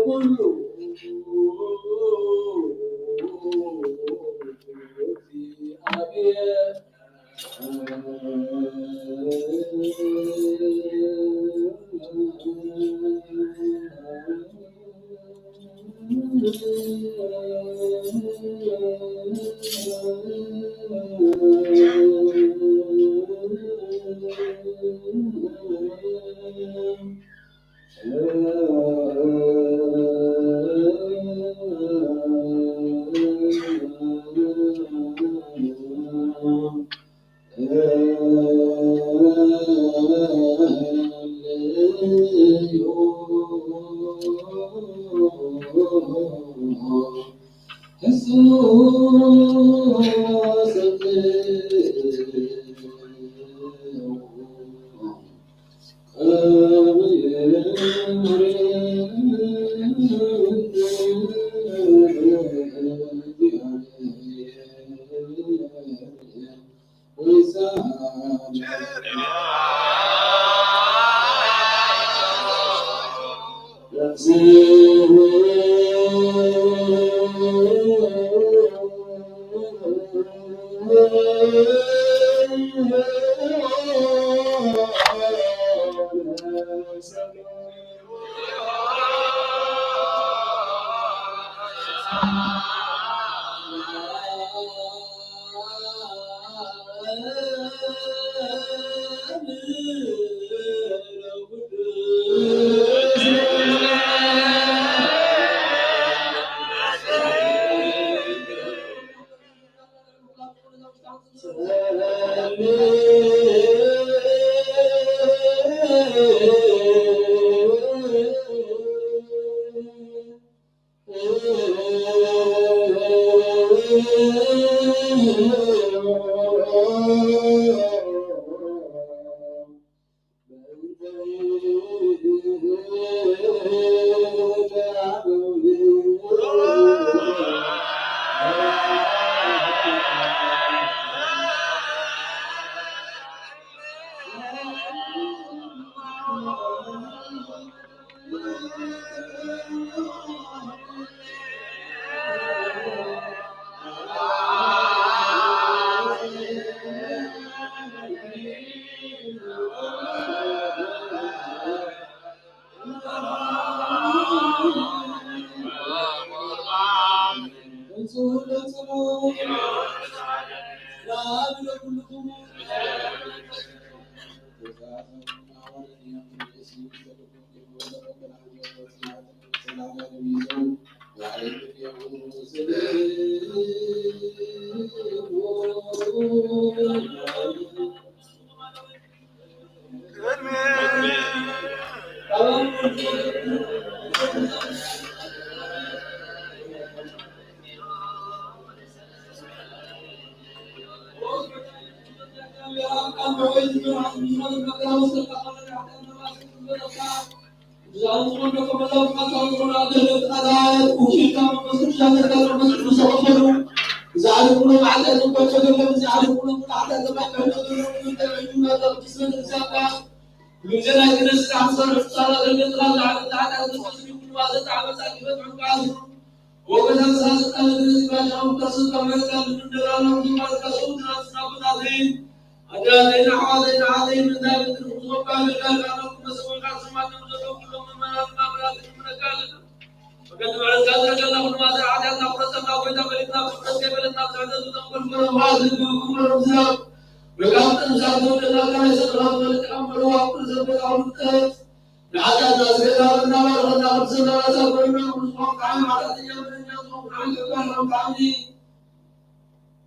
ኩሉ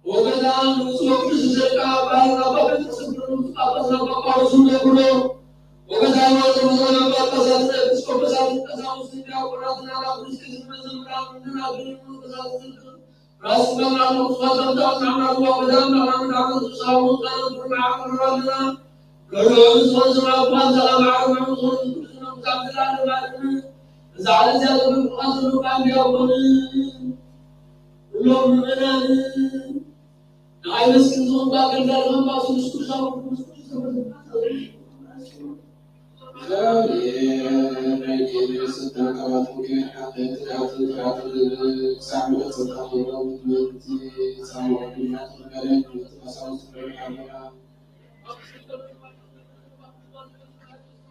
ወገዳም ንጹሕ ቅዱስ ዘካ ባሕር ኣባ ጴጥሮስ ብሩክ ጳጳስ ኣባ ጳውሎስ ነግሮ። ወገዳም ወገዳም ጳጳሳት ኤጲስቆጶሳት ቀሳውስት ዲያቆናት ናና ክርስቶስ መዘምራን ናና ክርስቶስ ራስ መላን ንጹሕ ዘካ ናና ወገዳም ናና ናና ሳሙ ካን ብሩክ ዓቅርባልና። ሎሚ ዝኾን ዝረኣኳ ሰላም ዓለም ዝኾን ቅዱስ መንፈስ ኣምላኽ ዓለም። እዛ ዓለም እዚኣ ዘብል ፍቓድ ዘሎ ቃል ዲያቆን ኩሎም ምእመናን ንኣይ መስኪን ዝኾንኩ ኣገልጋሊ መንፈስ ቅዱስ ቅዱስ ኣምላኽ ቅዱስ ቅዱስ ተመስገን።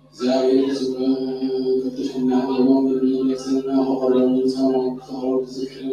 እግዚኣብሔር ስም ቅዱስና ሆኖም ንነፍስና ሆኖም ንሰማው ክተኸሮ ዝክር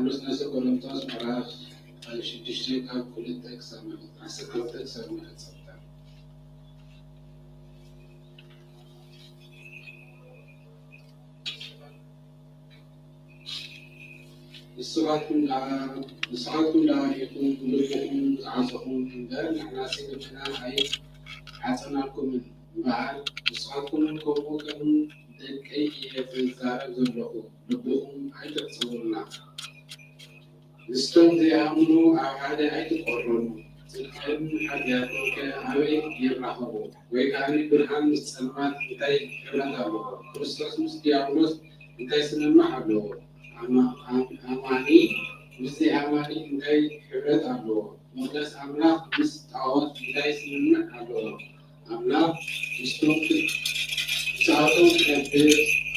ጳውሎስ ናይ ሰቆሮንቶስ ምዕራፍ ሽዱሽተ ካብ ክልተ ክሳብ ምዕራፍ ዓሰርተ ክልተ ክሳብ ምዕራፍ ጸብታ። ንስኻትኩም ደኣ፣ ንስኻትኩም ደኣ ኢኹም ልብኹም ዝዓጸኹም እምበር፣ ንሕናሲ ልብና ኣይዓጸናኩምን። እምበኣር ንስኻትኩም እውን ከምኡ ከም ደቀይ እየ ዝዛረብ ዘለኹ፣ ልብኹም ኣይትዕጸዉልና። ምስቶም ዘይኣምኑ ኣብ ሓደ ኣይትቆረኑ። ጽድቅን ሓጢኣትን ከ ኣበይ ይራኸቡ? ወይ ከኣ ብርሃን ምስ ጸልማት እንታይ ሕብረት ኣለዎ? ክርስቶስ ምስ ዲያብሎስ እንታይ ስምምዕ ኣለዎ? ኣማ-፣ ኣም-፣ ኣማኒ ምስ ዘይኣማኒ እንታይ ሕብረት ኣለዎ? መቕደስ ኣምላኽ ምስ ጣዖት እንታይ ስምምዕ ኣለዎ? ኣምላኽ ምስቶም ክ-፣ ምስኣቶም ክነብር፣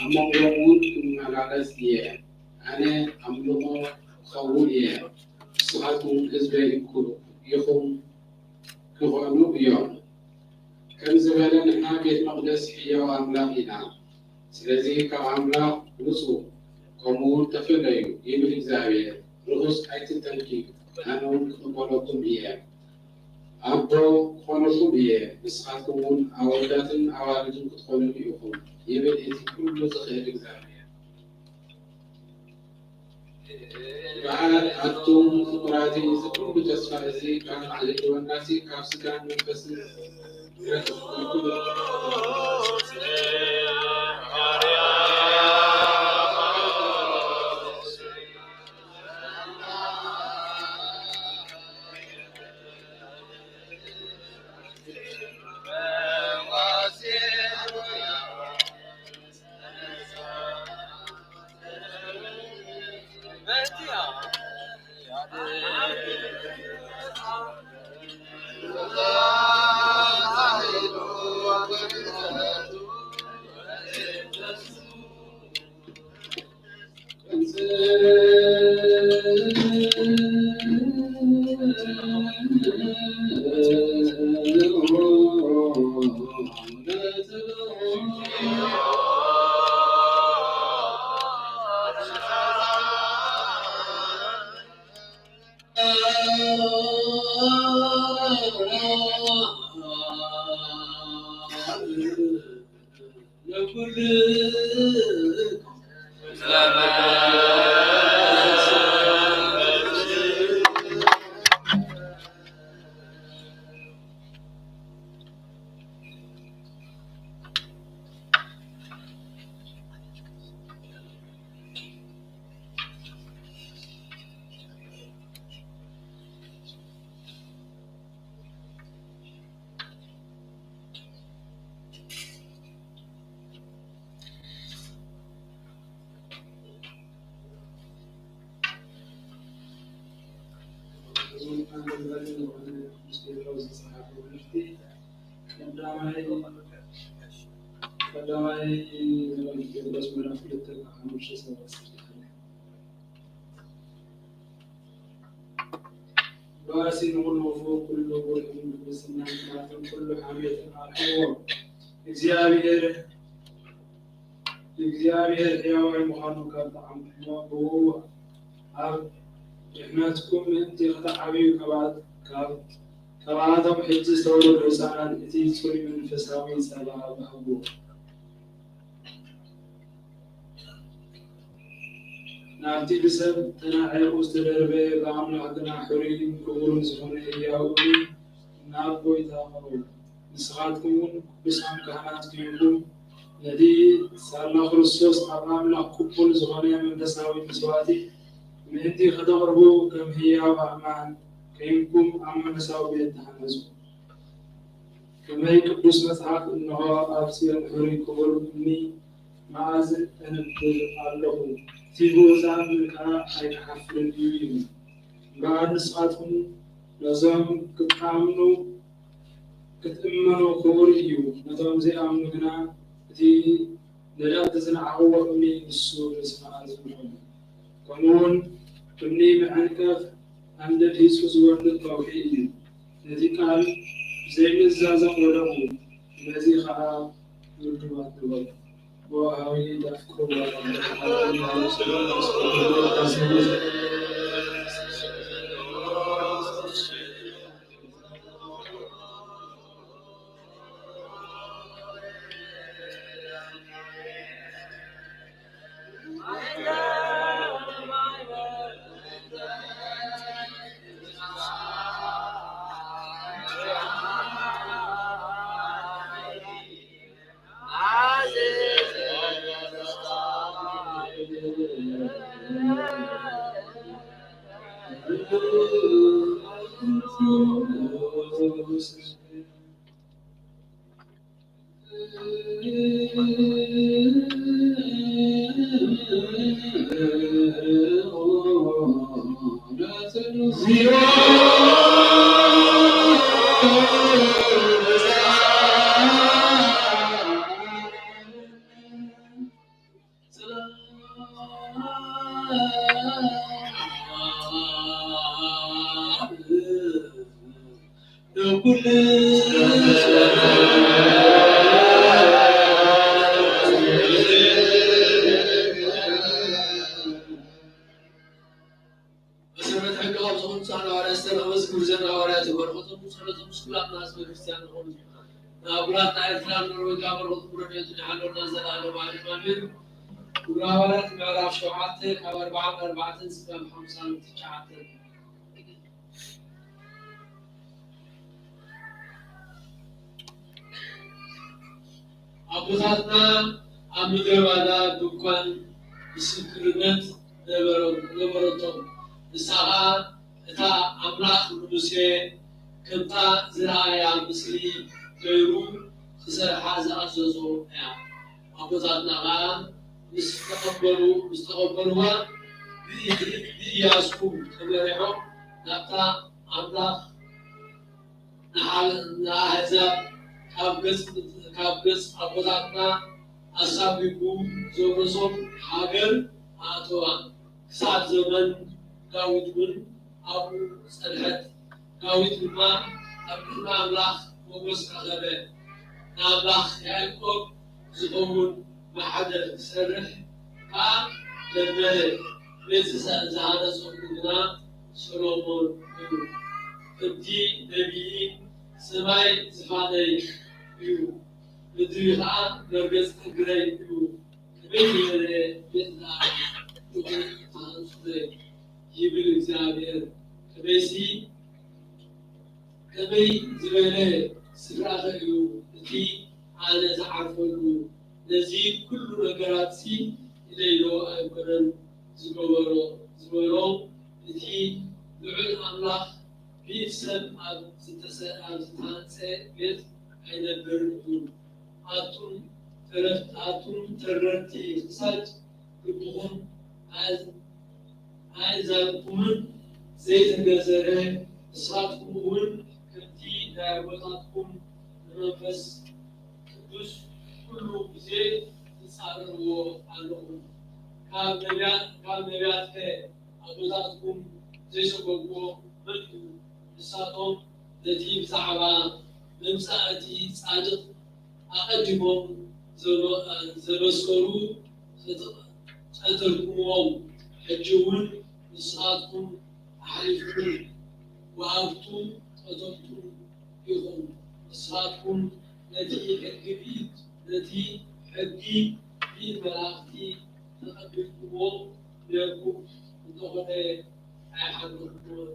ኣብ መንጎኦም እውን ክመላለስ እየ። ኣነ ኣምልኾ ክኸውን እየ፣ ንስኻትኩም ህዝበይ ክኾኑ እዮም። ከም ዝበለ፣ ንሕና ቤት መቕደስ ህያው ኣምላኽ ኢና። ስለዚ ካብ ኣምላኽ ውጹ፣ ከምኡ እውን ተፈለዩ፣ ይብል እግዚኣብሔር። ርኹስ ኣይትተንክዩ፣ ኣነ እውን ክቕበለኩም እየ። ኣቦ ክኾነኩም እየ፣ ንስኻትኩም እውን ኣወዳትን ኣዋልድን ክትኾኑኒ ኢኹም፣ ይብል እቲ ኩሉ ዝኽእል እግዚኣብሔር። በዓል ኣቱም ፍቁራተይ፣ እዚ ኩሉ ተስፋ እዚ ካብ ላዕሊ ዝወናሲ ካብ ስጋን መንፈስን ቀዳማይ፣ ቀዳማይ ጴጥሮስ ምዕራፍ ክልተ ካብ ሓሙሽተ ክሳብ ዓሰርተ ሓደ። ባሲ ንኹሉ ክፉእ፣ ኩሉ ብርዕን ብልግስናን ክራትን ኩሉ ሓሜትን ኣርሕዎ። እግዚኣብሔር፣ እግዚኣብሔር ሕያዋይ ምዃኑ ካብ ተዓምኩሞ፣ ብኡ ኣብ ድሕነትኩም ምእንቲ ኽትዓብዩ፣ ካብኣ-፣ ካብ፣ ካብኣቶም ሕጂ ዝተወለዱ ህፃናት እቲ ጽሩይ መንፈሳዊ ጸባ ባህጉ። ናብቲ ብሰብ ተናዒቑ ዝተደርበየ፣ ብኣምላኽ ግና ሕሩይን ክቡርን ዝኾነ ህያው እምኒ ናብ ጐይታ ቅረቡ። ንስኻትኩም እውን ቅዱሳን ካህናት ኴንኩም፣ ነቲ ሳላ ክርስቶስ ኣብ ኣምላኽ ቅቡል ዝኾነ መንፈሳዊ መስዋእቲ ምእንቲ ኸተቕርቡ፣ ከም ህያው ኣእማን ኴንኩም ኣብ መንፈሳዊ ቤት ተሃነጹ። ከመይ ቅዱስ መጽሓፍ፣ እንሆ፣ ኣብ ጽዮን ሕሩይ ክቡር እምኒ መኣዝን እነብር ኣለኹ፣ እቲ ብኡ ዝኣምን ከኣ ኣይክሓፍርን እዩ ይብል። እምበኣር ንስኻትኩም ነዞም ክትኣምኑ፣ ክትእመኑ ክቡር እዩ፣ ነቶም ዘይኣምኑ ግና እቲ ነዳዲ ዝነዓቕዎ እምኒ ንሱ ርእስኻ ዝንዕቕ እዩ። ከምኡውን እምኒ መዐንቀፍ ኣንደድ ሂጹ ዝወድቕ ከውሒ እዩ። ነቲ ቃል ብዘይምእዛዞም ወደቑ፣ በዚ ኸኣ ውድባት ነበሩ። መሰረት ሕጊ ካብ ዝኾኑ ጻዕዳ ሃዋርያት ዝተረኽበ ዝክብር ዘና ሃዋርያት እዩ። በረኸቶም ጸሎቶም ምስ ኩላትና ህዝበ ክርስቲያን ይኹን። ንኣቡናትና ኤርትራን ኖርዌይ ካብ በረኸቱ ረድኤቱን ይሓልወና ዘለዓለም ኣሜን ኣሜን። ግብረ ሃዋርያት ምዕራፍ ሸውዓተ ካብ ኣርብዓን ኣርባዕተን ስጋብ ሓምሳን ትሽዓተን። ኣቦታትና ኣብ ምድረ ባዳ ድንኳን ምስክርነት ነበሮ-፣ ነበረቶም። ንሳ ኸኣ እታ ኣምላኽ ንሙሴ ከምታ ዝረኣያ ምስሊ ገይሩ ክሰርሓ ዝኣዘዞ እያ። ኣቦታትና ኸኣ ምስ ተቐበሉ-፣ ምስ ተቐበልዋ ብኢ-፣ ብኢያሱ ተመሪሖም ናብታ ኣምላኽ ንሓ-፣ ንኣህዛብ ካብ ገጽ፣ ካብ ገጽ ኣቦታትና ኣሳጒጉ ዘውረሶም ሃገር ኣእተዋ። ክሳብ ዘመን ዳዊት እውን ኣብኡ ጸንሐት። ዳዊት ድማ ኣብ ቅድሚ ኣምላኽ ሞገስ ረኸበ። ንኣምላኽ ያዕቆብ ዝኸውን ማሕደር ክሰርሕ ከኣ ለመነ። ቤት ዝሰ-፣ ዝሃነጸሉ ግና ሰሎሞን እዩ። ከምቲ ነቢይ፣ "ሰማይ ዝፋነይ እዩ፣ ምድሪ ኸኣ መርገጺ እግረይ እዩ፣ ከመይ ዝበለ ቤት ደኣ ይኹን ተሃንጹለይ?" ይብል እግዚኣብሔር። ከመይሲ ከመይ ዝበለ ስፍራኸ እዩ እቲ ኣነ ዝዓርፈሉ? ነዚ ኩሉ ነገራትሲ ኢለይዶ ኣይኮነን ዝገበሮ? ዝበሎ እቲ ልዑል ኣምላኽ ብኢድ ሰብ ኣብ ዝተሰ-፣ ኣብ ዝተሃንጸ ቤት ኣይነብርን እዩ። ኣቱም ተረፍ-፣ ኣቱም ተረርቲ ክሳድ ልብኹም ኣዝ-፣ ኣእዛንኩምን ዘይተገዘረ፣ ንስኻትኩም እውን ከምቲ ናይ ኣቦታትኩም ንመንፈስ ቅዱስ ኩሉ ግዜ ትጻረርዎ ኣለኹም። ካብ ነቢያት፣ ካብ ነቢያትከ ኣቦታትኩም ዘይሰጎግዎ መን እዩ? ንሳቶም ነቲ ብዛዕባ መምጻእ እቲ ጻድቕ ኣቐዲሞም ዘመ-፣ ዘመስከሩ ቀተ-፣ ቀተልኩምዎም። ሕጂ እውን ንስኻትኩም ኣሕሊፍኩም ወሃብቱ ቀተልቱ ኢኹም። ንስኻትኩም ነቲ ሕጊ ብኢድ፣ ነቲ ሕጊ ብኢድ መላእኽቲ ተቐቢልኩምዎ ኔርኩም እንተኾነ ኣይሓለፍኩዎን።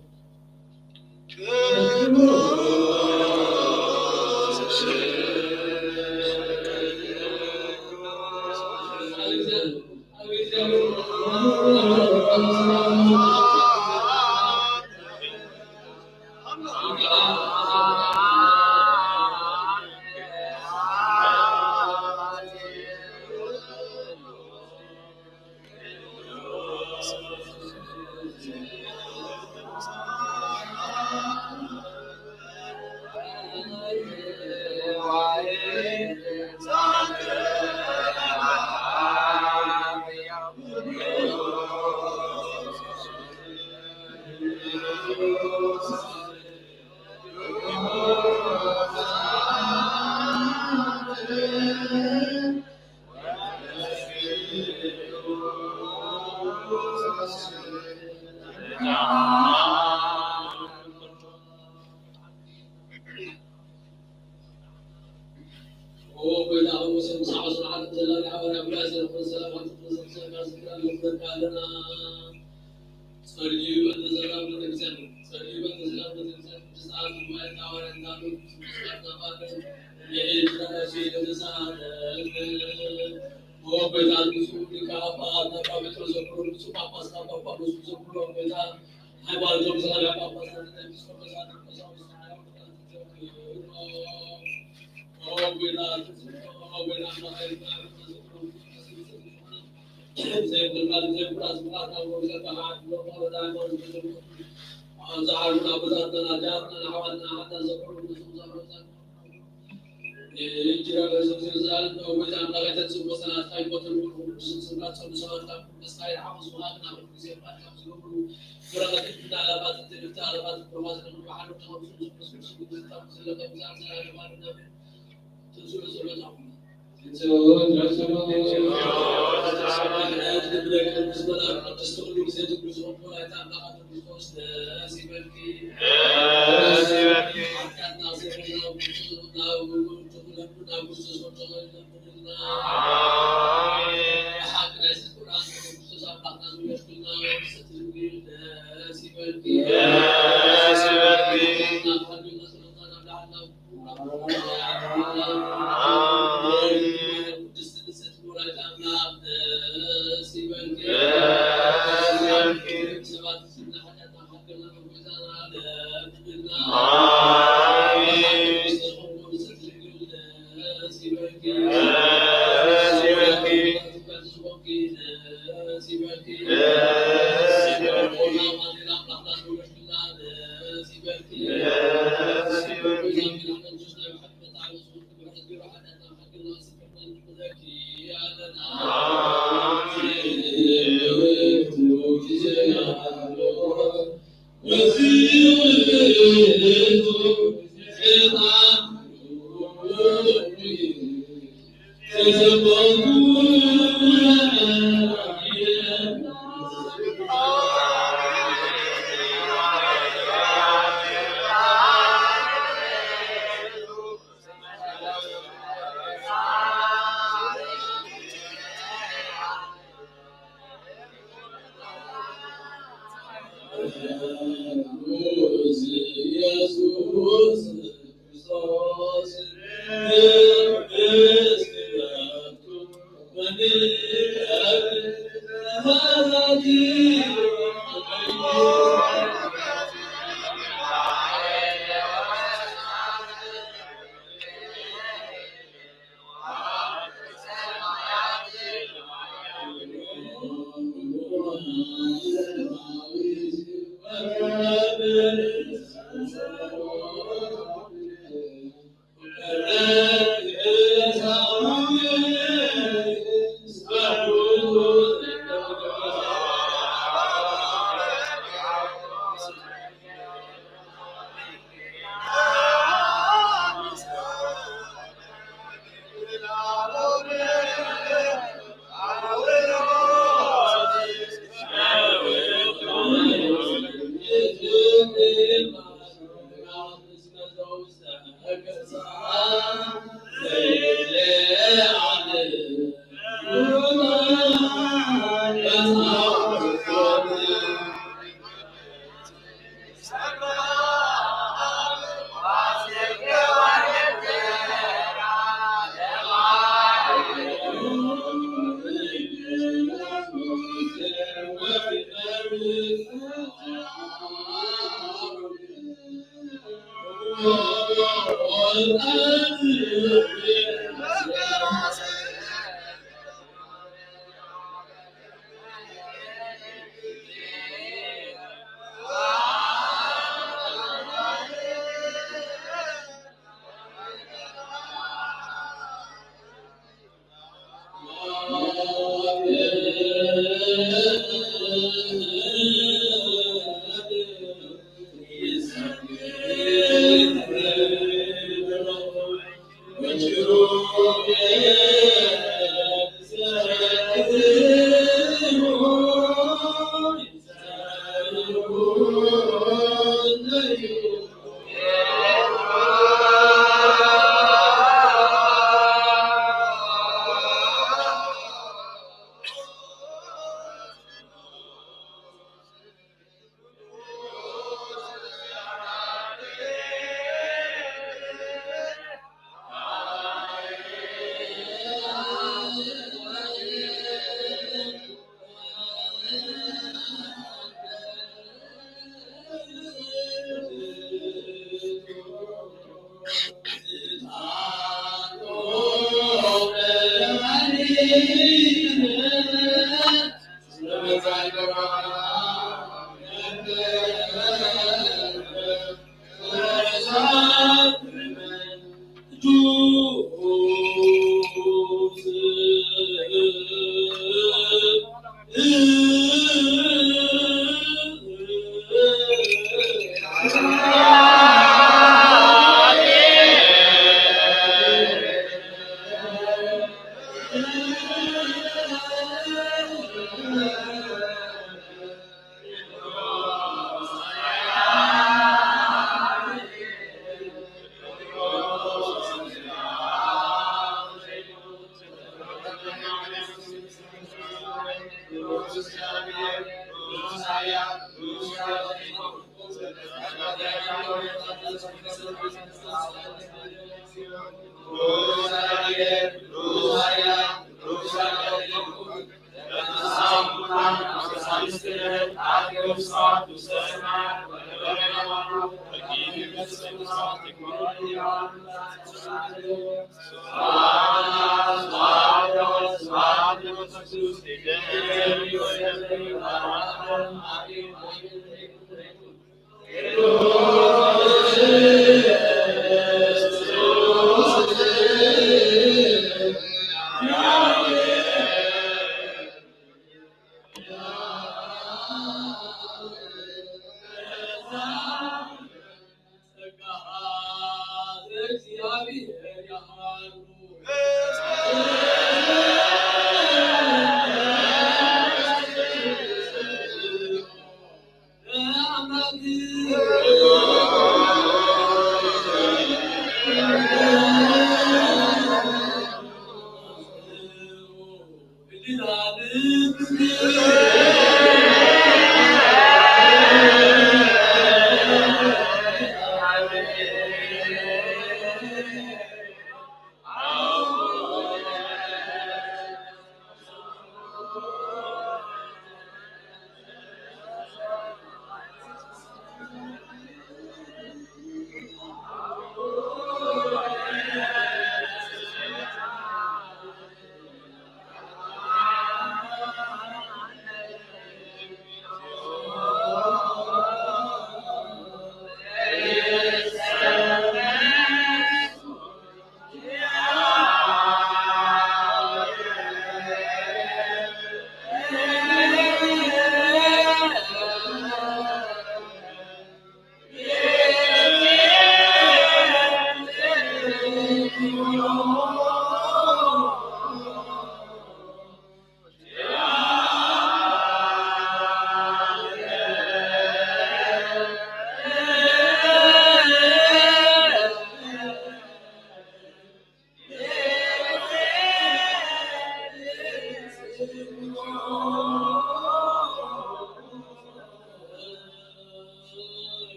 እወ፣ ጎይታ፣ ኣብ ሙሴ ምስ ዓወት ስርዓት ተላልያ፣ ሓዋርያ ብላስ ዘርኩን ሰላም፣ ሓንቲ ተዘርዘር፣ ጋር ዝክራ፣ ልብረካ ኣለና። ጸልዩ በእንተ ሰላም ቤተክርስቲያን፣ ጸልዩ በእንተ ሰላም ቤተክርስቲያን፣ ቅድስት ሰዓት፣ ጉባኤ፣ ሓዋርያ፣ እንዳሉ፣ ቅዱስ ጳጳስ፣ የኤርትራ፣ ራሱ የተሳለ። እወ፣ ጎይታ፣ ንጹሕ ሊቀ ጳጳስ፣ አባ ጴጥሮስ ዘክሩ፣ ንጹሕ ጳጳስ፣ አባ ጳውሎስ ዘክሩ፣ ጎይታ፣ ሃይማኖቶም ዝኸልአ ጳጳሳት፣ ኤጲስቆጶሳት፣ ቀሳውስት፣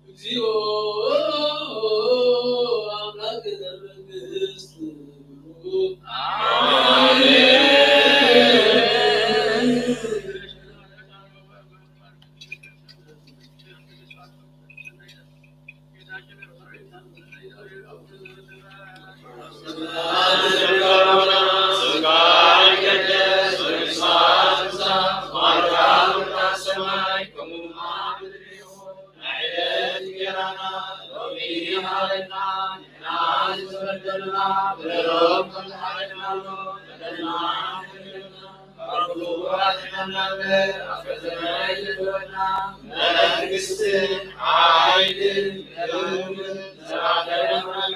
እግዚኦ አምላክ ዘመንግስት። መንግስትን ሓይልን ክብርን ዘላለማዊ።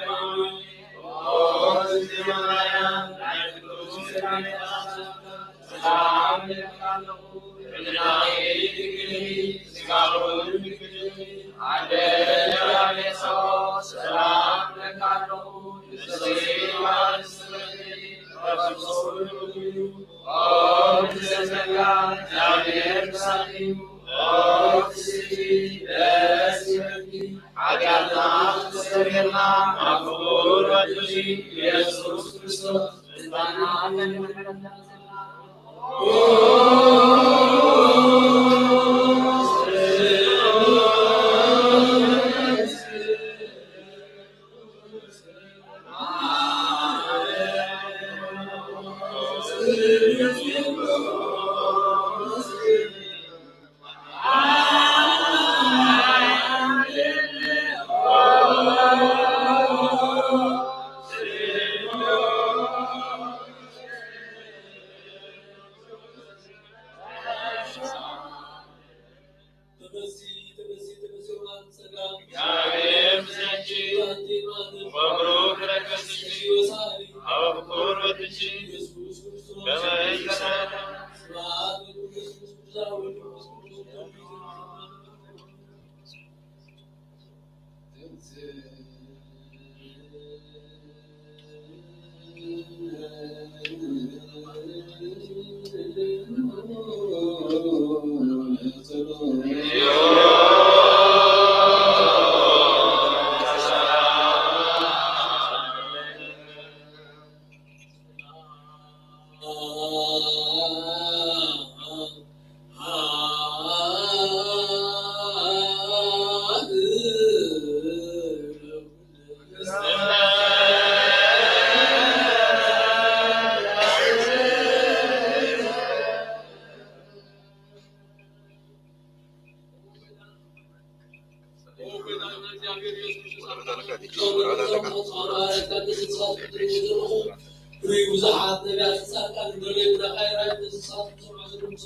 ብዙሓት ነቢያት፣ ጻድቃን፣ እንደሌሉ ጻድቃን፣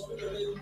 እንደሌሉ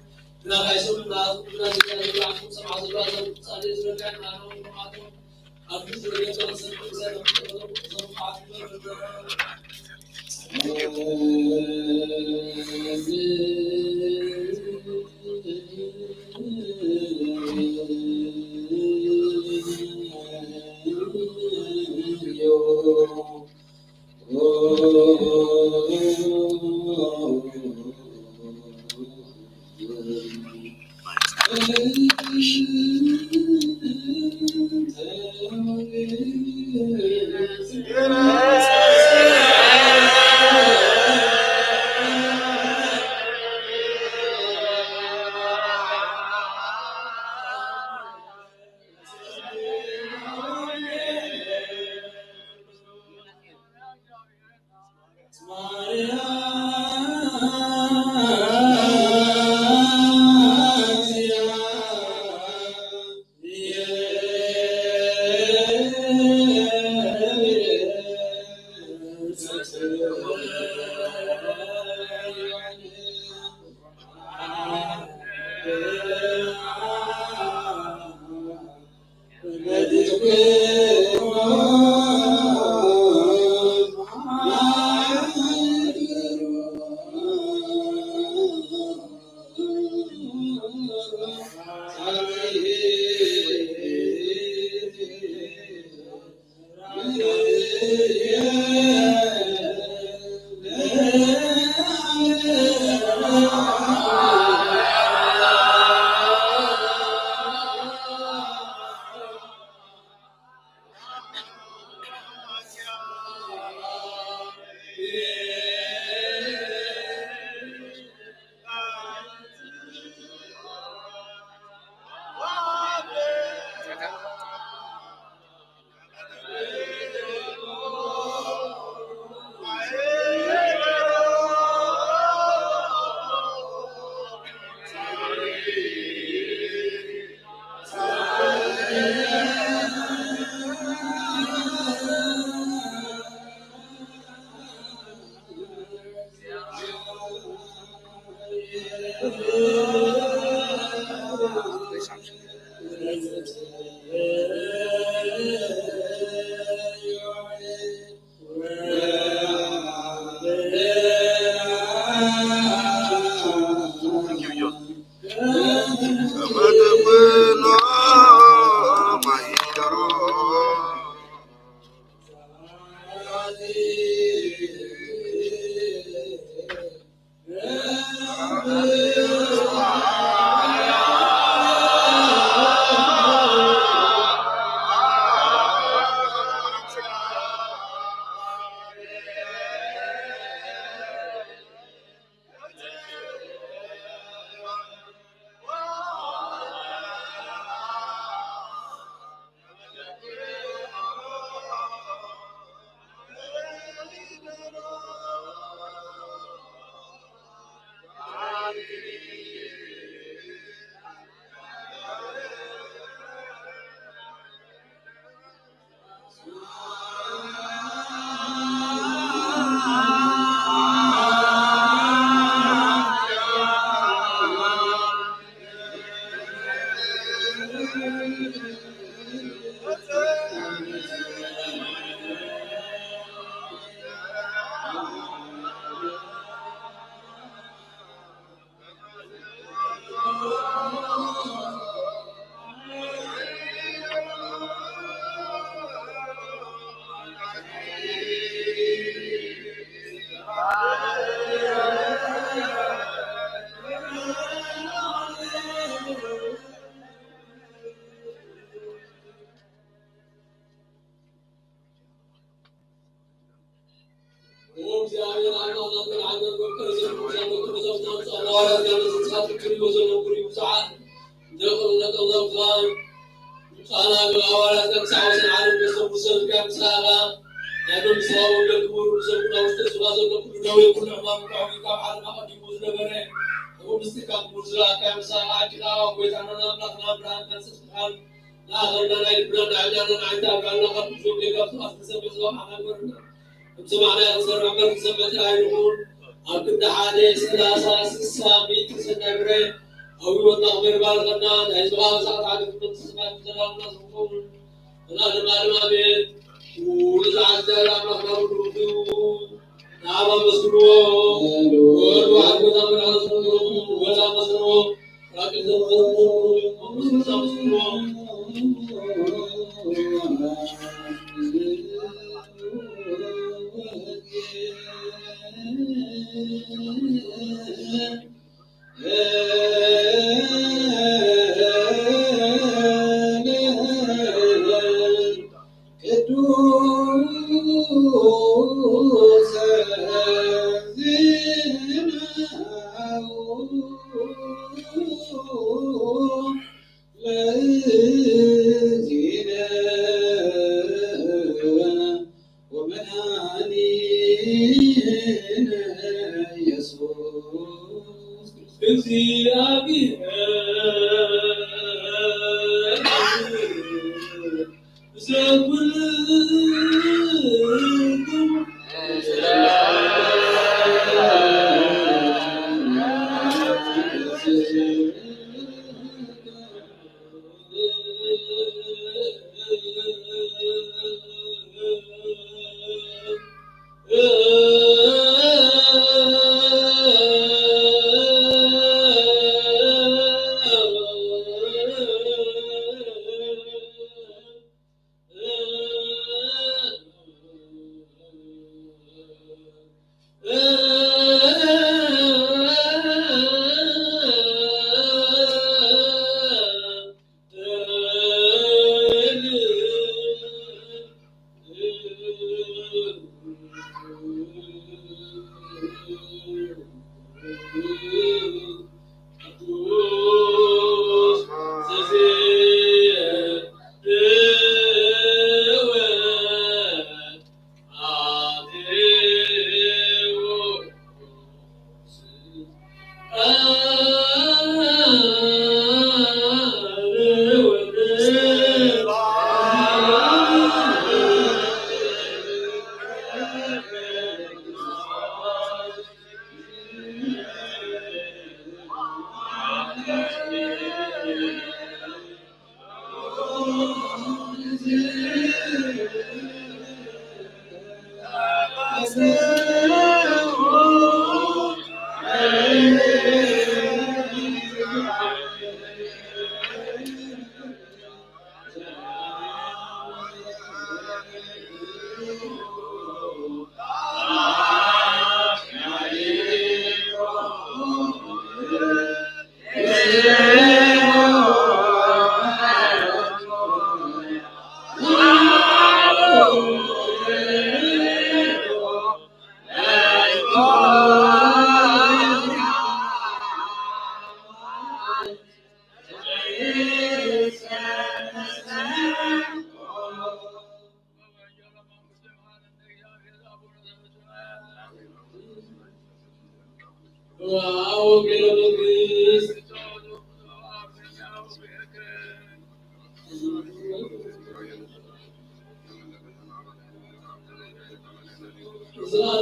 ንኣኸልና ናይ ልብና ንዓይናና ንዓይንታ ኣብራልና ካብ ኩሎም ጌጋ ብስብኣት ክንሰምዕ ዝወዓና ግበረና። ከም ሰማዕና ክንሰርሕ እምበር ክንሰምዕ ጥራይ ኣይንኹን። ኣብ ክንዲ ሓደ ሰላሳ ስሳ ሚእቲ ሰናይ ብረ ኣብ ህይወትና ክበር ይባርኸና። ናይ ዝባን ሰዓት ሓደ ክመጽእ ስማት ተላልና ዝኸውን ዘላለም ኣለም ኣሜን። ኩሉ ዝዓዘ ኣምላኽና ኩሉ ንዓኻ ኣመስግንዎ። ወልድ ዋሕድ ጎይታ መድሓኒ ዝኾንኩም ጎይታ ኣመስግንዎ። ራቂ ዘምጽእዎ፣ ቅዱስ ዜናው ለእግዚእነ ወመድኃኒነ ኢየሱስ እግዚአብሔር።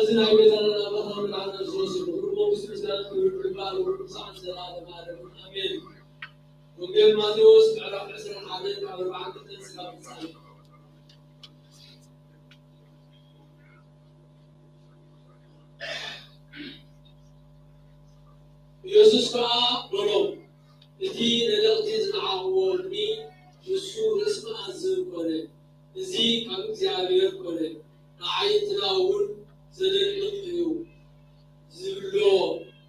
እዚ ናይ ጎይታና ናብርሃም ብርሃን ዝወስድ ኩሉ መንግስቲ ምስጋና ክብሪ ይግባእ፣ ክሳዕ ዘላለም ዓለም። ኣሜን። ወንጌል ማቴዎስ ምዕራፍ ዕስራን ሓደን ካብ ኣርባዓን ክልተን እስካብ ፍጻሜ። ኢየሱስ ከኣ በሎም፣ እቲ ነደቕቲ ዝነዓቕዎ እምኒ ንሱ ርእሲ መኣዝን ኮነ። እዚ ካብ እግዚኣብሔር ኮነ፣ ንኣዒንትና እውን ዘደንቕ እዩ ዝብሎ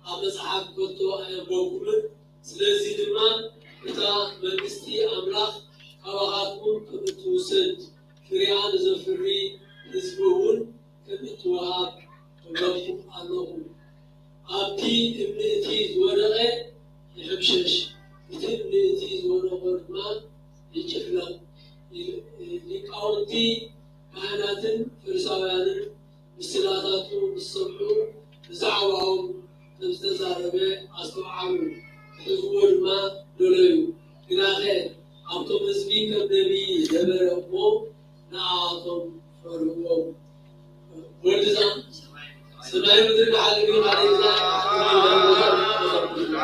ኣብ መጽሓፍ ከቶ ኣየንበብኩምን። ስለዚ ድማ እታ መንግስቲ ኣምላኽ ካባኻትኩም ከም እትውሰድ፣ ፍሬኣ ንዘፍሪ ህዝቢ እውን ከም እትወሃብ እብለኩም ኣለኹ። ኣብቲ እምኒ እቲ ዝወደቐ ይሕምሸሽ፣ እቲ እምኒ እቲ ዝወደቐ ድማ ይጭፍለቕ። ሊቃውንቲ ካህናትን ፈሪሳውያንን ምስላታቱ ምስ ሰምዑ፣ ብዛዕባኦም ከም ዝተዛረበ ኣስተውዓሉ፣ ክሕዝዎ ድማ ደለዩ። ግናኸ ኣብቶም ህዝቢ ከም ነቢ ነበረ እሞ ንኣቶም ፈርህዎም። ወድዛ ሰማይ ምድሪ ክሓልፍ እዩ፣ ካልእ ግና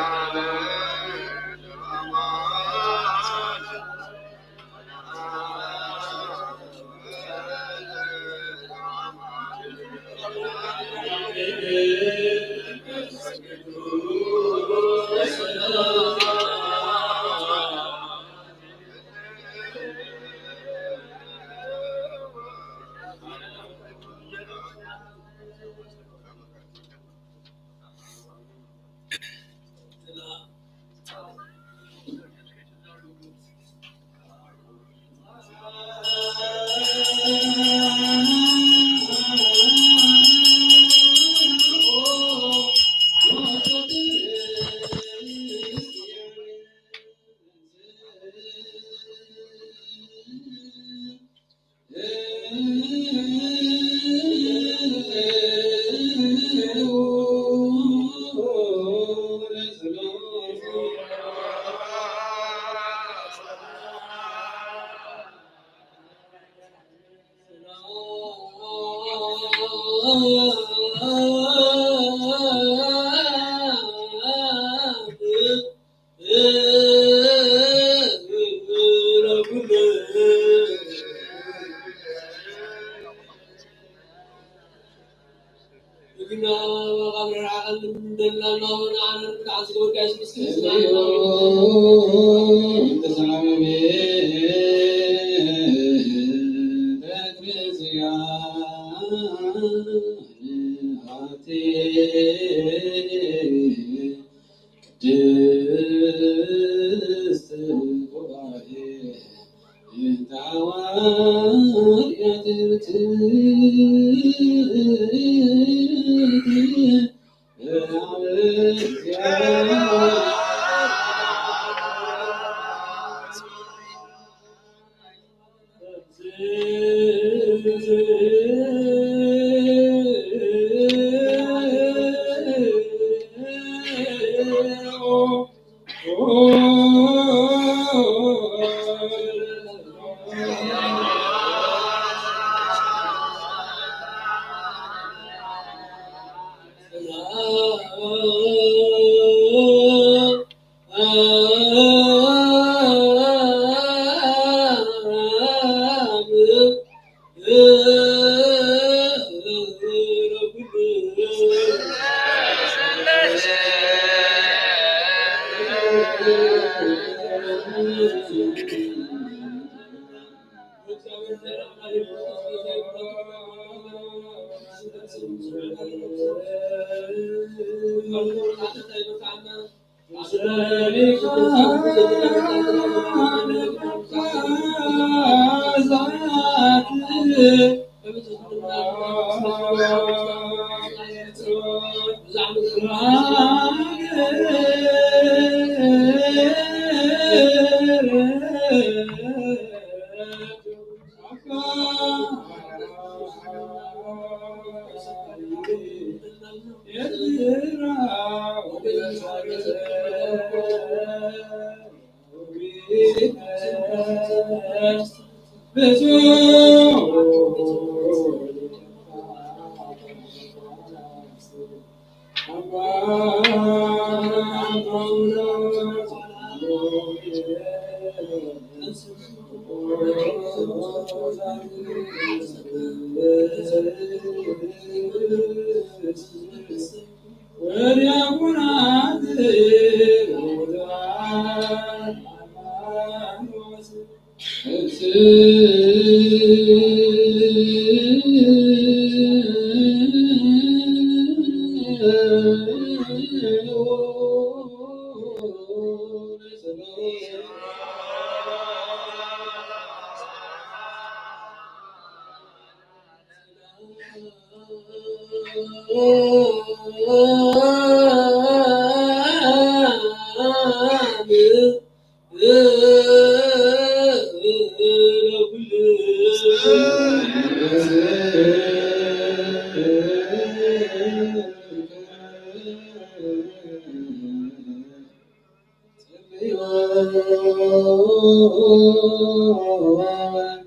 ቅድስት ጉባኤ እንተ ሐዋርያት ብትእቲ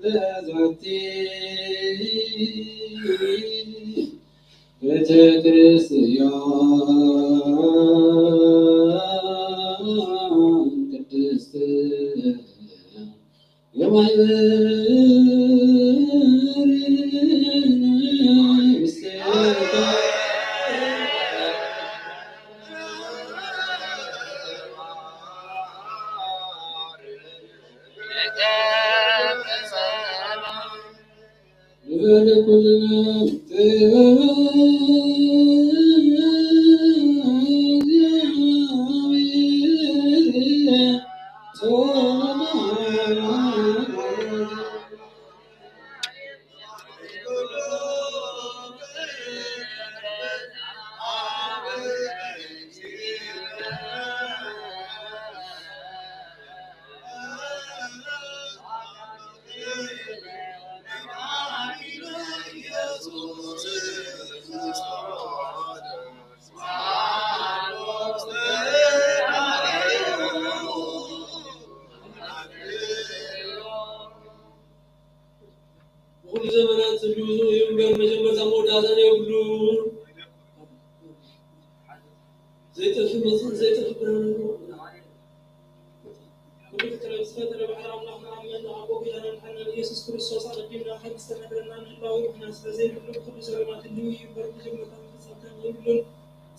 ዛቲ ቤተ ክርስቲያን ቅድስት የማይበል ምስሌታ። ንበለ ኩልና ጥበብ ብኹሉ ዘመናት ህልው እዩ እምበር መጀመርታ መወዳእታን የብሉን። ዘይጠፍእ መጽን ዘይጠፍእ ብርሃን ኣለዎ። ኩሉ ፍጥረት ዝፈጠረ ባሕሪ ኣምላኽ ንኣምን፣ ንኣቦ ጐይታና ንሓና ንኢየሱስ ክርስቶስ ኣቐዲምና ከም ዝተነግረና ንህላዊ ምኽንያት ስለ ዘይብሉ ብኹሉ ዘመናት ህልው እዩ እምበር መጀመርታ መፈጸምታን የብሉን።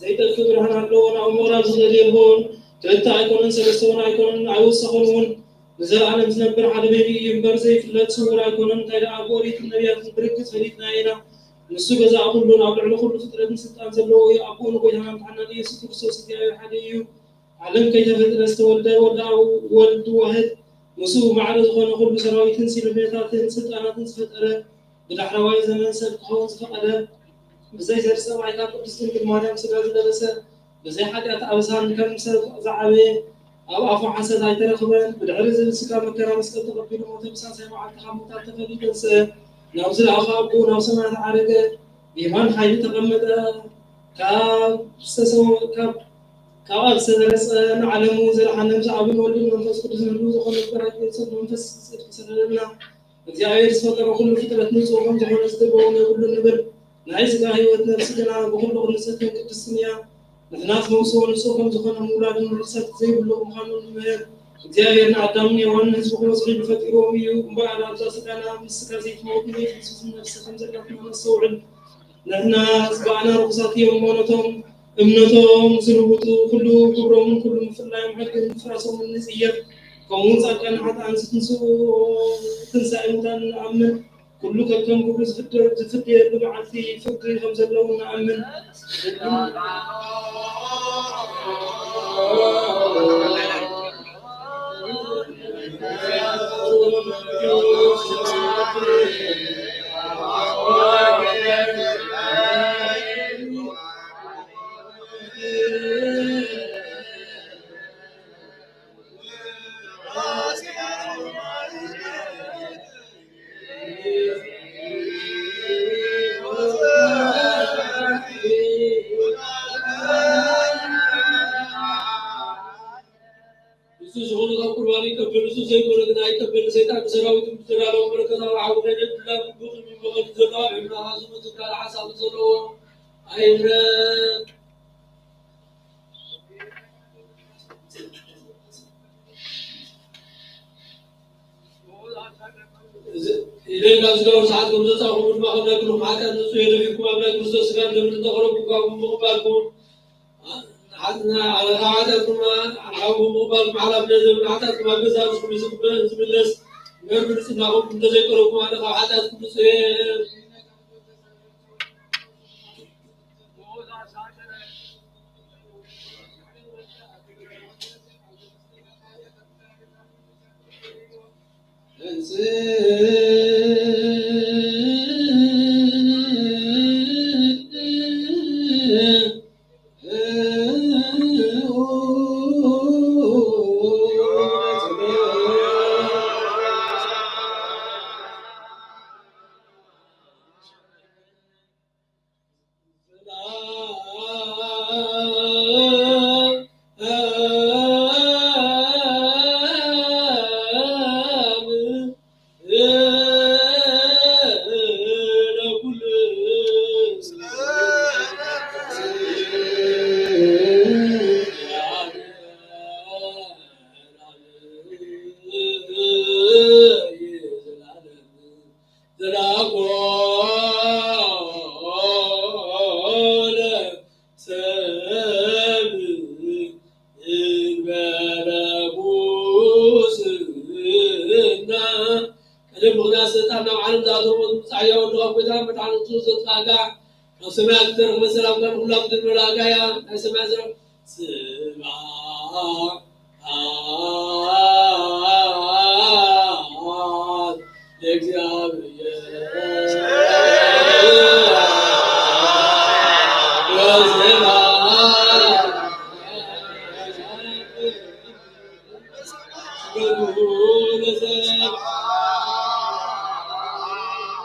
ዘይጠፍእ ብርሃን ኣለዎ፣ ናብኡ ምቕራብ ዝኽእል የልቦን። ክልተ ኣይኮነን፣ ሰለስተ እውን ኣይኮነን፣ ኣይወሰኸን እውን። ንዘለኣለም ዝነብር ሓደ በይኑ እዩ እምበር ዘይፍለጥ ስውር ኣይኮነን። እንታይ ደኣ ብኦሪትን ነቢያትን ብርግጽ ፈሊጥናዮ ኢና። ንሱ ገዛእ ኩሉን ኣብ ልዕሊ ኩሉ ፍጥረትን ስልጣን ዘለዎ እዩ። ኣቦኡ ንጎይታና መድሓና ንኢየሱስ ክርስቶስ እግዚኣብሔር ሓደ እዩ። ዓለም ከይተፈጥረ ዝተወልደ ወልድ ኣብ-፣ ወልድ ዋህድ ምስኡ ማዕረ ዝኾነ ኩሉ ሰራዊትን ሲኖቤታትን ስልጣናትን ዝፈጠረ ብዳሕረዋይ ዘመን ሰብ ክኸውን ዝፈቐደ ብዘይ ዘር ሰብኣይ ካብ ቅድስት ድንግል ማርያም ስጋ ዝለበሰ ብዘይ ሓጢኣት ኣበሳን ከም ሰብ ዝዓበየ ኣብ ኣፉ ሓሰት ኣይተረኽበን። ብድሕሪ እዚ ብስጋ መከራ መስቀል ተቐቢሉ ሞተ፣ ብሳልሳይ መዓልቲ ካብ ሙታት ተፈልዩ ተንስአ፣ ናብ ዝለኣኸ ኣቦኡ ናብ ሰማያት ዓረገ፣ ብየማን ሓይሊ ተቐመጠ። ካብ ዝተሰወ-፣ ካብ፣ ካብ ኣብ ዝተሰረጸ ንዓለሙ ዘድሓነ ምስ ኣብን ወልድን መንፈስ ቅዱስን ህልው ዝኾነ ጳራቅሊጦስ መንፈስ ጽድቂ ሰደደልና። እግዚኣብሔር ዝፈጠሮ ኩሉ ፍጥረት ንጹህ ከም ዝኾነ ዝግበኦ የብሉን ንብል። ናይ ስጋ ህይወት ነፍሲ ግና ብኹሉ ቅድስትን ቅድስትን እያ። ንሕናስ መውስቦ ንጹህ ከም ዝኾነ ምውላድን ርኽሰት ዘይብሉ ምዃኑ ንምህር። እግዚኣብሔር ንኣዳምን ሔዋንን ህዝቢ ክበዝሑ ኢሉ ፈጢርዎም እዩ። እምበኣር ኣብዛ ስጋና ምስ ስጋ ዘይትመውት ንቤት ህዝቢ ነፍሲ ከም ዘላትና ነስተውዕል። ንሕና ዝግባኣና ርኹሳት እዮም እሞ ነቶም እምነቶም ዝልውጡ ኩሉ ግብሮምን ኩሉ ምፍላዮም ሕግን ምፍራሶምን ንጽየፍ። ከምኡውን ጻድቃን ሓጥኣን ዝትንስኡ ትንሳኤ ሙታን ንኣምን። ኩሉ ከከም ግብሩ ዝፍደ-፣ ዝፍደየሉ መዓልቲ ፍርዲ ከም ዘለዉ ንኣምን። ንሱ ዝኾነ ካብ ቁርባን ይቀብል፣ ንሱ ዘይኮነ ግን ኣይቀብል። ሰይጣን ብሰራዊቱ ብዝተዳለወ መለኮታዊ ሓዊ ከይደድላ ግቡእ ከሚኡ መቐዱ ዘለዋ ብሕብራኻ ዝመቱ ካልእ ሓሳብ ዘለዎ ኣይምረጥ። ኢለይ ካብ ስጋኡ ሰዓት ከም ዘውጻእኹም ድማ ከም ናይ ኩልኹም ሓጢኣት ንጹህ የደፊኩም ኣብ ናይ ክርስቶስ ስጋን ደምን እንተቕረብኩም ካብኡ ብምቕባልኩም ሓጢኣትኩም ሓው ብምቕባልኩም ሓላፍነት ዘብል ሓጢኣትኩም ኣብ ገዛእ ርእስኹም እዩ ዝምለስ እምበር ብንጽህናኹም እንተዘይቀረብኩም ኣነ ካብ ሓጢኣትኩም ንጹህ እየ። ዘላኮነ ሰብ እንበለ ሙስና። ቀደም ምኽንያት ሰይጣን ናብ ዓለም ዝኣተወ ምምጻእ ሕያው ወድኻ ጎይታ መድሓኒቱ ዘጥፋእካ፣ ካብ ሰማያት ዝተረኽበ ሰላምታ ንኹላትኩም መልኣካ እያ። ናይ ሰማይ ሰላም። ስብሐት ለእግዚኣብሔር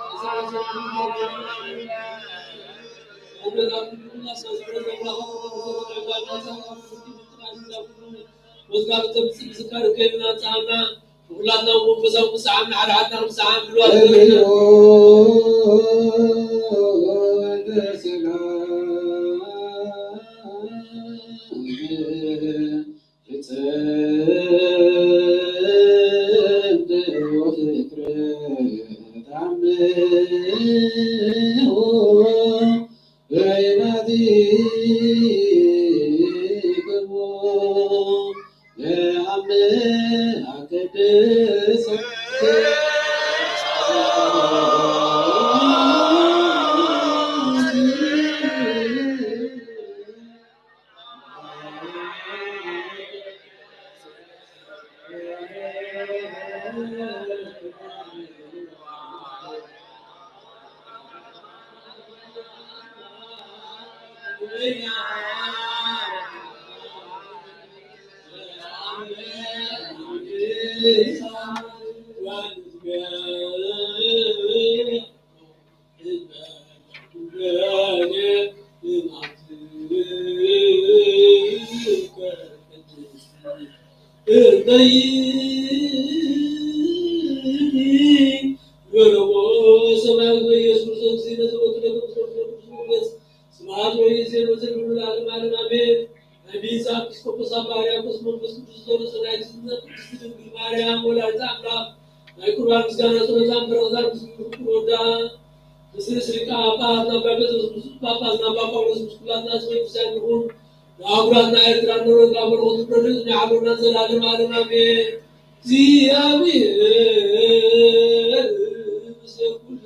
ወስብሐት መዝጋብ ተምጽእ ምስካር ከይብና ንጽሃና ንኹላትና መንፈሳዊ ምሳዓን ንሓድሓድና ምሳዓን ብልዋት ርእዮ። ስብሐት ወይእዜን ወዘልዓለመ ዓለም አሜን። ናይ ብፁዕ ኤጲስቆጶስ አባ ሕርያቆስ መንፈስ ቅዱስ ጸሎት ሰናይት ቅድስት ድንግል ማርያም ወላዲተ አምላክ ናይ ቁርባን ምስጋና ጸሎታን በረከታን ምስ ፍቁር ወዳ ምስል ስሪቃ አባ አባ ጴጥሮስ ምስ ጳጳስ አባ ጳውሎስ ምስ ኩላትና ህዝበ ክርስቲያን ይኹን። ንአህጉራትና ኤርትራ ንረድኣ በረኸቱ ረድኤቱ ይዓብለና ዘላለም ዓለም አሜን። እግዚኣብሔር ምስለ ኩሉ።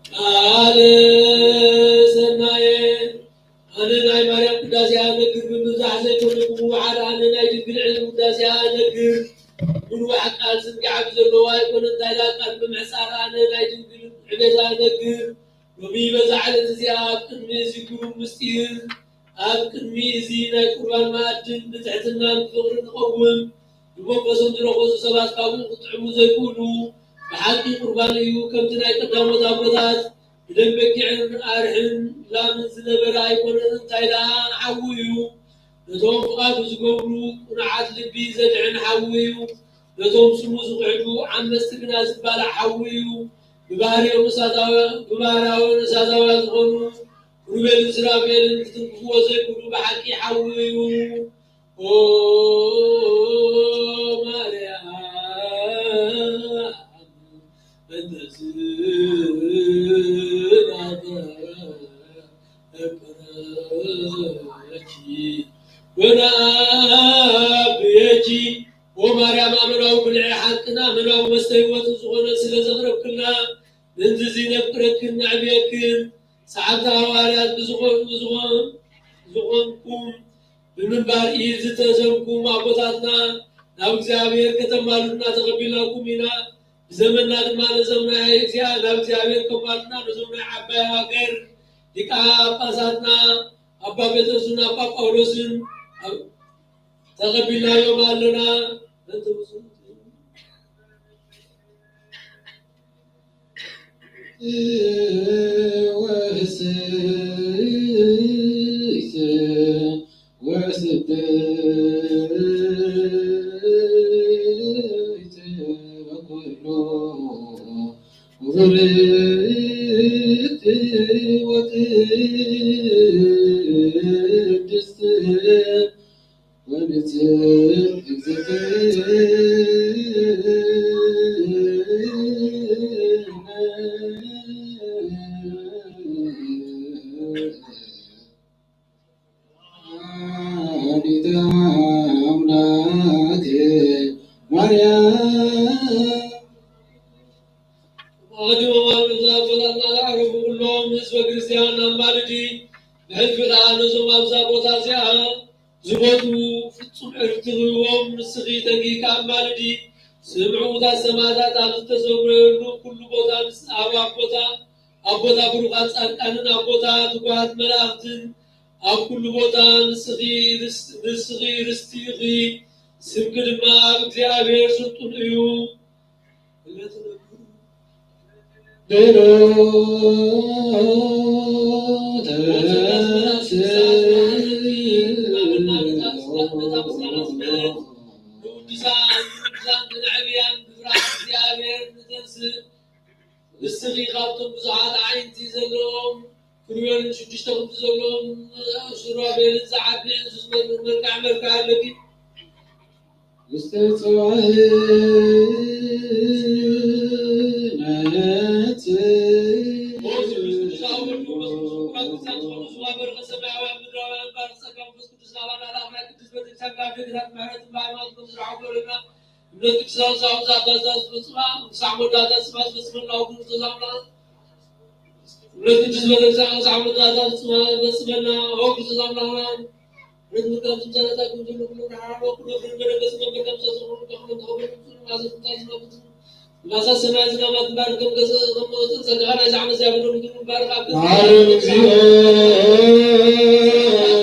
ቃለ ሰናየ። ኣነ ናይ ማርያም ውዳሴ ኣነግር፣ ብምብዛሕ ዘይኮነ ብምውዓል። ኣነ ናይ ድንግል ዕልል ውዳሴ ኣነግር፣ ምሉእ ቃል ጽንጋዕ ብዘለዎ ኣይኮነ፣ እንታይ ደኣ ቃል ብምሕጻር። ኣነ ናይ ድንግል ዕቤት ኣነግር፣ ሎሚ በዛ ዕለት እዚኣ ኣብ ቅድሚ እዚ ግሩም ምስጢር፣ ኣብ ቅድሚ እዚ ናይ ቁርባን መኣድን ብትሕትናን ብፍቕሪ ንቐውም። ብመንፈሶም ዝረኸሱ ሰባት ካብኡ ክጥዕሙ ዘይክእሉ፣ ብሓቂ ቁርባን እዩ። ከምቲ ናይ ቀዳሞት ኣቦታት ብደም በጊዕን ኣርሕን ላምን ዝነበረ ኣይኮነን፣ እንታይ ደኣ ሓዊ እዩ። ነቶም ፍቓዱ ዝገብሩ ቅኑዓት ልቢ ዘድሕን ሓዊ እዩ። ነቶም ስሙ ዝኽሕዱ ዓመፅቲ ግና ዝባላዕ ሓዊ እዩ። ብባህርዮም እሳታውያ-፣ ብባህርያውን እሳታውያን ዝኾኑ ኪሩቤልን ሱራፌልን ክትንክፍዎ ዘይክእሉ ብሓቂ ሓዊ እዩ። ኦ ማርያም፣ በእንተ ስጋኪ ወነፍስኪ ወነብየኪ። ኦ ማርያም፣ ኣመናዊ ብልዒ ሓቅን ኣመናዊ መስተ ህይወትን ዝኾነ ስለ ዘቕረብክልና፣ ምእንቲ እዚ ነፍቅረክን ነዕብየክን፣ ሰዓብቲ ሃዋርያት ብዝኾ-፣ ብዝኾ-፣ ዝኾንኩም ብምንባር ኢድ ዝተሰምኩም ኣቦታትና ናብ እግዚኣብሔር ከተማልዱና ተቐቢልናኩም ኢና። ብዘመንና ድማ ነዞም ናይ እግዚኣብ-፣ ናብ እግዚኣብሔር ከማልዱና ነዞም ናይ ዓባይ ሃገር ሊቃ ጳጳሳትና ኣባ ጴጥሮስን ኣባ ጳውሎስን ኣብ-፣ ተቐቢልናዮም ኣለና። ወስብእቲ ወስብእቲ ኩሉ ክብርቲ ወቅድስቲ ወንጽሕቲ እግዝእትነ ወላዲተ ኣምላክ ማርያም። ኣቐዲሞም ኣብ እዛ ቦታ እናተዓረፉ ኩሎም ህዝበ ክርስቲያን ኣማልዲ፣ ብሕልፊ ከኣ ነዞም ኣብዛ ቦታ እዚኣ ዝሞቱ ፍጹም ዕርፍቲ ክህቦም ንስኺ ተጊህኪ ኣማልዲ። ስምዑ፣ እታ ሰማዕታት ኣብ ዝተሰውረየሉ ኩሉ ቦታ ምስ ኣብ ኣቦታ ኣቦታ ብሩኻት ጻድቃንን ኣቦታ ትጉሃት መላእኽትን ኣብ ኩሉ ቦታ ንስኺ ርስ-፣ ንስኺ ርስቲ ኢኺ፣ ስምኪ ድማ ኣብ እግዚኣብሔር ስልጡን እዩ። ንስኺ ካብቶም ብዙሓት ኣዒንቲ ዘለዎም ኪሩቤልን ሽዱሽተ ክንፊ ዘለዎም ሱራፌልን ዝዓቢ ዕዙዝ መልክዕ መልክዕ ኣለኪ። ዝተጸዋዕነት ሞት ቅዱስ ኣወልድ መንፈስ ቅዱስ ክቡራት ቅዱሳን ዝኾኑ ዝዋበርኸ ሰማያውያን ምድራውያን ባርኽ ጸጋ መንፈስ ቅዱስ ናባና ለኣምላክ ቅዱስ ቤተክርስቲያን ካብ ደግታት ምሕረትን ብሃይማኖት ከም ዝረሓቑ ገለና። እምነት ቅዱሳን ሳሙዛ ኣጋዛ ዝፈጽማ ክሳዕ መወዳእታ ስማ ዝፈጽመና ወግኑ ተዛምና። እምነት ቅዱስ ቤተክርስቲያን ክሳዕ መወዳእታ ፍጽማ ፈጽመና። ኦ ክርስቶስ ኣምላኽና፣ ምሕረት ምርካብ ዝምሰለታ ከም ዘሎ ኩሉ ንሓራ ኩሉ ፍርድ መደገስ መንበር ከም ዝተሰሩ ከኹሎም ተኸብሩ። ማሳ ሰማይ ዝናማት ባር ከም ገዘ ከም መወፅን ጸጋኻ ናይ ዛዕመ ዚያብሎ ምድር ባርኻ። ቃል እግዚኦ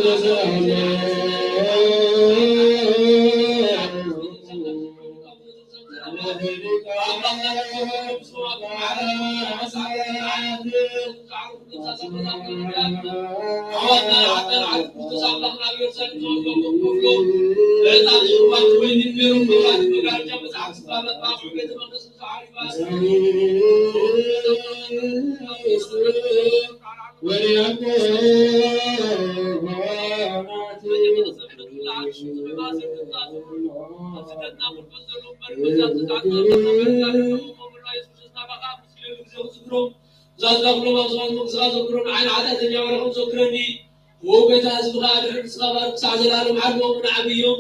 ተሰአለ። ዛዝካ ኩሎም ኣብ ዝኾኑ መንግስኻ ዘክሮም ዓይን ሓጢኣተኛ ባርኾም ዘክረኒ። ዎ ጎይታ ህዝብኻ ኣድሕን ንስኻ ባርክ ክሳዕ ዘላለም ሓልዎም ንዓብዮም።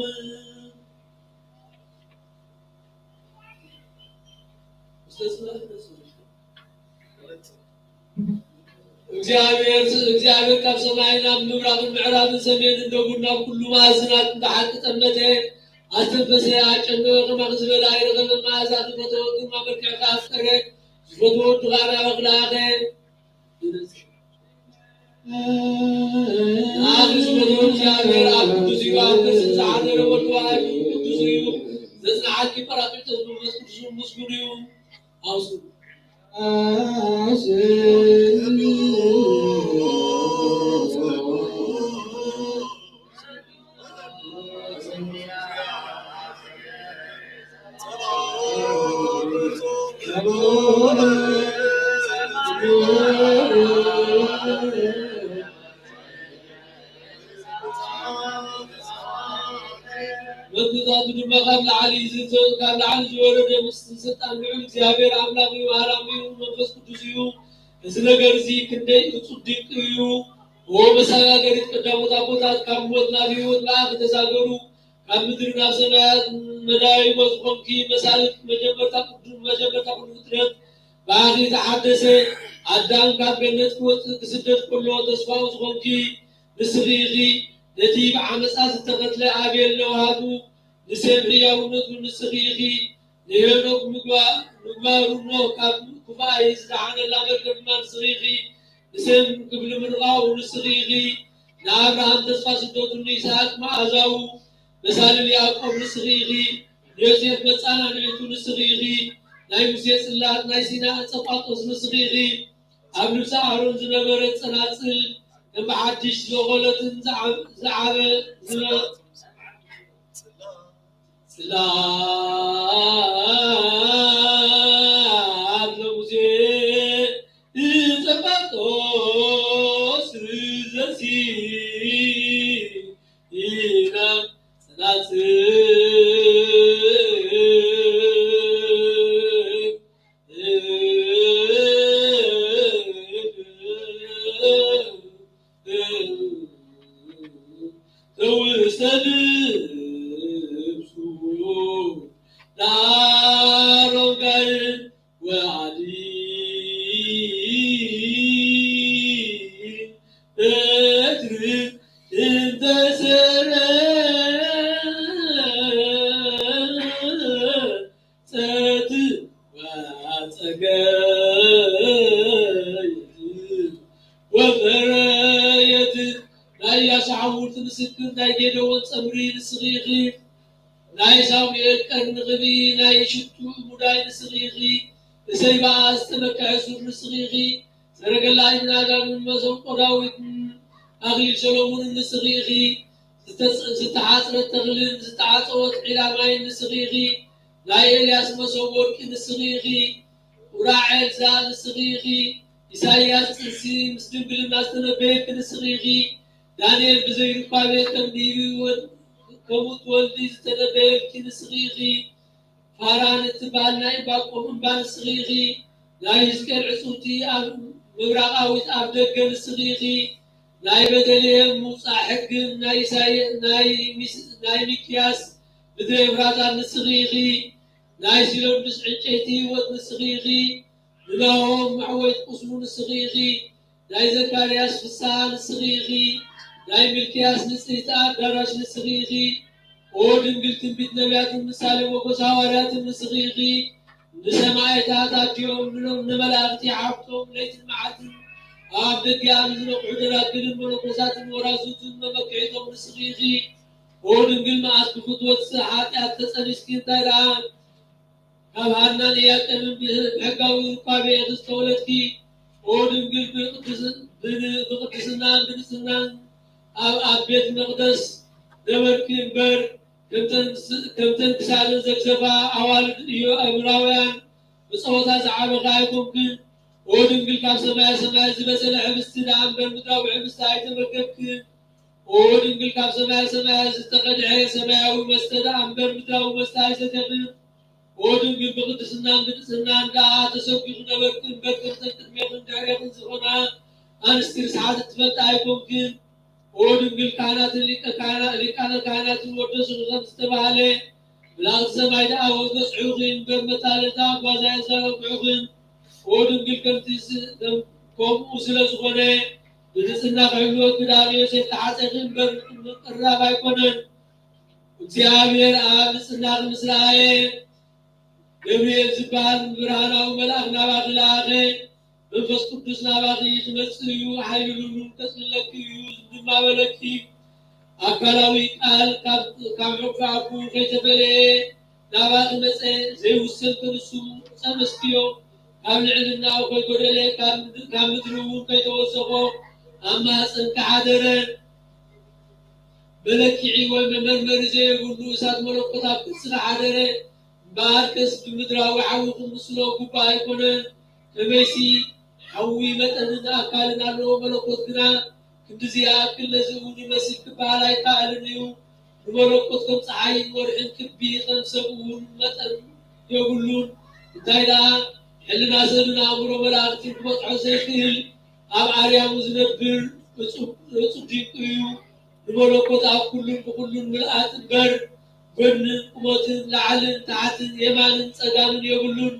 እግዚኣብሔር እግዚኣብሔር ካብ ሰማይ ናብ ምብራቕን ምዕራብን ሰሜንን ደቡብን ናብ ኩሉ ማዕዝናት እንተ ሓቂ ጠመተ ኣስተንፈሰ ኣጨነወ ከማኺ ዝበለ ኣይረኸበን መኣዛኺ ፈተወ ግርማ መልክዕኺ ኣፍቀረ ዝፈትዎ ወድኻ ናባኺ ለኣኸ። ንኣኺ ዝፈትዎ እግዚኣብሔር ኣብ ቅዱስ እዩ ኣብ ቅዱስ ዝሓደረ ወልድ ዋሕድ ቅዱስ እዩ። ዘጽንዓኪ ጳራቅሊጦስ መንፈስ ቅዱስ ምስጉን እዩ። ኣውሱ መግዛቱ ድማ ካብ ላዕሊ ዝዘ-፣ ካብ ላዕሊ ዝወረደ ምስቲ ስልጣን ልዑል እግዚኣብሔር ኣምላኽ እዩ፣ ሃላም እዩ፣ መንፈስ ቅዱስ እዩ። እዚ ነገር እዚ ክንደይ እጹብ ድንቂ እዩ! ኦ መሰጋገሪት ቀዳሞት ኣቦታት፣ ካብ ሞት ናብ ህይወት ብኣኺ ተሳገሩ። ካብ ምድሪ ናብ ሰማያት መዳይቦ ዝኾንኪ መሳልጥ መጀመርታ ቅዱ-፣ መጀመርታ ኩሉ ፍጥረት ብኣኺ ተሓደሰ። ኣዳም ካብ ገነት ክወጽእ ክስደድ ከሎ ተስፋኡ ዝኾንኪ ንስኺ ኢኺ። ነቲ ብዓመጻ ዝተቐትለ ኣቤል ነውሃቱ ንሴም ህያውነቱ ንስኺ ኢኺ። ንሄኖክ ምግባ-፣ ምግባሩ ኖህ ካብ ክፉኣይ ዝደሓነላ መርገም ድማ ንስኺ ኢኺ። ንሴም ክብሊ ምርቓኡ ንስኺ ኢኺ። ንኣብርሃም ተስፋ ስደቱ ንይስሃቅ መኣዛኡ መሳልል ያዕቆብ ንስኺ ኢኺ። ንዮሴፍ መጻናንዒቱ ንስኺ ኢኺ። ናይ ሙሴ ጽላት ናይ ሲና ዕጸ ጳጦስ ንስኺ ኢኺ። ኣብ ልብሲ ኣሮን ዝነበረ ጸናጽል ከም ብሓድሽ ዝበቖለትን ዝዓ-፣ ዝዓበ-፣ ዝመ-፣ ጽላት ለሙሴ ዕጸ ጳጦስ ዘሲና ጽናጽል ተውሰድ እሱ ዳሮጋይ ወዓዲ በትሪ እንተሰረ ጸት ወጸገየት ወፈረየት። ናይ ያሱ ሓውልቲ ምስክር፣ ናይ ጌደዎን ጸምሪ ንስኺ ኢኺ። ናይ ሳሙኤል ቀርኒ ቅብኢ፣ ናይ ሽቱ ሙዳይ ንስኺ ኢኺ። እሰይ በኣ ዝተመክሐ ሱር ንስኺ ኢኺ። ሰረገላ ኢብን ኣዳምን መሰንቆ ዳዊትን ኣኽሊል ሰሎሞንን ንስኺ ኢኺ። ዝተጽ-፣ ዝተሓጽረት ተኽልን ዝተዓጸወት ዒላ ማይን ንስኺ ኢኺ። ናይ ኤልያስ መሶብ ወርቂ ንስኺ ኢኺ። ኡራኤል ዛል ንስኺ ኢኺ። ኢሳይያስ ጥንሲ ምስ ድንግልና ዝተነበየኪ ንስኺ ኢኺ። ዳንኤል ብዘይ ርኳቤ ከም ንህቢ ወድ-፣ ከምኡ ትወልዲ ዝተነበየልኪ ንስኺ ኢኺ። ፋራን እትበሃል ናይ ዕንባቆም እምባ ንስኺ ኢኺ። ናይ ሕዝቅኤል ዕጽውቲ ኣብ ምብራቓዊት ኣፍ ደገ ንስኺ ኢኺ። ናይ ቤተልሔም ምውጻእ ሕግን ናይ ኢሳይ-፣ ናይ ሚስ-፣ ናይ ሚክያስ ምድረ ኤፍራታ ንስኺ ኢኺ። ናይ ሲሎንዱስ ዕንጨይቲ ህይወት ንስኺ ኢኺ። ንናሆም መዕወይቲ ቁስሉ ንስኺ ኢኺ። ናይ ዘካርያስ ፍስሓ ንስኺ ኢኺ። ናይ ሚልክያስ ንጽሕቲ ኣዳራሽ ንስኺ ኢኺ። ኦ ድንግል፣ ትንቢት ነቢያትን ምሳሌ ሞገስ ሃዋርያትን ንስኺ ኢኺ። ንሰማዕታት ኣዲኦም፣ ንሎም ንመላእኽቲ ሓፍቶም፣ ለይትን መዓልትን ኣብ ደጊኣ ንዝነቕሑ ደናግልን መነኮሳትን ወራዙትን መመክሒቶም ንስኺ ኢኺ። ኦ ድንግል፣ መዓስ ብፍትወት ኃጢኣት ተጸኒስኪ እንታይ ደኣ ካብ ሃናን ኢያቄምን ብህ-፣ ብሕጋዊ ሩካቤ ኢኺ ዝተወለድኪ። ኦ ድንግል፣ ብቅድስ-፣ ብን-፣ ብቅድስናን ብንጽህናን ኣብ፣ ኣብ ቤት መቕደስ ነበርኪ እምበር፣ ከምተን ስ-፣ ከምተን ክሳደን ዘግዘፋ ኣዋልድ ኢዮ-፣ እብራውያን ብጸወታ ዝዓበኻ ኣይኮንክን። ኦ ድንግል፣ ካብ ሰማየ ሰማያት ዝበሰለ ሕብስቲ ደኣ እምበር ምድራዊ ሕብስቲ ኣይተመገብክን። ኦ ድንግል፣ ካብ ሰማየ ሰማያት ዝተቐድሐ ሰማያዊ መስተ ደኣ እምበር ምድራዊ መስተ ኣይሰተኽን። ኦ ድንግል፣ ብቅድስናን ብንጽህናን ደኣ ተሰጒኺ ነበርኪ እምበር፣ ከምተን ቅድሜኽን ድሕሬኽን ዝኾና ኣንስቲ ርስሓት እትፈልጣ ኣይኮንክን። ኦ ድንግል፣ ካህናትን ሊቀ ካህና-፣ ሊቃነ ካህናትን ወደሱኺ ከም ዝተባህለ፣ መላእኽቲ ሰማይ ደኣ ወገጽሑኺ እምበር፣ መታለልታ ጓዛ የዛናግዑኽን። ኦ ድንግል፣ ከምቲ ስ-፣ ከም-፣ ከምኡ ስለ ዝኾነ፣ ብንጽህና ክሕልወኪ ደኣ ንዮሴፍ ተሓጸኺ እምበር፣ ምቅራብ ኣይኮነን። እግዚኣብሔር ኣብ ንጽህናኺ ምስ ረኣየ፣ ገብርኤል ዝበሃል ብርሃናዊ መልኣኽ ናባኺ ለኣኸ። መንፈስ ቅዱስ ናባኺ ክመጽእ እዩ፣ ሓይሊ ልዑል ከጽልለኪ እዩ ድማ በለኪ። ኣካላዊ ቃል ካብ፣ ካብ ሕቑፊ ኣቦኡ ከይተፈለየ፣ ናባኺ መጸ ዘይውሰን ክንሱ ጸመስክዮ፣ ካብ ልዕልናኡ ከይጎደለ፣ ካብ ምድ-፣ ካብ ምድሪ እውን ከይተወሰኾ ኣብ ማህጸንኪ ሓደረ። መለክዒ ወይ መመርመሪ ዘይብሉ እሳት መለኮት ኣብ ቅጽሪ ሓደረ። እምበኣርከስ ብምድራዊ ሓዊ ክምስሎ ግቡእ ኣይኮነን። ከመይሲ ሓዊ መጠንን ኣካልን ኣለዎ፣ መለኮት ግና ክንድዚ ይኣክል ነዚ እውን ይመስል ክበሃል ኣይከኣልን እዩ። ንመለኮት ከም ጸሓይን ወርሕን ክቢ፣ ከም ሰብ እውን መጠን የብሉን። እንታይ ደኣ ሕልና ሰብን ኣእምሮ መላእኽትን ክበጽሖ ዘይክእል፣ ኣብ ኣርያሙ ዝነብር እጹብ፣ እጹብ ድንቂ እዩ። ንመለኮት ኣብ ኩሉን ብኹሉን ምልኣት እምበር፣ ጎድንን ቁመትን ላዕልን ታሕትን የማንን ጸጋምን የብሉን።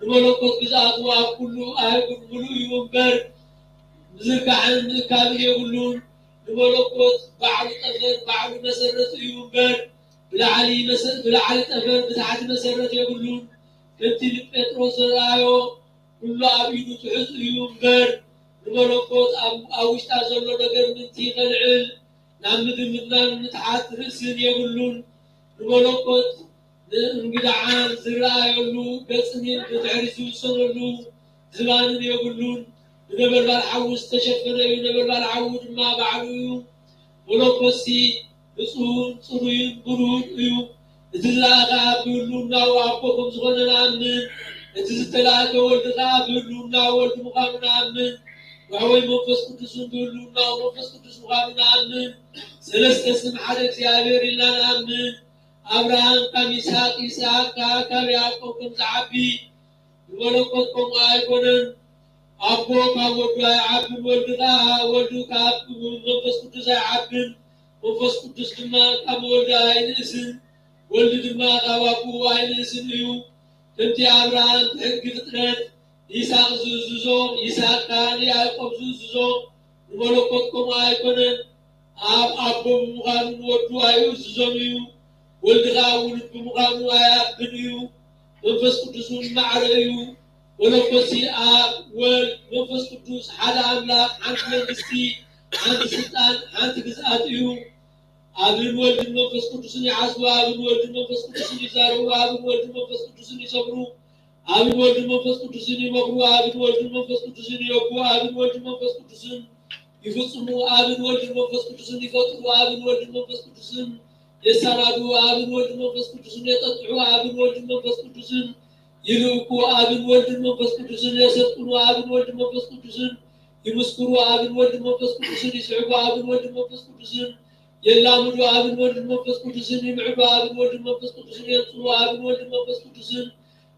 ንመለኮት ግዝኣቱ ኣብ ኩሉ ኣህጉር ምሉእ እዩ እምበር፣ ምዝርጋሕን ምእካብን የብሉን። ንመለኮት ባዕሉ ጠፈር ባዕሉ መሰረት እዩ እምበር፣ ብላዕሊ መሰ-፣ ብላዕሊ ጠፈር ብታሕቲ መሰረት የብሉን። ከምቲ ንጴጥሮስ ዘርኣዮ፣ ኩሉ ኣብ ኢዱ ትሑዝ እዩ እምበር፣ ንመለኮት ኣብ፣ ኣብ ውሽጣ ዘሎ ነገር ምእንቲ ከልዕል፣ ናብ ምድሪ ምድናን ምትሓት ርእስን የብሉን። ንመለኮት ንእንግድዓን ዝረኣየሉ ገጽን ብድሕሪ ዝውሰነሉ ዝባንን የብሉን። ብነበልባል ሓዊ ዝተሸፈነ እዩ፣ ነበልባል ሓዊ ድማ ባዕሉ እዩ። መለኮትሲ ንጹህን ጽሩይን ብሩህን እዩ። እቲ ዝለኣኸ ኣብ ብህልውናኡ ኣቦ ከም ዝኾነ ንኣምን። እቲ ዝተላእከ ወልዲ ከኣ ብህልውናኡ ወልዲ ምዃኑ ንኣምን። ውሕወይ መንፈስ ቅዱስን ብህልውናኡ መንፈስ ቅዱስ ምዃኑ ንኣምን። ሰለስተ ስም ሓደ እግዚኣብሔር ኢልና ንኣምን። ኣብርሃም ካብ ይስሐቅ፣ ይስሐቅ ከኣ ካብ ያዕቆብ ከም ዝዓቢ፣ ንመለኮት ከምኡ ኣይኮነን። ኣቦ ካብ ወዱ ኣይዓብን፣ ወልዲ ከኣ፣ ወልዲ ካብ መንፈስ ቅዱስ ኣይዓብን፣ መንፈስ ቅዱስ ድማ ካብ ወልዲ ኣይንእስን፣ ወልዲ ድማ ካብ ኣቦኡ ኣይንእስን እዩ። ከምቲ ኣብርሃም ብሕጊ ፍጥረት ንይስሐቅ ዝእዝዞ፣ ይስሐቅ ከኣ ንያዕቆብ ዝእዝዞ፣ ንመለኮት ከምኡ ኣይኮነን። ኣብ ኣቦ ብምዃኑ ንወዱ ኣይእዝዞን እዩ፣ ወልዲ ከኣ ውሉድ ብምዃኑ ኣይዓብን እዩ። መንፈስ ቅዱስ እውን ማዕረ እዩ። መለኮትሲ ኣብ፣ ወልድ፣ መንፈስ ቅዱስ ሓደ ኣምላኽ፣ ሓንቲ መንግስቲ፣ ሓንቲ ስልጣን፣ ሓንቲ ግዝኣት እዩ። ኣብን ወልድን መንፈስ ቅዱስን ይሓስቡ፣ ኣብን ወልድን መንፈስ ቅዱስን ይዛረቡ፣ ኣብን ወልድን መንፈስ ቅዱስን ይሰምሩ፣ ኣብን ወልድን መንፈስ ቅዱስን ይመኽሩ፣ ኣብን ወልድን መንፈስ ቅዱስን ይወግኡ፣ ኣብን ወልድን መንፈስ ቅዱስን ይፍጽሙ፣ ኣብን ወልድን መንፈስ ቅዱስን ይፈጥሩ፣ ኣብን ወልድን መንፈስ ቅዱስን የሰናድኡ፣ ኣብን ወልድን መንፈስ ቅዱስን የጠጥሑ፣ ኣብን ወልድን መንፈስ ቅዱስን ይልእኩ፣ ኣብን ወልድን መንፈስ ቅዱስን የሰልጥኑ፣ ኣብን ወልድን መንፈስ ቅዱስን ይምስክሩ፣ ኣብን ወልድን መንፈስ ቅዱስን ይስዕቡ፣ ኣብን ወልድን መንፈስ ቅዱስን የላምዱ፣ ኣብን ወልድን መንፈስ ቅዱስን ይምዕዱ፣ ኣብን ወልድን መንፈስ ቅዱስን የንጽሩ፣ ኣብን ወልድን መንፈስ ቅዱስን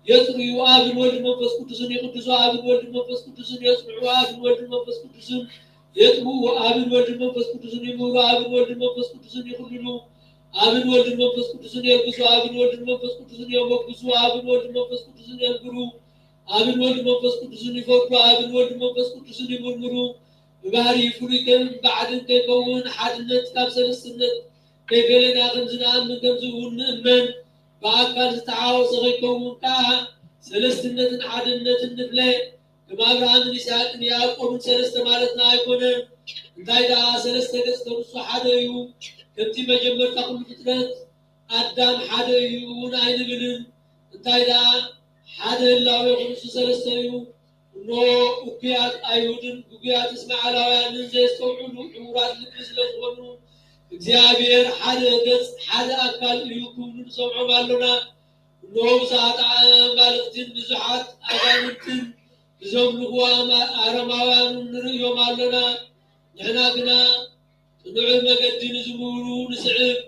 የጽርዩ፣ ኣብን ወልድን መንፈስ ቅዱስን ይቅድሱ፣ ኣብን ወልድን መንፈስ ቅዱስን የጽንዑ፣ ኣብን ወልድን መንፈስ ቅዱስን የጥምኡ፣ ኣብን ወልድን መንፈስ ቅዱስን ይምህሩ፣ ኣብን ወልድን መንፈስ ቅዱስን ይኹልሉ፣ ኣብን ወልድን መንፈስ ቅዱስን የልግሱ፣ ኣብን ወልድን መንፈስ ቅዱስን የሞግሱ፣ ኣብን ወልድን መንፈስ ቅዱስን የንብሩ፣ ኣብን ወልድን መንፈስ ቅዱስን ይፈርዱ፣ ኣብን ወልድን መንፈስ ቅዱስን ይምርምሩ። ብባህሪ ፍሉይ ከም ባዕድን ከይከውን፣ ሓድነት ካብ ሰለስትነት ከይፈለና ከምዚ ንኣምን፣ ከምዚ እውን ንእመን። ብኣካል ዝተሓዋወሰ ከይከውን ከኣ ሰለስትነትን ሓድነትን ንፍለ። ከም ኣብርሃምን ይስሐቅን ያዕቆብን ሰለስተ ማለትና ኣይኮነን። እንታይ ደኣ፣ ሰለስተ ገጽ ተንሱ ሓደ እዩ። ከምቲ መጀመርታ ኩሉ ፍጥረት ኣዳም ሓደ እዩ እውን ኣይንብልን። እንታይ ደኣ፣ ሓደ ህላዌ ክንሱ ሰለስተ እዩ። እነሆ እኩያት ኣይሁድን ግጉያት እስማዓላውያንን ዘየስተውዕሉ ዕዉራት ልቢ ስለ ዝኾኑ፣ እግዚኣብሔር ሓደ ገጽ ሓደ ኣካል እዩ ክብሉ ንሰምዖም ኣሎና። እነሆ ብዙሓት ኣማልኽትን ብዙሓት ኣጋንንትን ብዘምልኹ ኣማ-፣ ኣረማውያንን ንርእዮም ኣሎና። ንሕና ግና ቅኑዕ መገዲ ንዝምህሩ ንስዕብ፣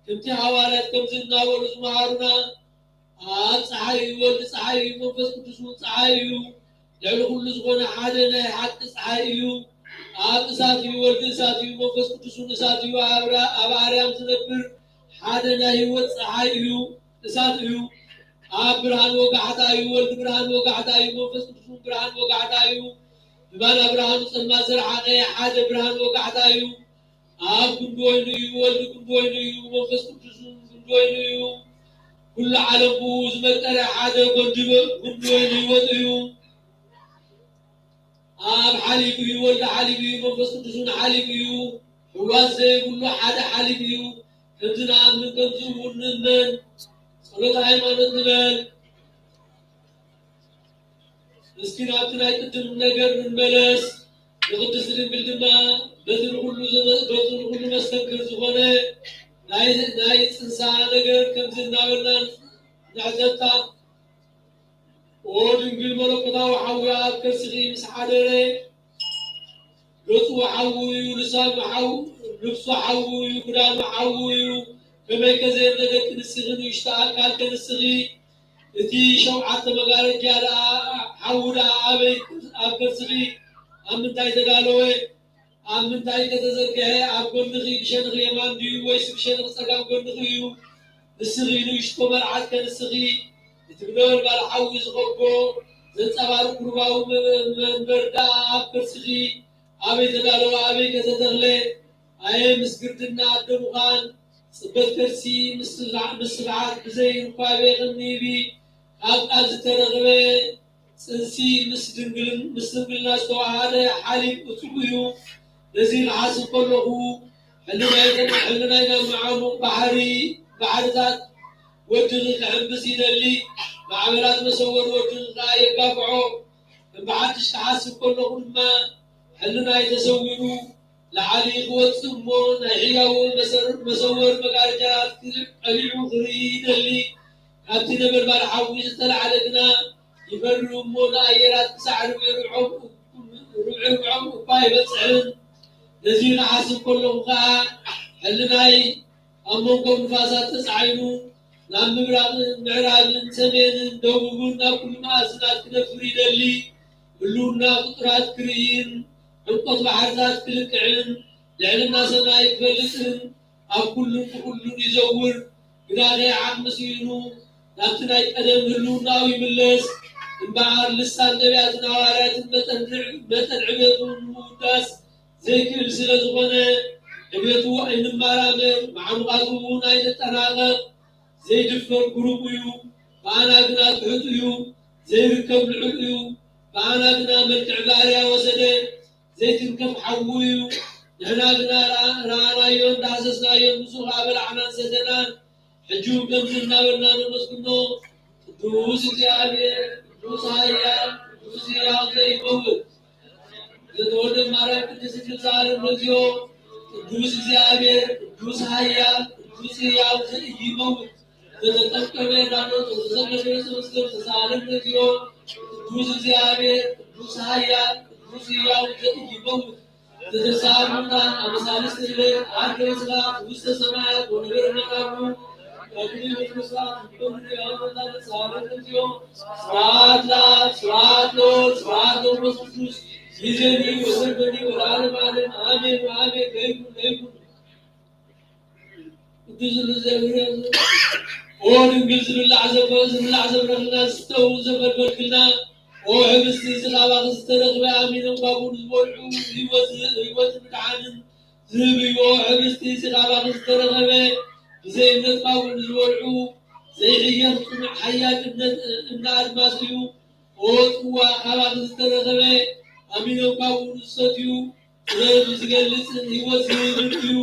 ከምቲ ሃዋርያት ከምዚ እናበሉ ዝመሃሩና፣ ኣብ ጸሓይ እዩ፣ ወልድ ጸሓይ እዩ፣ መንፈስ ቅዱስ እውን ጸሓይ እዩ። ልዕሊ ኩሉ ዝኾነ ሓደ ናይ ሓቂ ጸሓይ እዩ። ኣብ እሳት እዩ፣ ወልድ እሳት እዩ፣ መንፈስ ቅዱስ እውን እሳት እዩ። ኣብ ራ-፣ ኣብ ኣርያም ዝነብር ሓደ ናይ ህይወት ጸሓይ እዩ፣ እሳት እዩ። ኣብ ብርሃን ወጋሕታ እዩ፣ ወልድ ብርሃን ወጋሕታ እዩ፣ መንፈስ ቅዱስ እውን ብርሃን ወጋሕታ እዩ። ብባና ብርሃኑ ጸልማት ዘርሓቐ ሓደ ብርሃን ወጋሕታ እዩ። ኣብ ጉንዲ ወይኑ እዩ፣ ወልድ ጉንዲ ወይኑ እዩ፣ መንፈስ ቅዱስ እውን ጉንዲ ወይኑ እዩ። ኩሉ ዓለም ብኡ ዝመቀረ ሓደ ጎንዲ በ-፣ ጉንዲ ወይኑ ህይወት እዩ። ኣብ ሓሊብ እዩ፣ ወልድ ሓሊብ እዩ፣ መንፈስ ቅዱስ እውን ሓሊብ እዩ። ሕዋስ ዘይብሉ ሓደ ሓሊብ እዩ። ከምዚ ንኣምን ከምዚ እውን ንእመን። ጸሎተ ሃይማኖት ንበል። እስኪ ናብቲ ናይ ቅድም ነገር ንመለስ። ንቅድስቲ ድንግል ድማ በቲ ንኹሉ ዘመ-፣ በቲ ንኹሉ መስተንክር ዝኾነ ናይ፣ ናይ ጽንሳ ነገር ከምዚ እናበልና ንሕተታ። ኦ ድንግል መለኮታዊ ሓዊ ኣብ ከርስኺ ምስ ሓደረ፣ ገጹ ሓዊ እዩ፣ ልሳኑ ሓዊ፣ ልብሱ ሓዊ እዩ፣ ክዳኑ ሓዊ እዩ። ከመይ ከ ዘየለ ደቂ ንስኺ፣ ንእሽቶ ኣካል ከ ንስኺ፣ እቲ ሸውዓተ መጋረጃ ደኣ፣ ሓዊ ደኣ ኣበይ ኣብ ከርስኺ ኣብ ምንታይ ተዳለወ? ኣብ ምንታይ ከተዘርግሐ? ኣብ ጎንኺ ብሸነኽ የማን ድዩ ወይስ ብሸነኽ ጸጋም ጎንኺ እዩ? ንስኺ ንእሽቶ መርዓት ከ ንስኺ፣ እቲ ብነበልባል ሓዊ ዝኸቦ ዘንጸባርቕ ቁሩባዊ መ-፣ መንበር ደኣ ኣብ ከርስኺ ኣበይ ተዳለወ? ኣበይ ከ ተተኽለ? ኣየ ምስ ግርድና ኣደ ምዃን፣ ጽበት ከርሲ ምስ ስብዓ-፣ ምስ ስብዓት ብዘይ እንኳቤ ቅንይቢ ካብ ቃል ዝተረኽበ ጽንሲ ምስ ድንግልን-፣ ምስ ድንግልና ዝተዋሃደ ሓሊብ እጹብ እዩ። ነዚ ክሓስብ ከለኹ፣ ሕልናይ-፣ ሕልናይ ናብ መዓሙቕ ባሕሪ፣ ባሕርታት ወድኺ ክሕምብስ ይደሊ፣ ማዕበላት መሰወሪ ወድኺ ከኣ የጋፍዖ። እምብሓድሽ ክሓስብ ከለኹ ድማ፣ ሕልናይ ተሰዊሩ ላዕሊ ክወጽእ እሞ፣ ናይ ሕያው መሰር-፣ መሰወሪ መጋረጃታት ቀሊዑ ክርኢ ይደሊ። ካብቲ ነበልባል ሓዊ ዝተላዕለ ግና ይፈሪ እሞ፣ ንኣየራት ክሳዕ ርብዒ ርብዖም፣ ርብዒ ርብዖም እኳ ኣይበጽሕን። ነዚ ክሓስብ ከለኹ ኸኣ፣ ሕልናይ ኣብ መንጎ ንፋሳት ተጻዒኑ፣ ናብ ምብራቕን ምዕራብን ሰሜንን ደቡብን ናብ ኩሉ መኣዝናት ክነፍር ይደሊ። ህልውና ፍጡራት ክርእይን፣ ዕምቆት ባሕርታት ክልክዕን፣ ልዕልና ሰማይ ክፈልጥን፣ ኣብ ኩሉን ብኹሉን ይዘውር። ግዳ ከይዓሚ ስኢኑ፣ ናብቲ ናይ ቀደም ህልውናኡ ይምለስ። እምበኣር ልሳን ነቢያትን ሃዋርያትን መጠን፣ መጠን ዕቤቱ ንምውዳስ ዘይክእል ስለ ዝኾነ፣ ዕቤቱ ኣይንመራመር፣ መዓሙቓቱ እውን ኣይንጠናቐቕ። ዘይድፈር ግሩም እዩ፣ ብኣና ግና ትሑት እዩ። ዘይርከብ ልዑል እዩ፣ ብኣና ግና መልክዕ ባርያ ወሰደ። ዘይትንከፍ ሓዊ እዩ። ንሕና ግና ረኣ-፣ ረኣናዮን ዳህሰስናዮን፣ ንሱ ኸኣ በላዕናን ሰተናን። ሕጂ እውን ከምዚ እናበልና ነመስግኖ። ቅዱስ እግዚኣብሔር፣ ቅዱስ ኃያል፣ ቅዱስ ሕያው ዘይመውት። ዘተወልደ ማርያም ቅድስት ድንግል ዘዓለም ነዚኦ። ቅዱስ እግዚኣብሔር፣ ቅዱስ ኃያል፣ ቅዱስ ሕያው ዘኢይመውት። ዘተጠምቀ በዮርዳኖስ ወዘተሰቅለ በዕፀ መስቀል ዘዓለም ነዚኦ። ቅዱስ እግዚኣብሔር፣ ቅዱስ ኃያል፣ ቅዱስ ሕያው ዘኢይመውት። ዘተንሥአ እሙታን አመ ሣልስት ዕለት ዐርገ በስብሐት ውስተ ሰማያት ወነበረ መቃብሩ። ቀድሚ በስብሐት ወክብር ያመጣል ጻድቅ እግዚኦ። ስብሐት ለአብ፣ ስብሐት ለወልድ፣ ስብሐት ለመንፈስ ቅዱስ። ይእዜኒ ወዘልፈኒ ወለዓለመ ዓለም። አሜን ወአሜን። ለይኩን፣ ለይኩን። ቅዱስ ሉዘብርያስ ኦ ድንግል ዝብላዕ ዘፈ-፣ ዝብላዕ ዘብረኽልና፣ ዝስተውን ዘፈልፈልክልና፣ ኦ ሕብስቲ እዚ ካባኺ ዝተረኽበ ኣሚኖም ካብኡ ንዝበልዑ ህይወት ዝህብ፣ ህይወትን ምድሓንን ዝህብ እዩ። ኦ ሕብስቲ እዚ ካባኺ ዝተረኸበ ብዘይ እምነት ካብኡ ንዝበልዑ ዘይሕየኽ ጽኑዕ ሓያል እምነት፣ እምነ ኣድማስ እዩ። ኦ ጽዋ ካባኺ ዝተረኸበ ኣሚኖም ካብኡ ንዝሰትዩ ጥበብ ዝገልጽን ህይወት ዝህብን እዩ።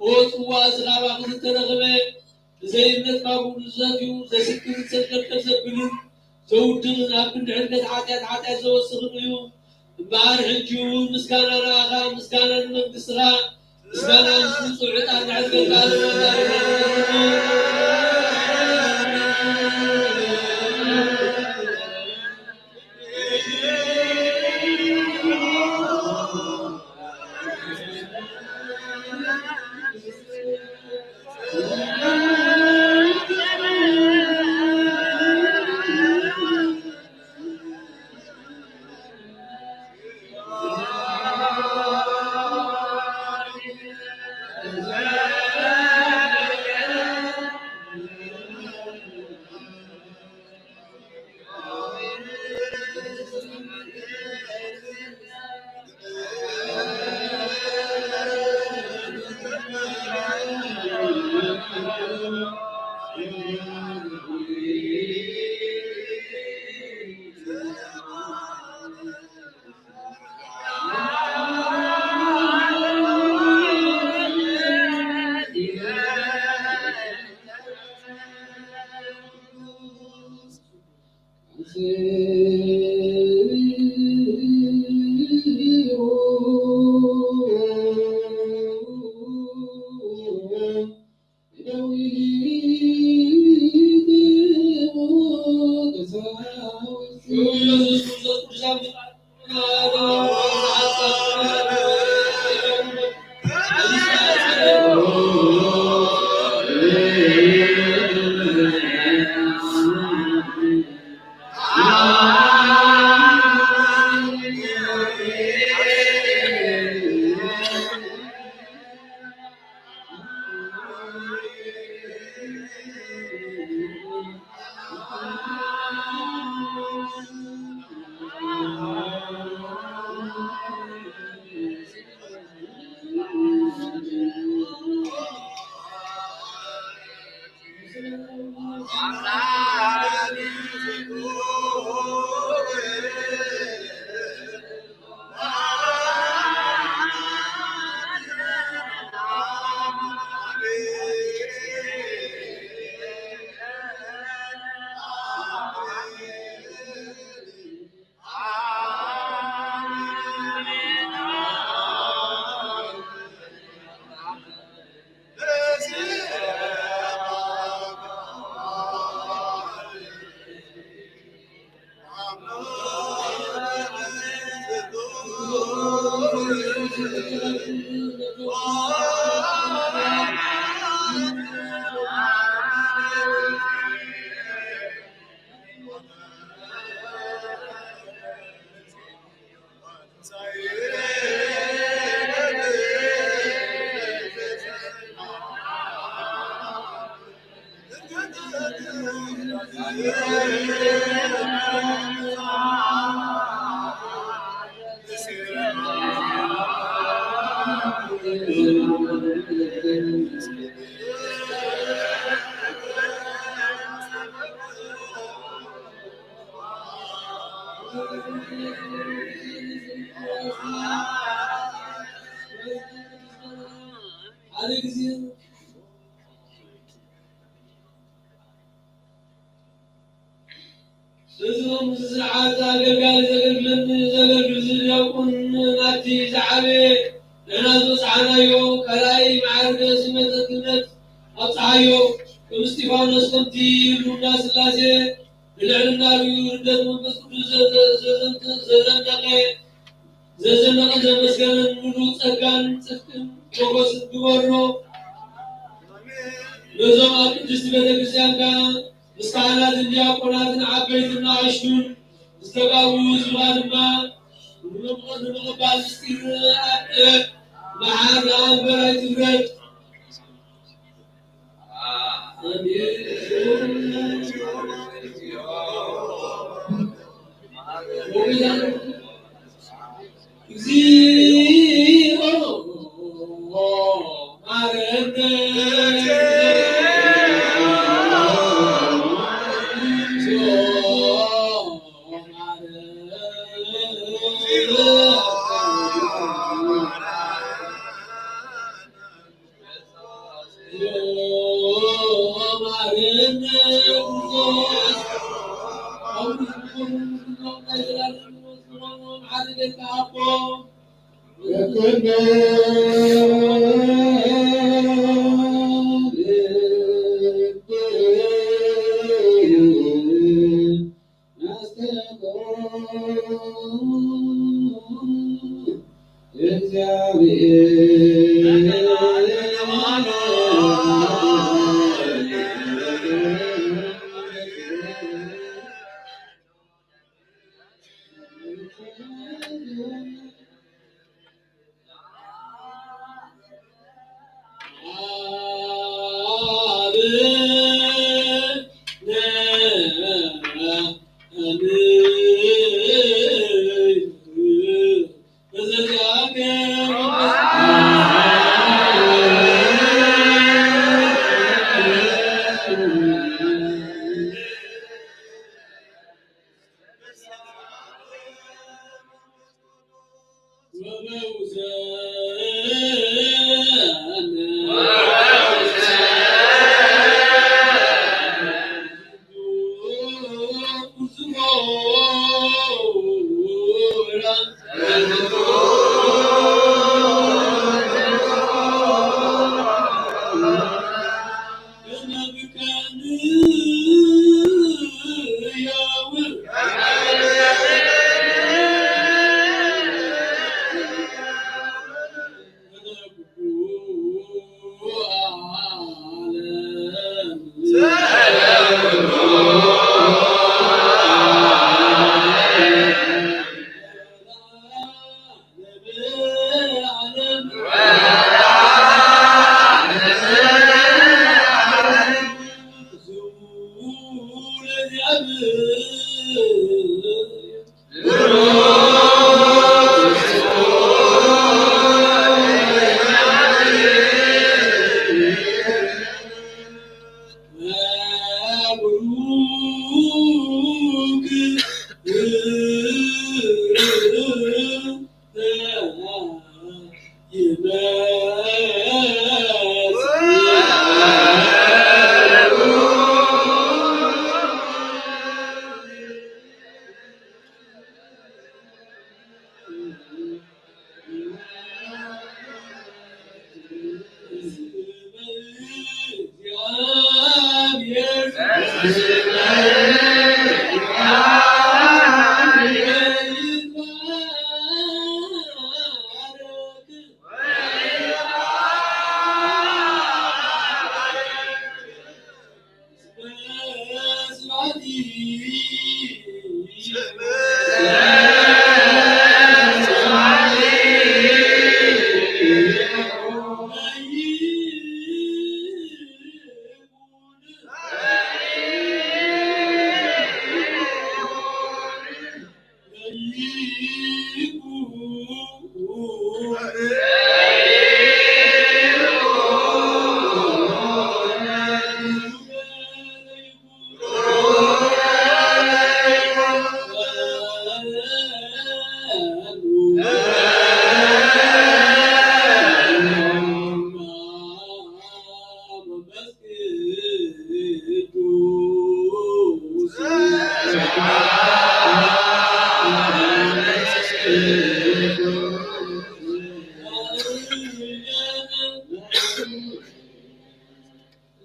ኦ ጽዋ እዚ ካባኺ ዝተረኸበ ብዘይ እምነት ካብኡ ንዝሰትዩ ዘስክርን ሰንከልከል ዘብልን ዘውድቕን ኣብ ክንዲ ሕድገት ሓጢኣት ሓጢኣት ዘወስኽን እዩ። እምበኣር ሕጂ እውን ምስጋና ንኣኻ፣ ምስጋና ንመንግስትኻ፣ ምስጋና ምስ ንጹህ ዕጣን ንሕድገት ለዓለመ ዓለም። ሓደ ግዜ እዞም እዚ ስርዓት ኣገልጋሊ ዘገልግለኒ ዘገልግል እዚ ዲያቆን ናቲ ዝዓበየ ንሕና ዝበጽሓናዮ ካልኣይ ማዕርገ ሲመተ ክህነት ኣብጽሓዮ። ከም እስጢፋኖስ ከምቲ ልሙና ስላሴ ብልዕልና ርእዩ ርደት መንፈስ ቅዱስ ዘተ-፣ ዘዘንተ-፣ ዘዘነቀ ዘዘነቐን ዘመስገነን ምሉእ ጸጋን ጽድቅን ሞገስን ግበሮ። ነዞም ኣብ ቅድስቲ ቤተ ክርስቲያንካ ምስ ካህናትን ዲያቆናትን ዓበይትን ንኣሽቱን ዝተጋቡ ህዝብኻ ድማ ንምቕ-፣ ንምቕባል ምስጢር ኣጥብቕ። መሓር ንኣንበር ኣይትፍረድ። እግዚኦ መሐረነ።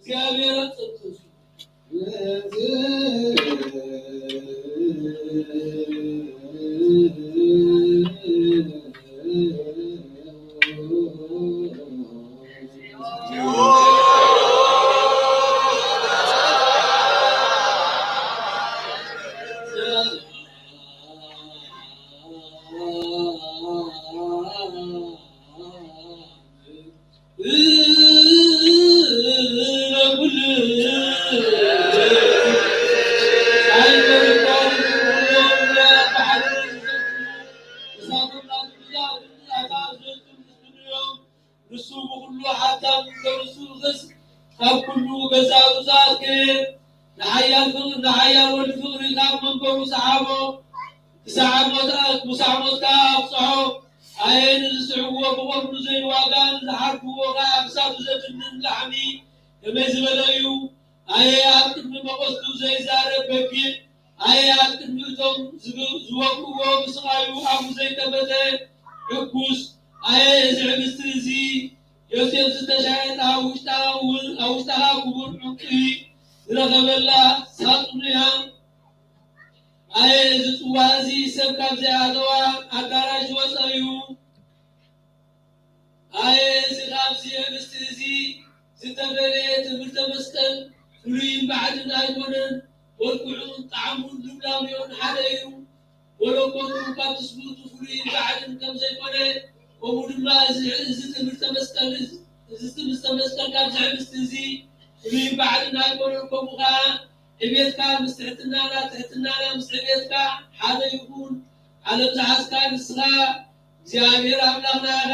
እግዚኣብሔር ኣጸብጽብ። ንሱ ብኹሉ ሓታም፣ ንሱ ርሱስ ካብ ኩሉ ገዛኡ ዝኣከየ፣ ንሓያል ፍቕሪ፣ ንሓያል ወልዲ ፍቕሪ ካብ መንበሩ ዝሃቦ፣ ክሳዕ ሞት፣ ክሳዕ ሞት ከኣ ኣብጽሖ። ኣየ ንዝስዕብዎ ብቐርኑ ዘይዋጋእ፣ ንዝሓርድዎ ከኣ ክሳብ ዘድንን ላሕሚ ከመይ ዝበለ እዩ! ኣየ ኣብ ቅድሚ መቐስቱ ዘይዛረብ በጊዕ፣ ኣየ ኣብ ቅድሚ እቶም ዝግ-፣ ዝወግእዎ ብስቓዩ ኣፉ ዘይከፈተ ዕጉስ! ኣየ እዚ ሕብስቲ እዚ ዮሴፍ ዝተሻየጠ ኣብ ውሽጣ እውን፣ ኣብ ውሽጣ ከኣ ክቡር ዕንቁ ዝረኸበላ ሳጥኑ እያ። ኣየ እዚ ጽዋ እዚ ሰብ ካብ ዘይኣተዋ ኣዳራሽ ዝወጸ እዩ። ኣየ እዚ ካብዚ ህብስቲ እዚ ዝተፈለየ ትምህርተ መስቀል ፍሉይን ባዕድን ኣይኮነን፣ መልክዑን ጣዕሙን ልምላሜኡን ሓደ እዩ። መለኮቱ ካብ ትስብእቱ ፍሉይን ባዕድን ከም ዘይኮነ፣ ከምኡ ድማ እዚ፣ እዚ ትምህርተ መስቀል፣ እዚ ትምህርተ መስቀል ካብዚ ህብስቲ እዚ ፍሉይን ባዕድን ኣይኮነን። ከምኡ ከኣ ዕቤትካ ምስ ትሕትናና፣ ትሕትናና ምስ ዕቤትካ ሓደ ይኹን። ዓለም ዝሓዝካ ንስኻ እግዚኣብሔር ኣምላኽና ኢኻ።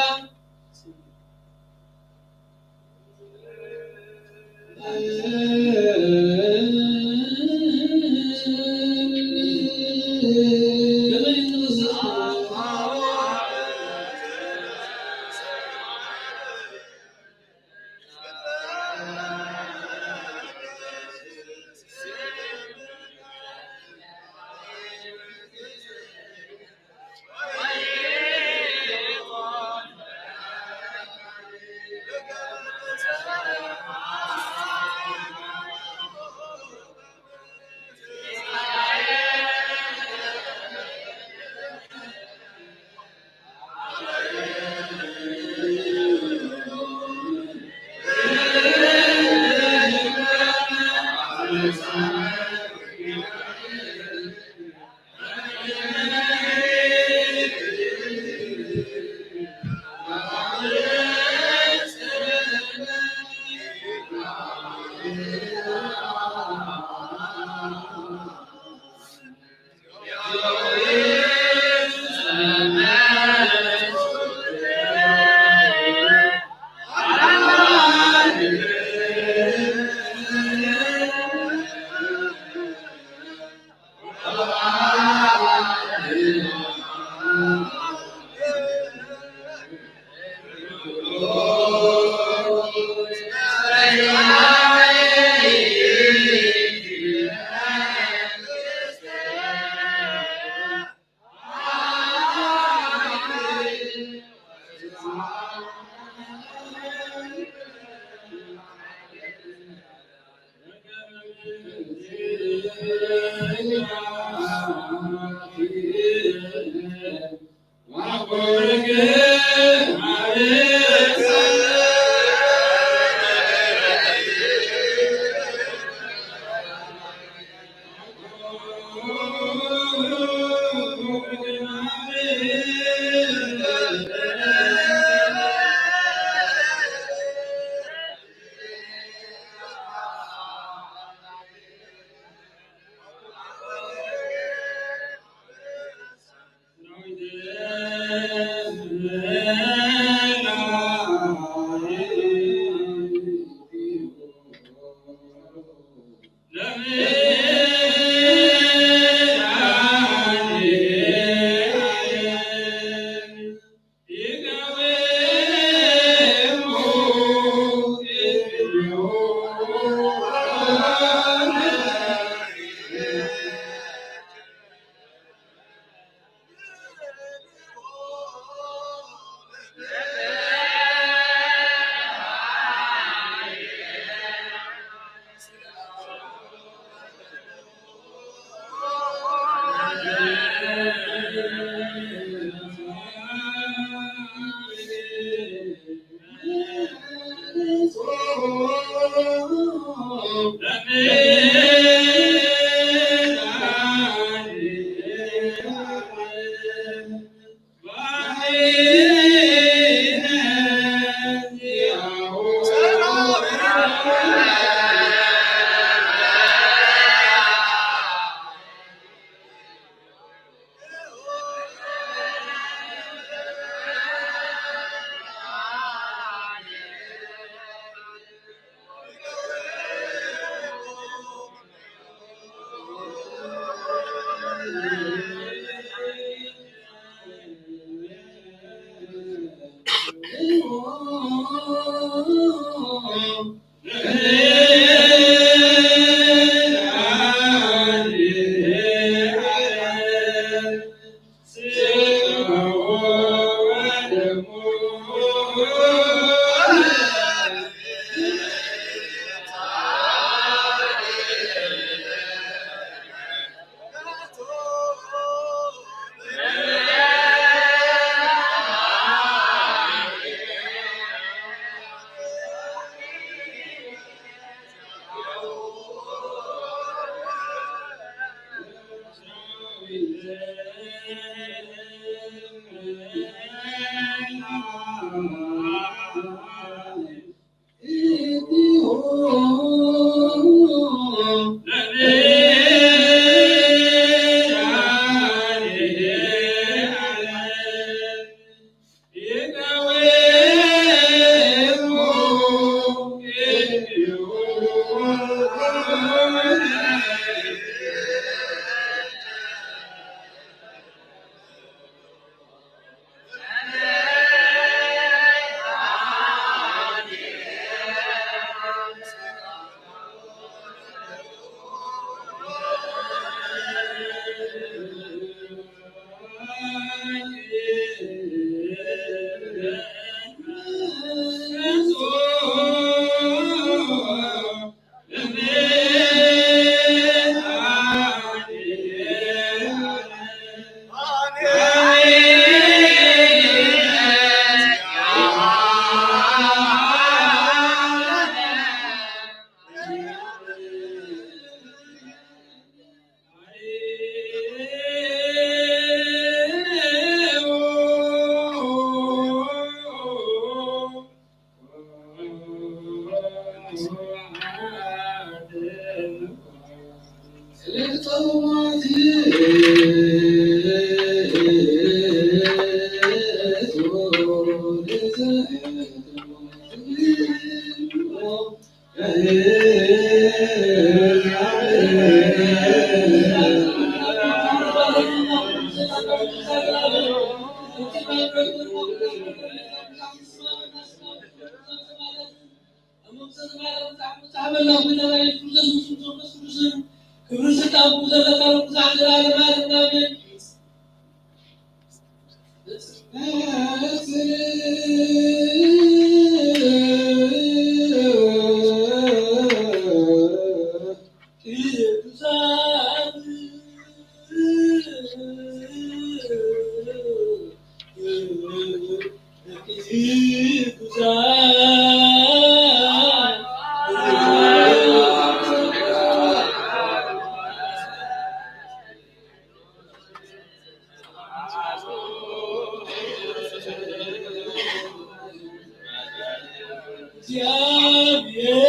እግዚኣብሔር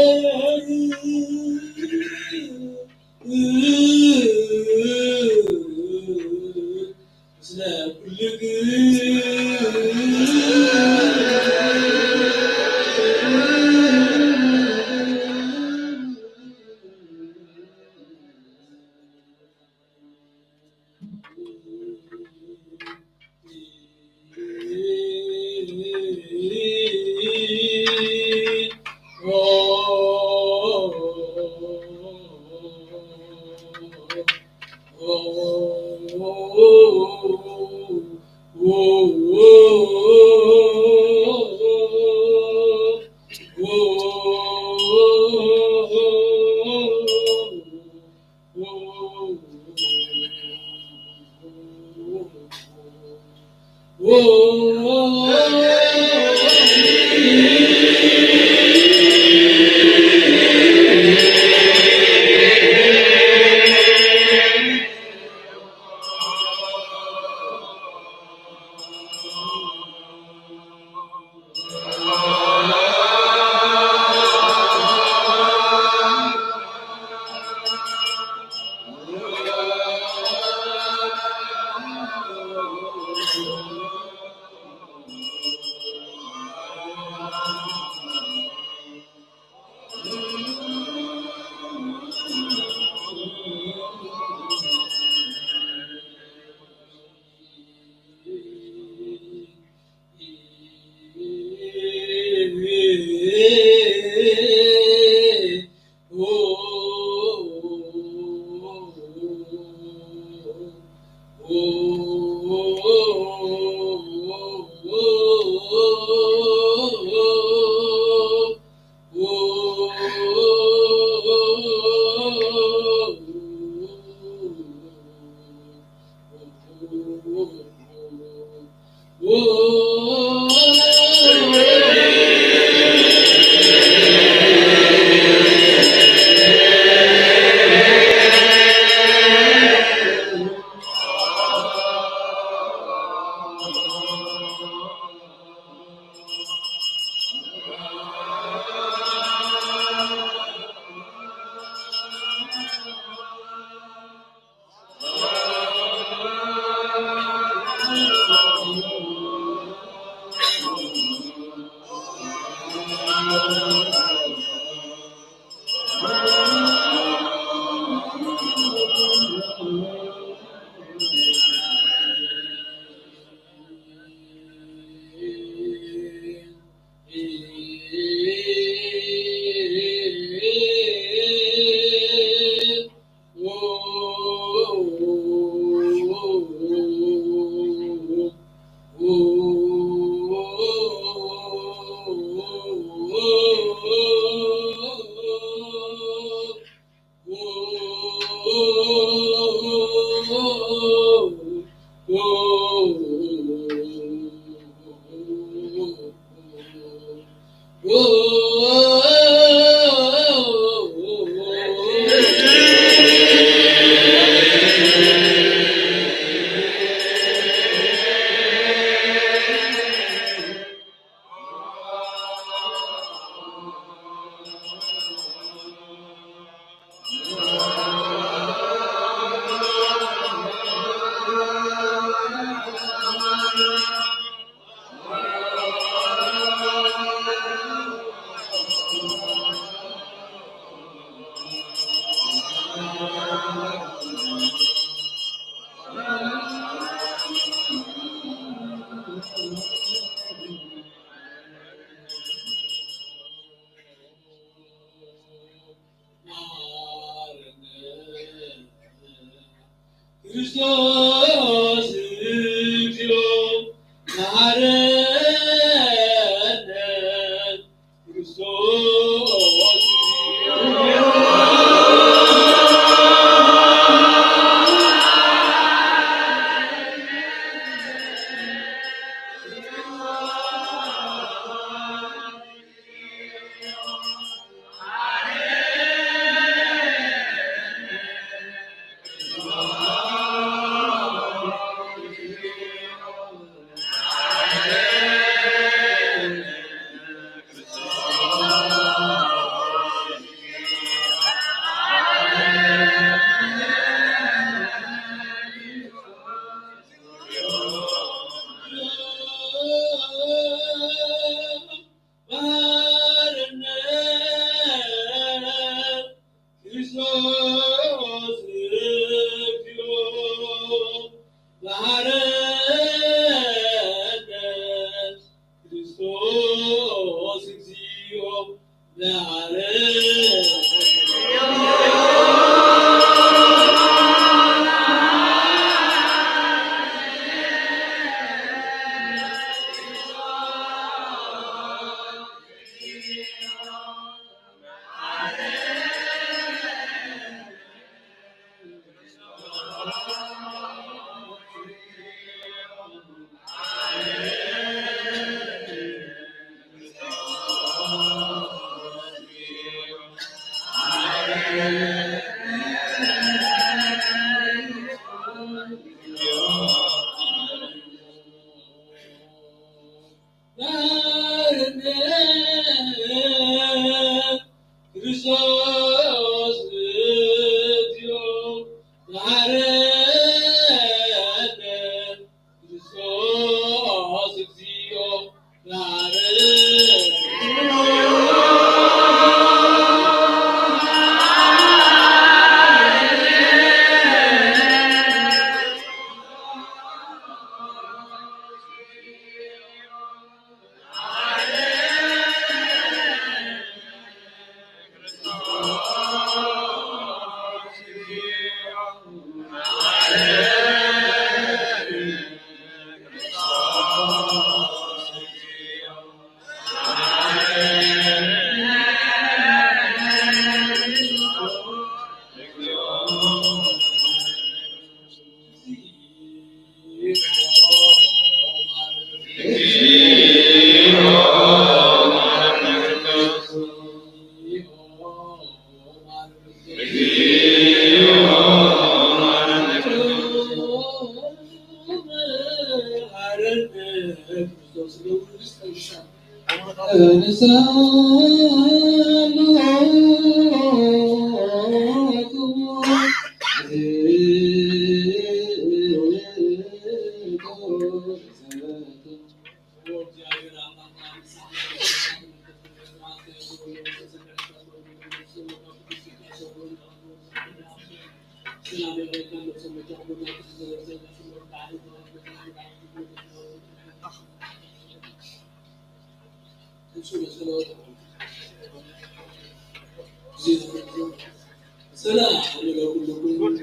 ምስለ ኩልክሙ። ክርስቶስ እግዚኦ መሐረነ። ናርነት ክርስቶስ እዩ። ናርነት ክርስቶስ እግዚኦ ናርነት። ሰላም ንለኩልኩም።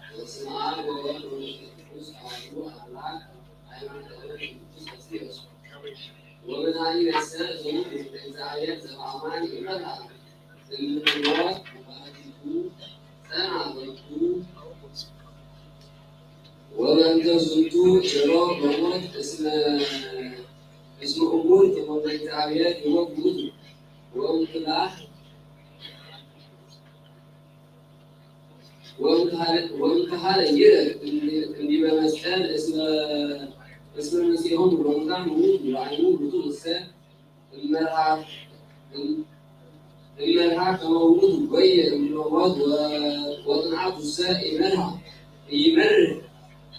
በስመ አብ ወወልድ ወመንፈስ ቅዱስ አሐዱ አምላክ። ሃይማኖተ ቅዱስ እስጢፋኖስ። ወመድኃኒነ ሰብእ እግዚአብሔር ዘበአማን ይመርሃ። እምሕይወት ወባሕቲቱ ጸንዐ በኩ። ወበእንተ ዝንቱ ሄሮ በሞት እስመ፣ እስመ እሙን ከመ እግዚአብሔር ሕይወት ውእቱ። ወእምትላህ ወእምትሃለ ይረድ እንዲበ መስቀል እስመ፣ እስመ ምስሌሆሙ ሎምዛን ውእቱ ወአይኑ ውእቱ እሰ እመርሃ፣ እመርሃ ከመ ውእቱ ወየ እምነ ሞት ወ-፣ ወጽንዓቱሰ ኢመርሃ ኢመርህ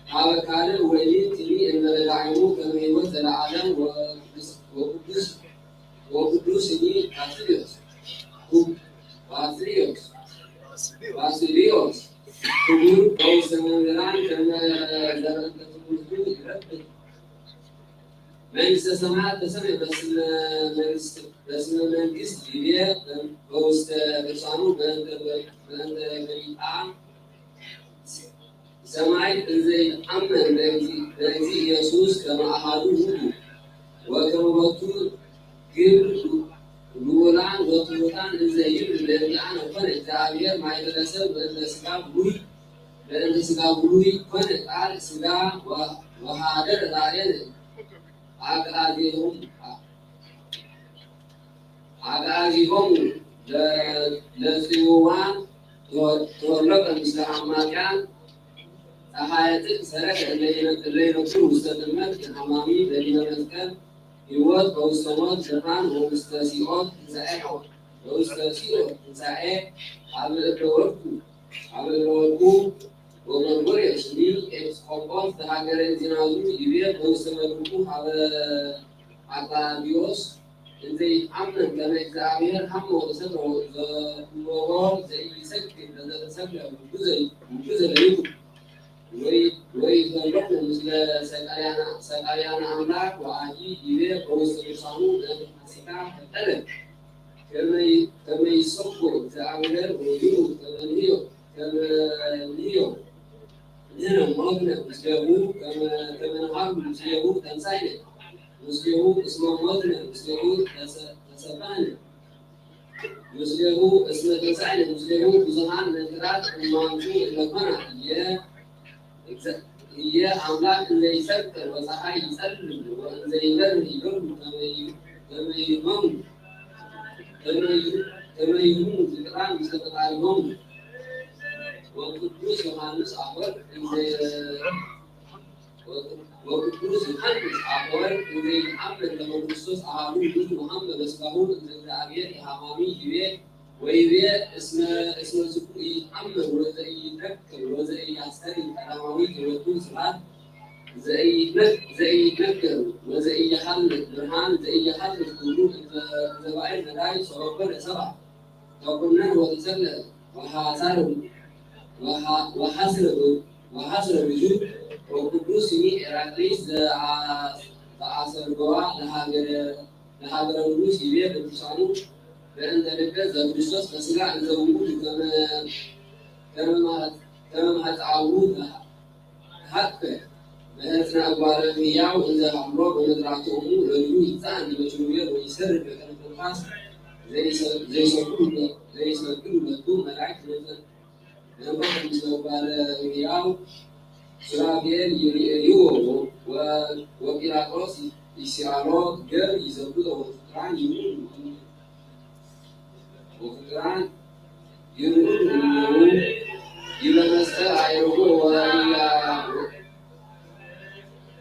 ሀበ ካልእ ወይእቲ እምነ ዳይሙ ከመ ሕይወት ዘለዓለም ወቅዱስ፣ ወቅዱስ ወቅዱስኒ ባስልዮስ፣ ባስልዮስ፣ ባስልዮስ ክቡር በውስተ መምህራን ከመ ዘበእንተ ትምህርቱ ይረብህ መንግስተ ሰማያት ተሰምየ በስመ መንግስት፣ በስመ መንግስት ይቤ በውስተ ቅዱሳኑ በእንተ፣ በእንተ በሊአ ሰማይ እንዘ ይትአመን በእንዚ-፣ በእንዚ ኢየሱስ ከመ አሐዱ ውእቱ ወከመ ቦቱ ግብር ልዑላን ወትሑታን እንዘ ይብል በእንቲአነ ኮነ እግዚአብሔር ማእከለ ሰብ በእንተ ሥጋ ብሉይ፣ በእንተ ሥጋ ብሉይ ኮነ ቃል ሥጋ ወ-፣ ወሐደረ ላዕሌነ አግአዜሆሙ አግአዚሆሙ ለ-፣ ለጽዮዋን ተወ-፣ ተወለቀ ምስለ አማጽያን ጸሓየ ጽድቅ ሰረቀ እለ ይነ-፣ እለ ይነብሩ ውስተ ጽልመት ከሐማሚ በዲበ መስቀል ሕይወት በውስተ ሞት ብርሃን ወውስተ ሲኦል ትንሣኤ ሕይወት። በውስተ ሲኦል ትንሳኤ ኣብ እደወርኩ ኣብ እደወርኩ ወመርጎርዮስ ሊ ኤጲስቆጶስ ዘሃገረ ዚናዙ ይቤ በውስተ መድርኩ ሀበ ኣቅላድዮስ እንዘይትኣምን ከመ እግዚኣብሔር ሀሞ እሰቶ ዘእወሮ ዘኢይሰግድ ለዘተሰግደ ውዱ ዘይ- ውዱ ዘለይኩ ወይ ወይ ዘለኹ ምስለ ሰቃያና ሰቃያና ኣምላክ ወአዲ ይቤ በውስተ ልሳኑ ለተሐሲታ ፈቀደ ከመይ- ከመይሰጎ እግዚኣብሔር ወይኑ ተመንዮ ተመንዮ ንሕነ ሞትነ ምስሌሁ ከመ- ከመ ንሃሉ ምስሌሁ ተንሳይነ ምስሌሁ እስመ ሞትነ ምስሌሁ ተሰ- ተሰባህነ ምስሌሁ እስመ ተንሳይነ ምስሌሁ ብዙሃን ነገራት እማንቱ እለኮና እየ እየ ኣምላክ እንዘይሰቅር ወፀሓይ ይፀልም ወእንዘይበርህ ይበርሁ ከመይመሙ ከመይሁሙ ዝቅራን ምስለ ፈጣሪሆሙ ወቅዱስ ዮሃንስ አፈወርቅ እንዘ- ወቅዱስ ዮሃንስ አፈወርቅ እንዘይተአምር ከመ ክርስቶስ አሐዱ ውእቱ ወሐመ በስጋሁ እንዘ እግዚአብሔር የሐማሚ ይቤ ወይቤ እስመ እስመ ዝኩ ኢይትአምር ወዘኢይነክር ወዘኢያስተሪ ቀዳማዊ ዘወቱ ስብሐት ዘኢይነክ- ዘኢይነክር ወዘኢይሃልቅ ብርሃን ዘኢይሃልቅ ክብሩ እንዘ እንዘ ባዕል ነዳይ ሰበኮነ ሰብአ ተኩነን ወተሰለ ወሐሳር ወሐ- ወሐስረ ወሐስረ ብዙ ወቅዱስ ስሚ ኤራቅሊስ ዘአ- ዘአሰርገዋ ለሀገረ ለሀገረ ንጉስ ይቤ ቅዱሳኑ በእንተ ልደት ዘክርስቶስ በስጋ እንዘ ውእቱ ከመ- ከመ ማህፀ- ከመ ማህፀ አቡሁ ተሃ- ተሃትከ በሕፅነ እጓለ እምሕያው እንዘ ሀሎ በመድራቱ እሙ ለልጁ ይትሰኣን ዲበ ኪሩቤል ወይሰርግ በከንፈ ንፋስ ዘይሰ- ዘይሰግዱ ለ- ዘይሰግዱ ለቱ መላእክት ነፈ- ነፈ ምስለ እጓለ እምሕያው ሱራፌል ይርእይዎ ወ- ወጲላጦስ ይሲአሎ ገር ይዘብጦ ወፍጥራን ይብሉ ወፍጥራን ይብሉ እምኔሁ ይበ መስቀል አይርጎ ወኢያ-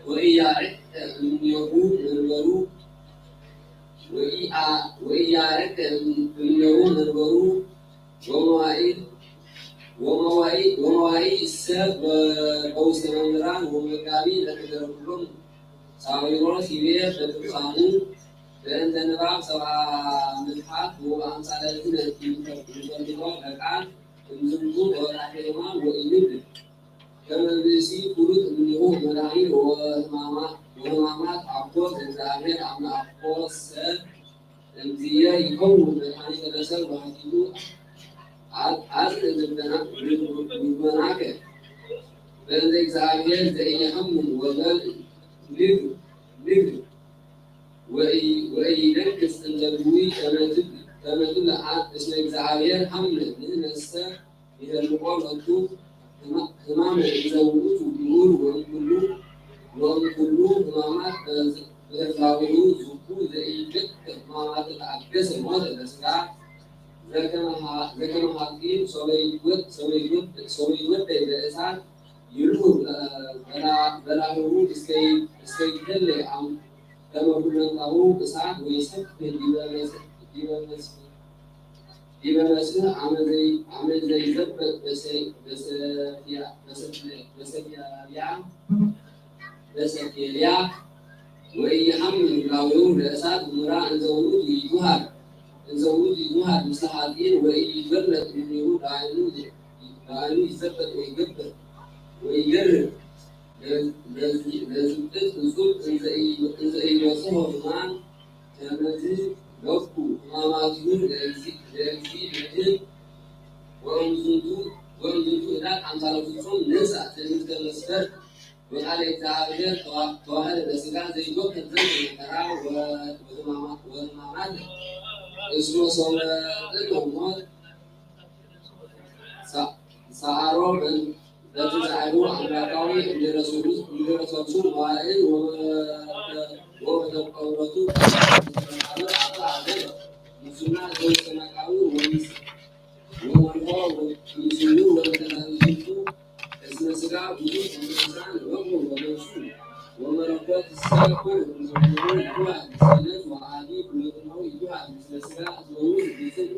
ወኢያርቅ እምኔሁ መንበሩ ወኢአ- ወኢያርቅ እምኔሁ መንበሩ ወመዋኢ ወመዋኢ ወመዋኢ እሰ በውስተ መምህራን ወመጋቢ ለነገረ ኩሎም ሳዊሮስ ይቤ በቅዱሳኑ በእንተ ንባብ ሰብአ ምትሓት ወበአምሳለ እዝነ ይፈልጥዎ ለቃል እምዝንቱ ወበታሕተ የማን ወኢይብል ከመ ብእሲ ፍሉጥ እምኔሁ መድኃኒት ወህማማ- ወህማማት አኮ ዘእግዚአብሔር አመ አኮ ሰብ እምዝየ ይከውን መድኃኒተ ለሰብ ወኃጢአቱ አጽንዕ ልበና- ልቦናከ በእንተ እግዚአብሔር ዘኢየሐምም ወበል ንግ- ንግ- ወኢ- ወኢይደንግጽ እንተ ድውይ ከመ ትብ- ከመ ትብለ አብ እስመ እግዚአብሔር ሐምነ ንሕነሰ ይደልዎ ሎቱ ህማመ እንዘ ውእቱ ክቡር ወእምኩሉ ወእምኩሉ ህማማት በህላዌሁ ዝኩ ዘኢይደክም ህማማተ ተአገሰ ሞተ ለስጋ ዘከመ ሀ- ዘከመ ሐጺን ሶበ ይትወድ- ሶበ ይትወድ- ሶበ ይትወደይ በእሳት ይልሁ በላ- በላህቡ እስከ ይ- እስከ ይትሄለ አም- ከመ ኩለንታሁ እሳት ወይሰፍሕ ዲበ መስ- ዲበ መስ- ዲበ መስፍን አመ ዘይ- አመ ዘይዘበጥ በሰ- በሰፊያ- በሰፊያ- በሰፊያ- በሰፊያ ወኢይሐምም ህላዌሁ ለእሳት ገሞራ እንዘ ውእቱ ይትወሃድ እንዘ ውእቱ ይትወሃድ ምስለ ኃጥእን ወኢይትወለድ እምኔሁ ደአይኑ ደአይኑ ይዘበጥ ወይገብር ወይገርም ለዝብጥ እጹብ እንዘ ኢይበጽሖ ሕማም ከመዝ ለኩ ሕማማቲሁ ለእግዚእ መድህን ወእምዝንቱ ወእምዝንቱ ህዳግ አምሳለ ፍጹም ንሳ ትእምርተ መስፈርት ወቃለ እግዚአብሔር ተዋህደ በስጋ ዘይትወከል ዘንድ መከራ ወሕማማት እስመ ሶበ እለ ሞት ሰአሮ በትንሳኤሁ አምላካዊ እንዲረሰሱ መዋዕል ወበተቀውረቱ አባ አገር ሙስና ዘውስተ መቃብር ወይስ ወመልኮ ወምስሉ ወለተናንቱ እስመ ስጋ ብዙ ቅዱሳን ረቡ ወገሱ ወመለኮት ሰኩ ወመዝሙሩ ይትዋል ምስለት ወአዲ ኩለትናው ይትዋል ምስለ ስጋ ዘውር ግዝእ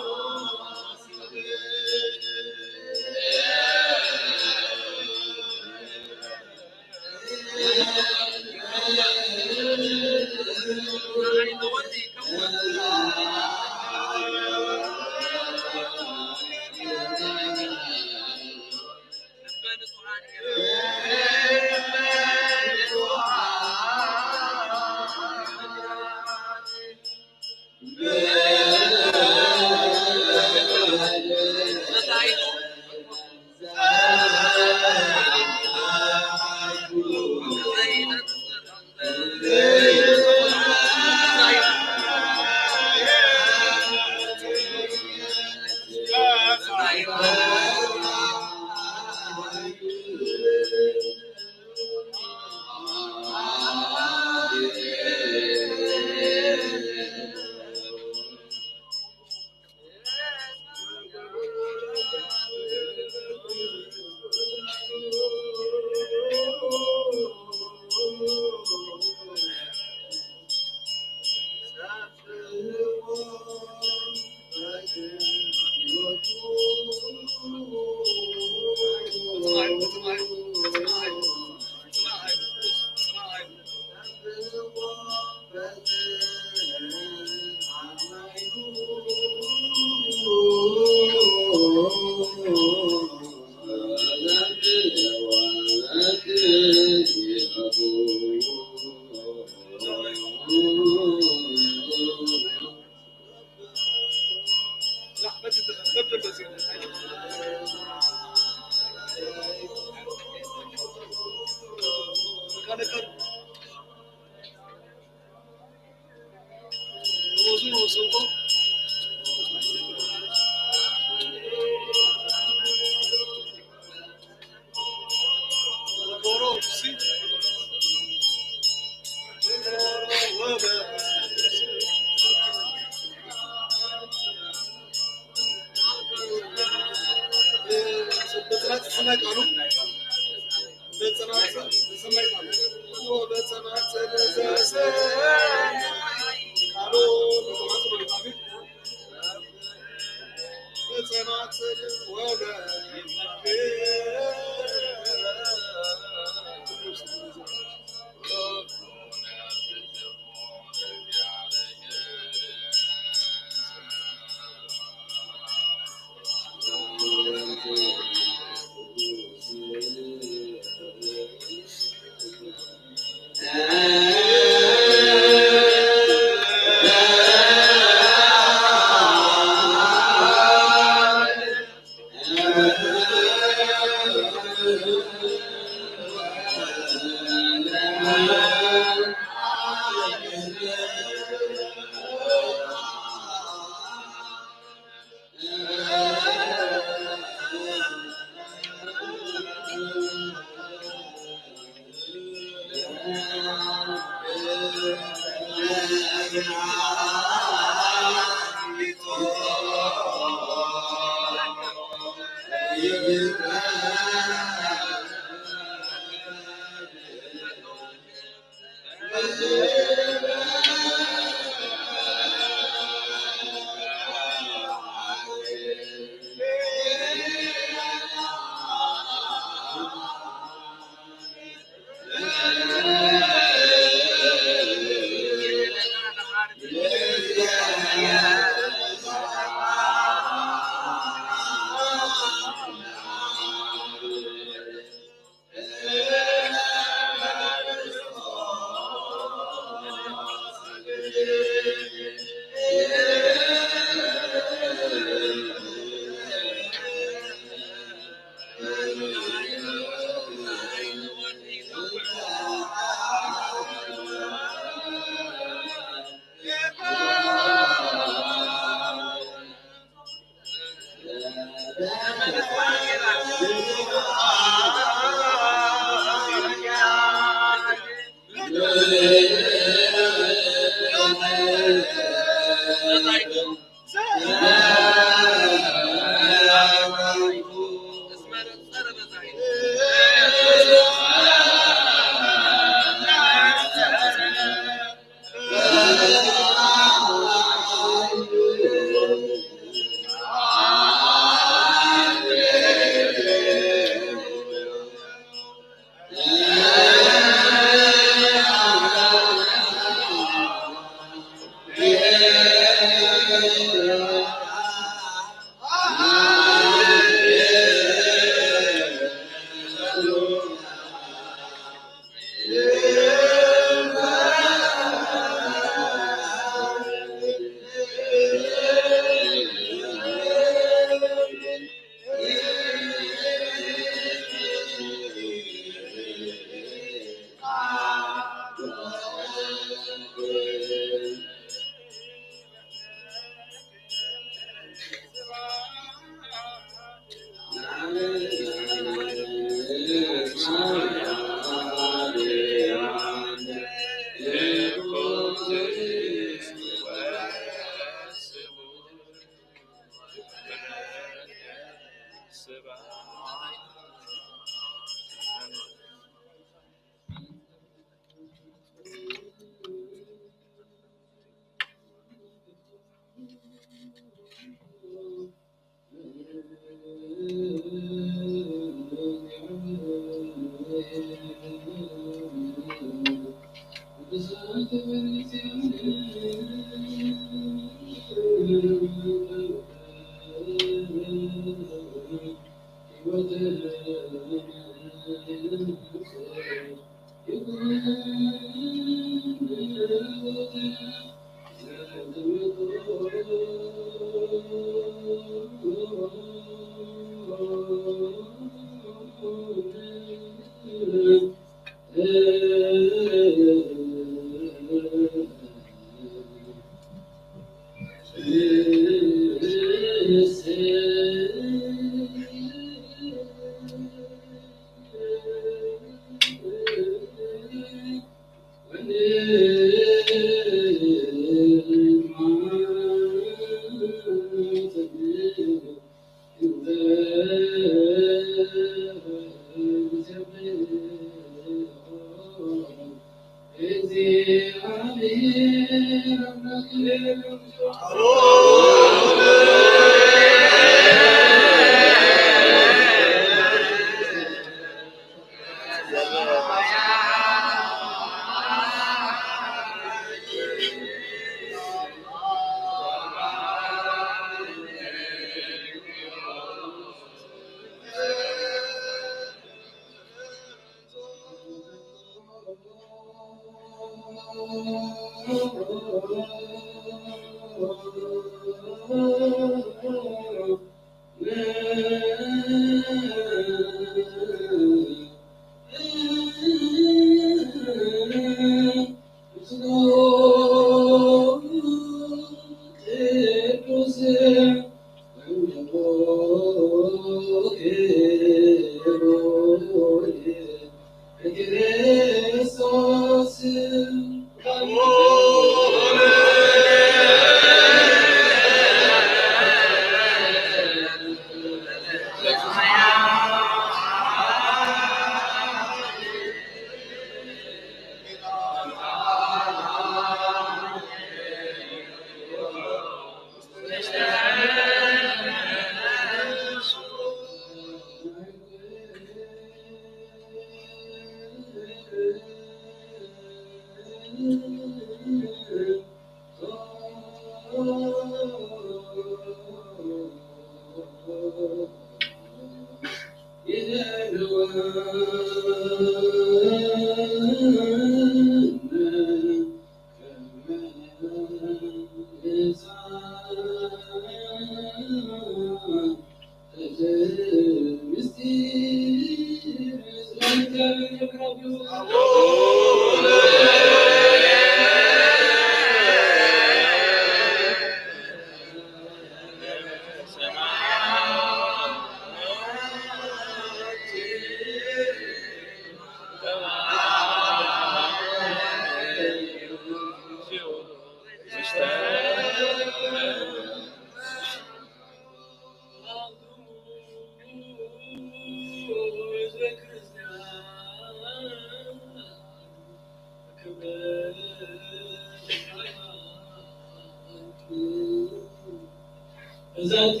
እዛቲ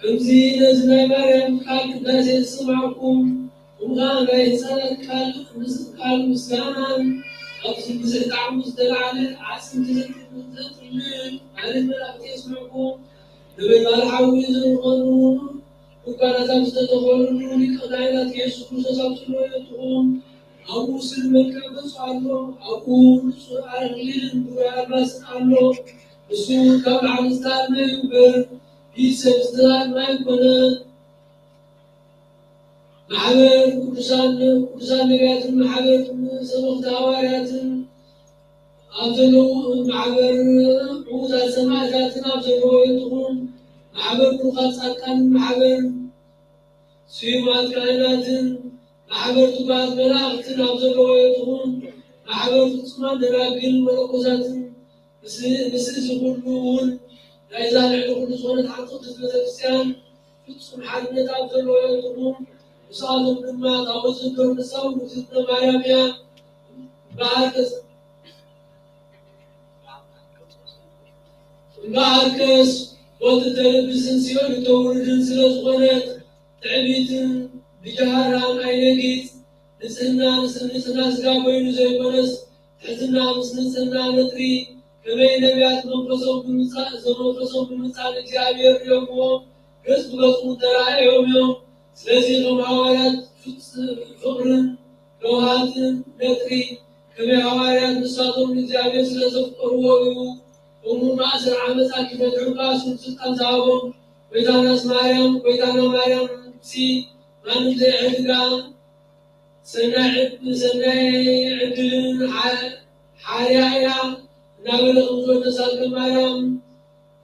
ከምዚ ነዚ ናይ ማርያም ቃል ቅዳሴ ዝሰማዕኩም፣ እሞ ናይ ህፃናት ቃል ምስ-፣ ቃል ምስጋናን፣ ካብዚ ብዙሕ ጣዕሙ ዝተልዓለ ዓፅምቲ ዘጥልል ማለት መላእክቲ የስምዕኩም። ነበልባል ሓዊ ዝኾኑ ድኳናት ኣብ ዝተተኸሉሉ ሊቀ ካህናት ኢየሱስ ክርስቶስ ኣብ ዘለወትኹም፣ ኣብኡ ስሉብ መልክዕ ገጹ ኣሎ፣ ኣብኡ ንጹር ኣክሊልን ብሩር ኣልባስን ኣሎ። ንሱ ካብ ላዕሊ ዝተኣልመ እዩ እምበር፣ ብኢድ ሰብ ዝተኣልመ ኣይኮነን። ማሕበር ቅዱሳን፣ ቅዱሳን ነቢያትን ማሕበር ሰበኽቲ ሃዋርያትን ኣብ ዘለዉ፣ ማሕበር ዕዉታት ሰማዕታትን ኣብ ዘለዉ ይኹን፣ ማሕበር ብሩኻት ጻድቃንን ማሕበር ስዩማት ካህናትን ማሕበር ትጉሃት መላእኽትን ኣብ ዘለዉ ይኹን፣ ማሕበር ፍጹማን ደናግል መነኮሳትን፣ ምስ-፣ ምስ እዚ ኩሉ እውን ናይዛ ልዕሊ ኩሉ ዝኾነት ሓንቲ ቅድስት ቤተክርስትያን ፍጹም ሓድነት ኣብ ዘለዎ ይኹን። ምስኣቶም ድማ ታቦት ዝንበር ንሳ ውእግዝእትነ ማርያም እያ። እምበኣርከስ፣ እምበኣርከስ ሞት እተልብስን ሲኦል እተውርድን ስለ ዝኾነት፣ ትዕቢትን ብጃህራን ኣይነጊጽ፣ ንጽህና ምስ ንጽህና ስጋ ኮይኑ ዘይኮነስ፣ ትሕትና ምስ ንጽህና ነጥሪ፣ ከመይ ነቢያት መንፈሶም ብምጻእ፣ ዘመንፈሶም ብምጻእ ንእግዚኣብሔር ርእዮምዎ፣ ገጽ ብገጹ ተራእዮም እዮም። ስለዚ ከም ሃዋርያት ፍጽ-፣ ፍቕርን ለውሃትን ነጥሪ፣ ከመይ ሃዋርያት ንሳቶም ንእግዚኣብሔር ስለ ዘፍቀርዎ እዩ። እሞ ማእሰር ዓመጻ ኪፈትሑ ከኣ ስልጣን ዝሃቦም። ጎይታናስ ማርያም፣ ጎይታና ማርያም ሲ ማንም ዘይዕድጋ ሰናይ ዕድ-፣ ሰናይ ዕድልን ሓ-፣ ሓርያ እያ እናበለ ከም ዝወደሳ ከም ማርያም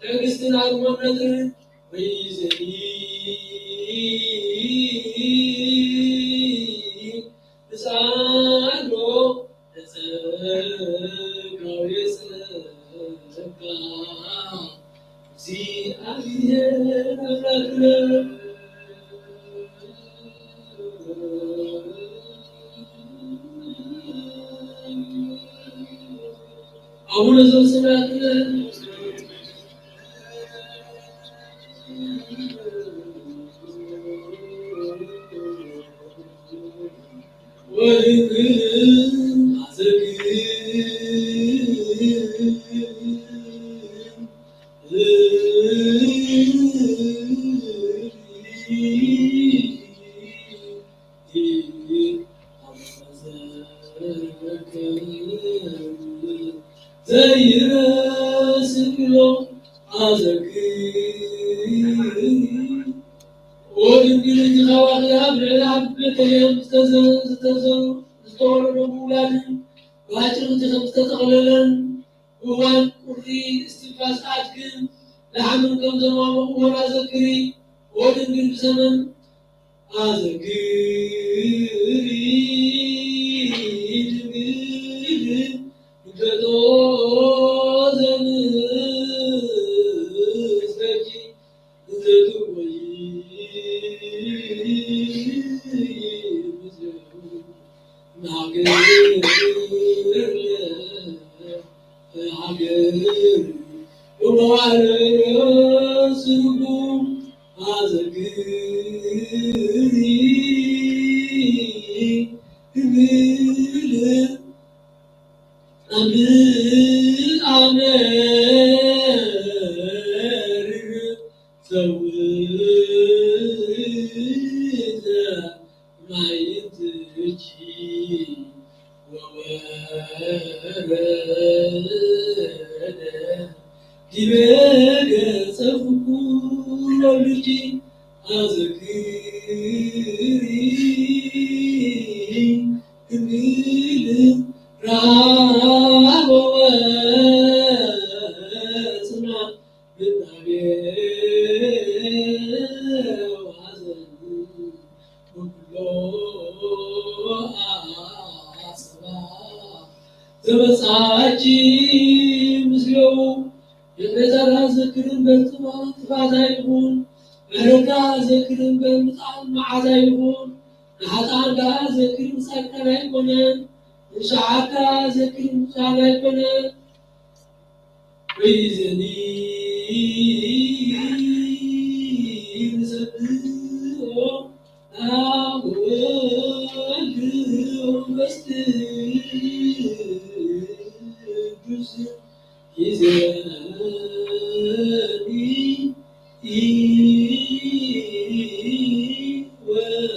ትዕግስትን ኣድሞነትን ወይ ዘይ ንስኣሎ ተጸጋዊ ጸጋ። አቡነ ዘበሰማያት ወድንግል አዘግብ ዘይረስሎ ኣዘክር። ወድንግል እቲ ካባኺ ኣብ ልዕሊ ኣብ ቤተልሔም ዝተዘ-፣ ዝተዘ-፣ ዝተወለደ ምውላድን ብኣጭርቕቲ ከም ዝተጠቕለለን እዋን ቁሪ እስትንፋስ ኣድግን ላሕምን ከም ዘማመቑ ኣዘክሪ። ወድንግል ብዘመን ኣዘክሪ ድንግል ንገዶ ዘምስለኪ እንተትወይ ምስሌሁ ናገር ሃገር ብመዋዕለ ስርጉ ኣዘክሪ ክብል ኣምር ኣመርር ሰውእ ማይትቺ ወወረደ ዲበ ገጸ ፍቁር ወልድኪ ኣዘክሪ ክብል ረሃበ ወጽና ምናቤ ወሐዘን ወኩሎ ኣሰባ ዘበጻኪ ምስሌሁ። ይቕሬታ ደኣ ዘክር እምበር ጥፋ-፣ ጥፋት ኣይኹን። ምሕረት ደኣ ዘክር እምበር ምጽኣት መዓት ኣይኹን። ንሓጥኣን ደኣ ዘክር ምጻድቃን ኣይኮነን። ንሻዓካ ዘክር ምጹዓን ኣይኮነን። ወይዘኒ ንሰብሖ ኣብ ወልድ ወመንፈስ ቅዱስ ይዘኒ ወ-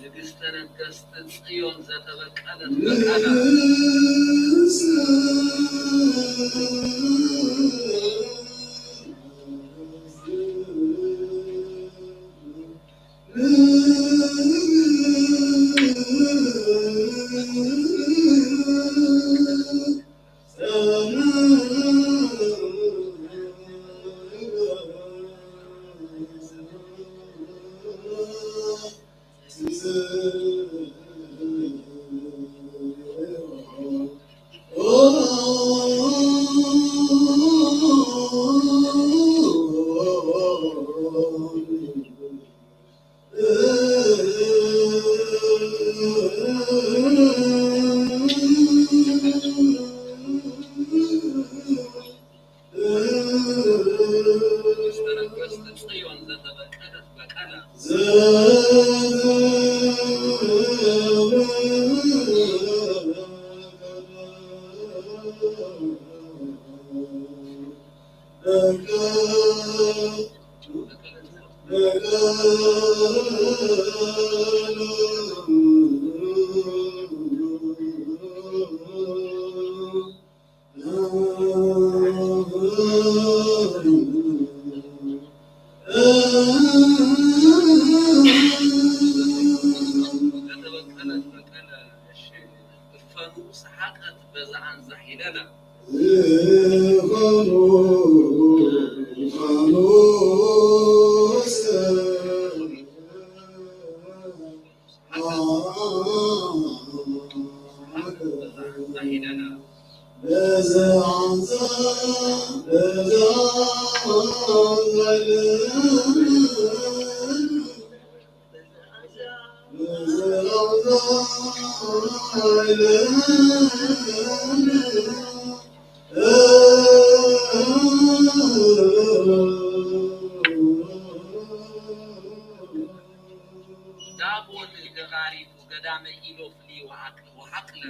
ንግስተ ነገስት ጽዮን ዘተበቀለት በቃላ። እፈኑ ሰሓቀት በዛ ኣንዛሕ ኢለና። ዳቦን ገባሪቱ ገዳመ ኢሎፍሊ ወዓቅለ ወዓቅለ።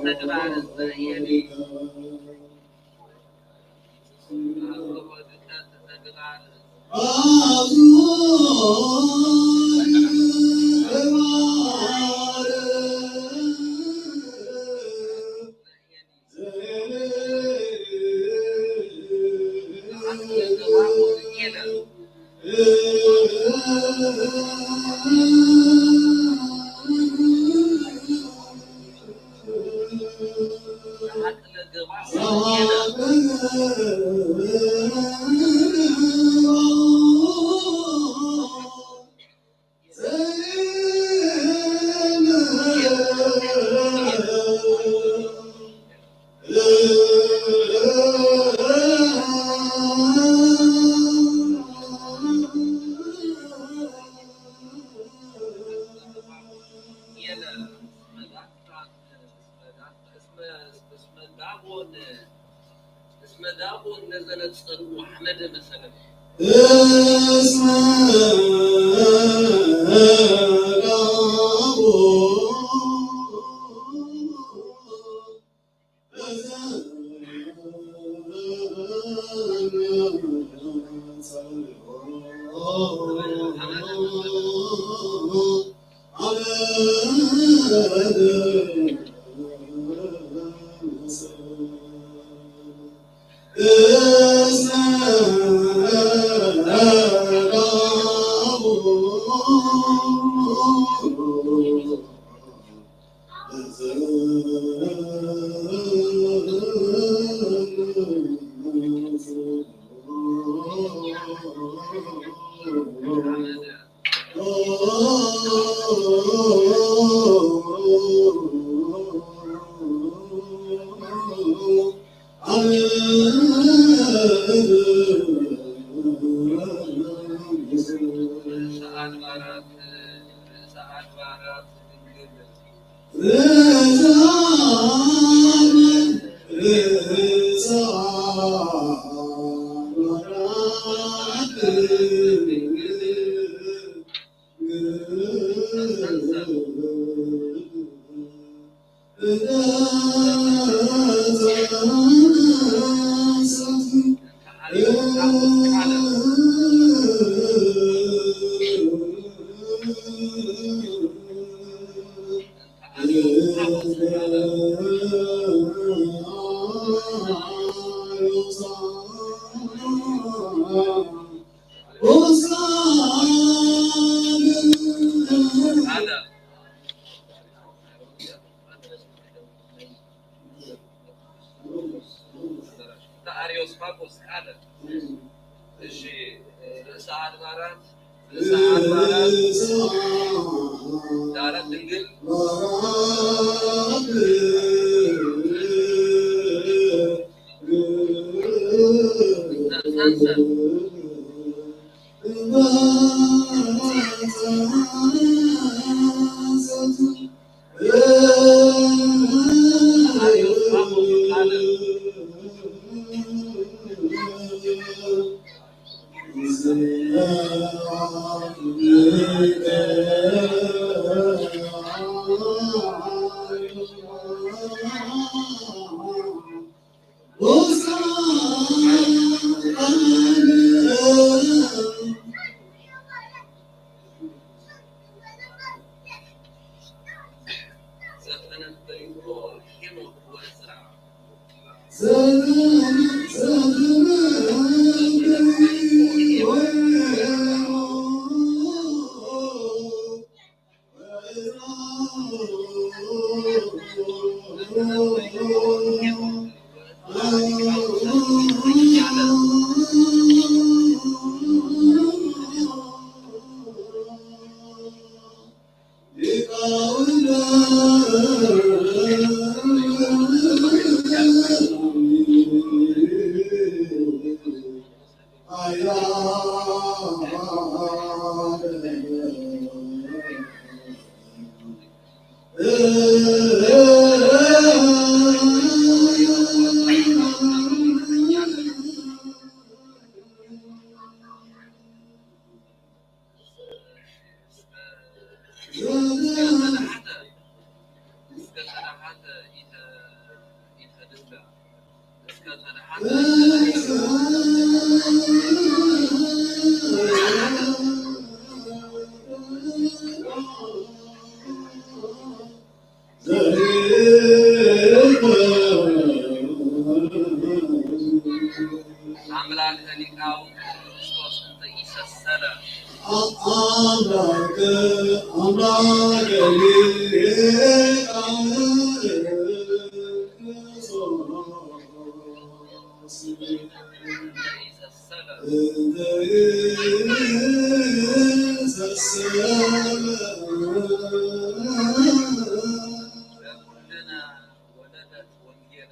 ተግባር ዘየሊ እስመ ዳጎን፣ እስመ ዳጎን ነዘለ ጸልኡ ሐመደ መሰለ። እስመ ዳጎን ኣርዮስፋጎስ ሓደ። እሺ፣ ርእሰ ኣድባራት፣ ርእሰ ኣድባራት ዳረት ድንግል ዘንሰል። ኣምላክ ሊቃውንት ክርስቶስ እንተ ኢሰሰለ ኣምላክ ኣምላክ ሊቃውንት እንተ ኢሰሰለ እንተ ኢሰሰለ ለኩልነ ወለደት ወንጌለ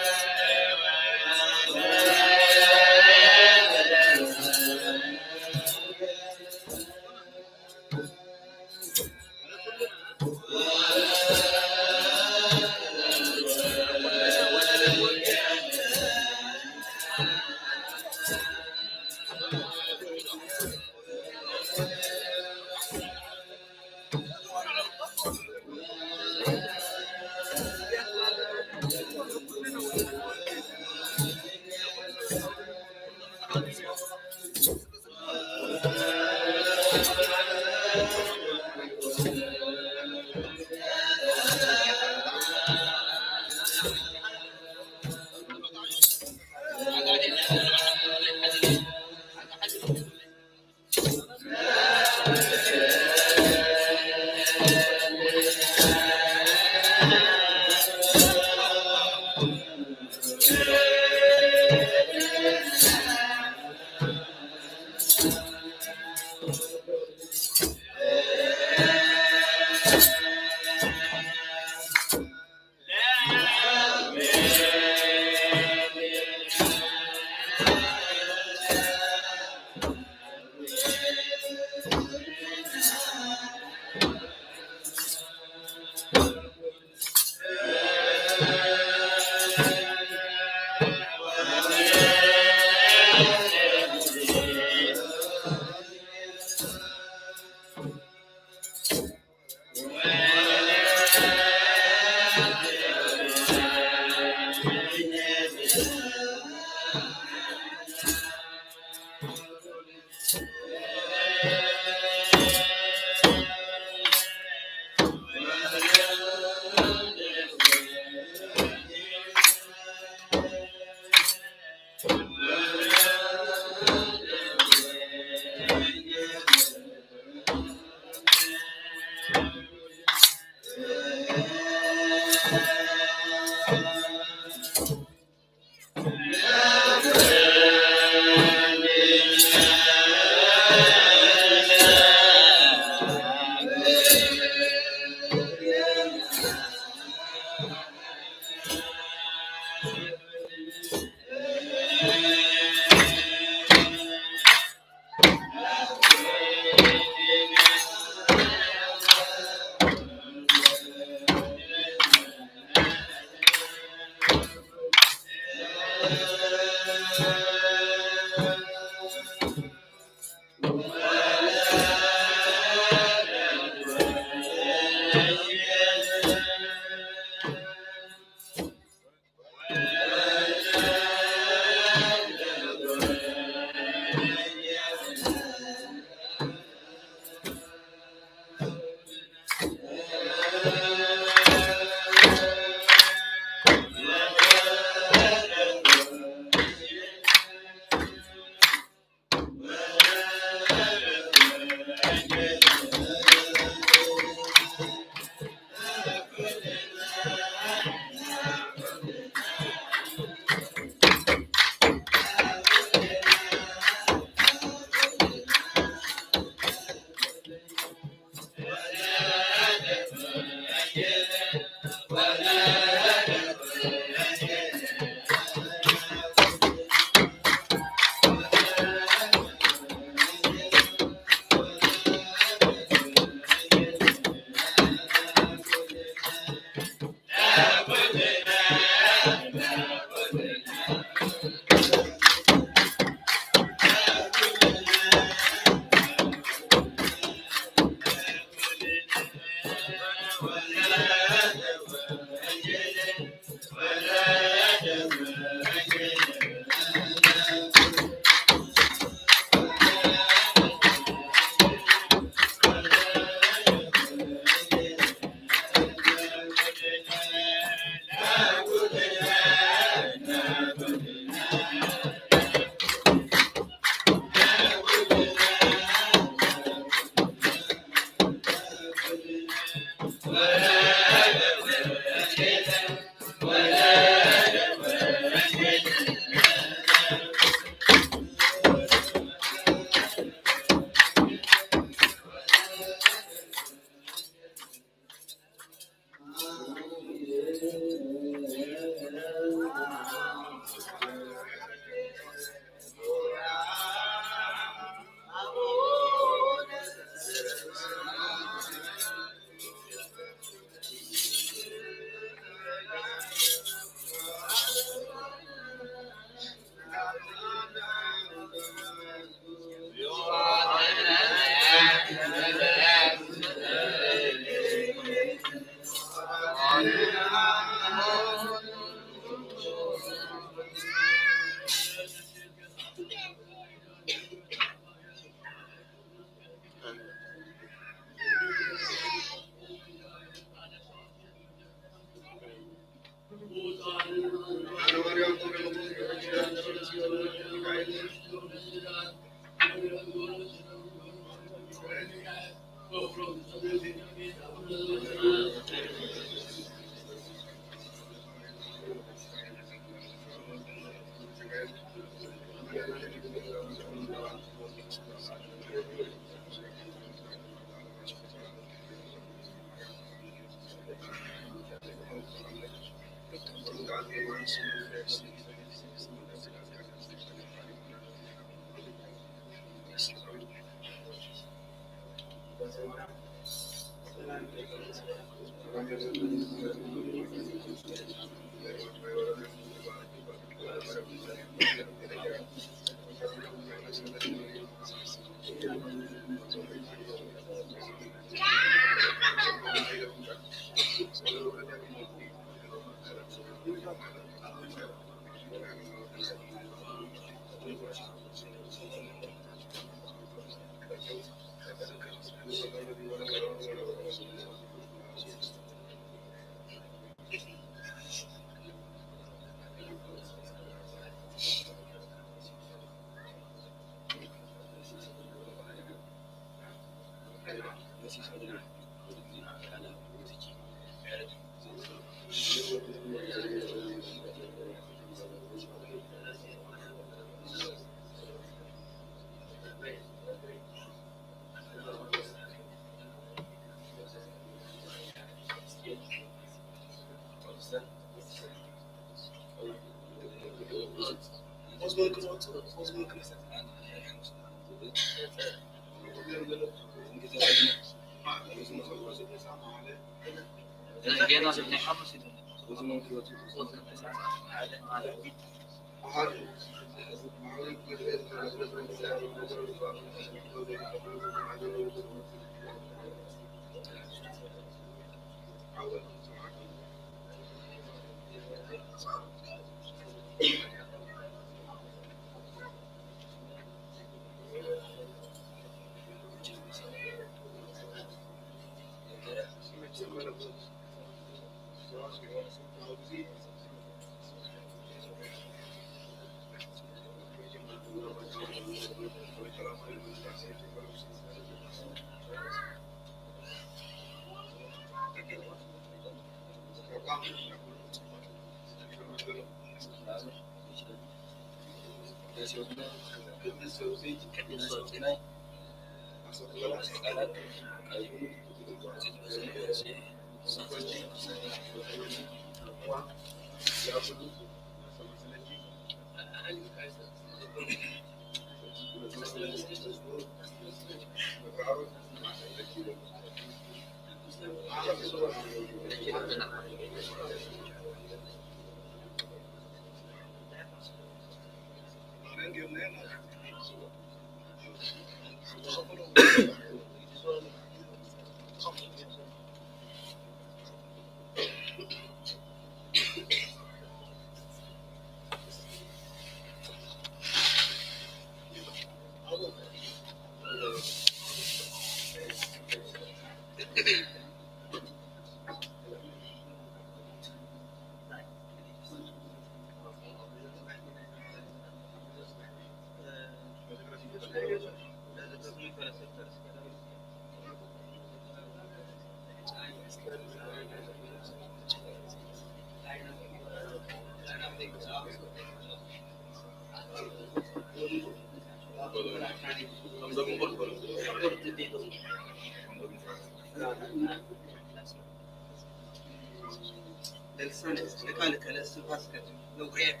ለልሳነ ለቃልከ ለእስትንፋስከ ለጉርኤከ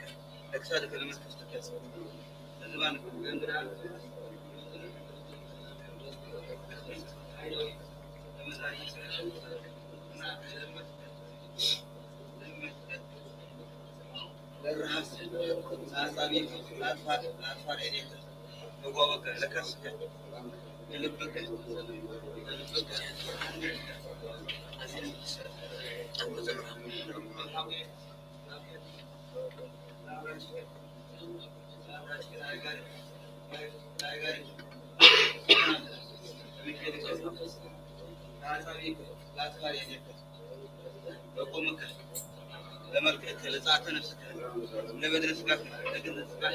ለክሳድከ ለመትከፍትከ ለዝባንከ ለእንግዳ ለርሃስ ለአጻብዕከ ለአጽፋር ለአጽፋር እዴከ ለጓወከ ለከርስከ ለልብከ ለልብከ ለቆመከ ለመልክዕከ ለጸአተ ነፍስከ ለበድነ ስጋከ ለገንዘብ ስጋከ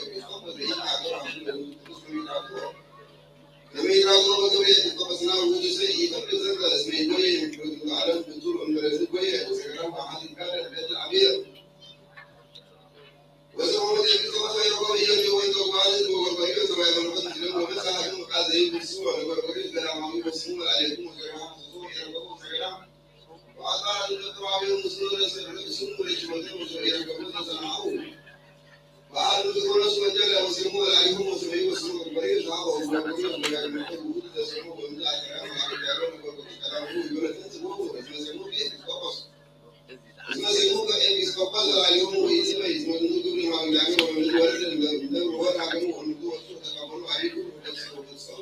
ኤጲስቆጶስ ዘኢይትዓገብ ኣፉ ለውእቱ ቅዱስ ከመ ይትረክቦ። ከመ ይትረክቦ በክብር ኤጲስቆጶስና ውእቱሰ ኢይፈቅድ ዘንተ እስመ ኢይጎየ እምፍርቱተ ዓለም ፍጡር እምበለ ዝጎየ ወዘገዳም ወአሐቲ ይትጋደል ገድል አብየ። ወዘመውት ኤጲስቆጶስ ወያዕቆብ ኢዮብ ወወልደ ጓል ወጎርጎርዮስ ወማይ መለኮት ምስሌሁ ወመጻ ሀገሩ ቃል ዘይብሱ ወለጎርጎርዮስ ገዳማዊ ወስሙ ወላሌኩም ወዘገዳም ወስሙ ወያዕቆብ ወዘገዳም ወአጽብሃ ለዘተክሩ አብዮሙ ስሙ ለዘ-፣ ስሙ ለሽሞቴዎስ ወኢያዕቆብ ዘሰምዐው። በዓል ንጉስ ሆኖስ ወንጀለ ወስሙ ወላሊሆሙ ወስመዩ ወስሙ ቅርበዩ ዘሃበ ወጉዳጉ ወጉዳጉ ውእቱ ዘስሙ ወምዝ አገራም ወአገዳሎ ለጎርጎርዮስ ቀዳሙ ይሁለትን ስሙ ወስመ ስሙ ኤጲስቆጶስ። እስመ ስሙ ኤጲስቆጶስ ዘላሊሆሙ ወኢስመ ይትመኑ ግብር ማግዳሚ ወምዝ ወርድ እንደ-፣ እንደ ወር ሀገሩ ወምዝ ወርድ ተቀበሉ አሪዱ ወደስ ወደሰው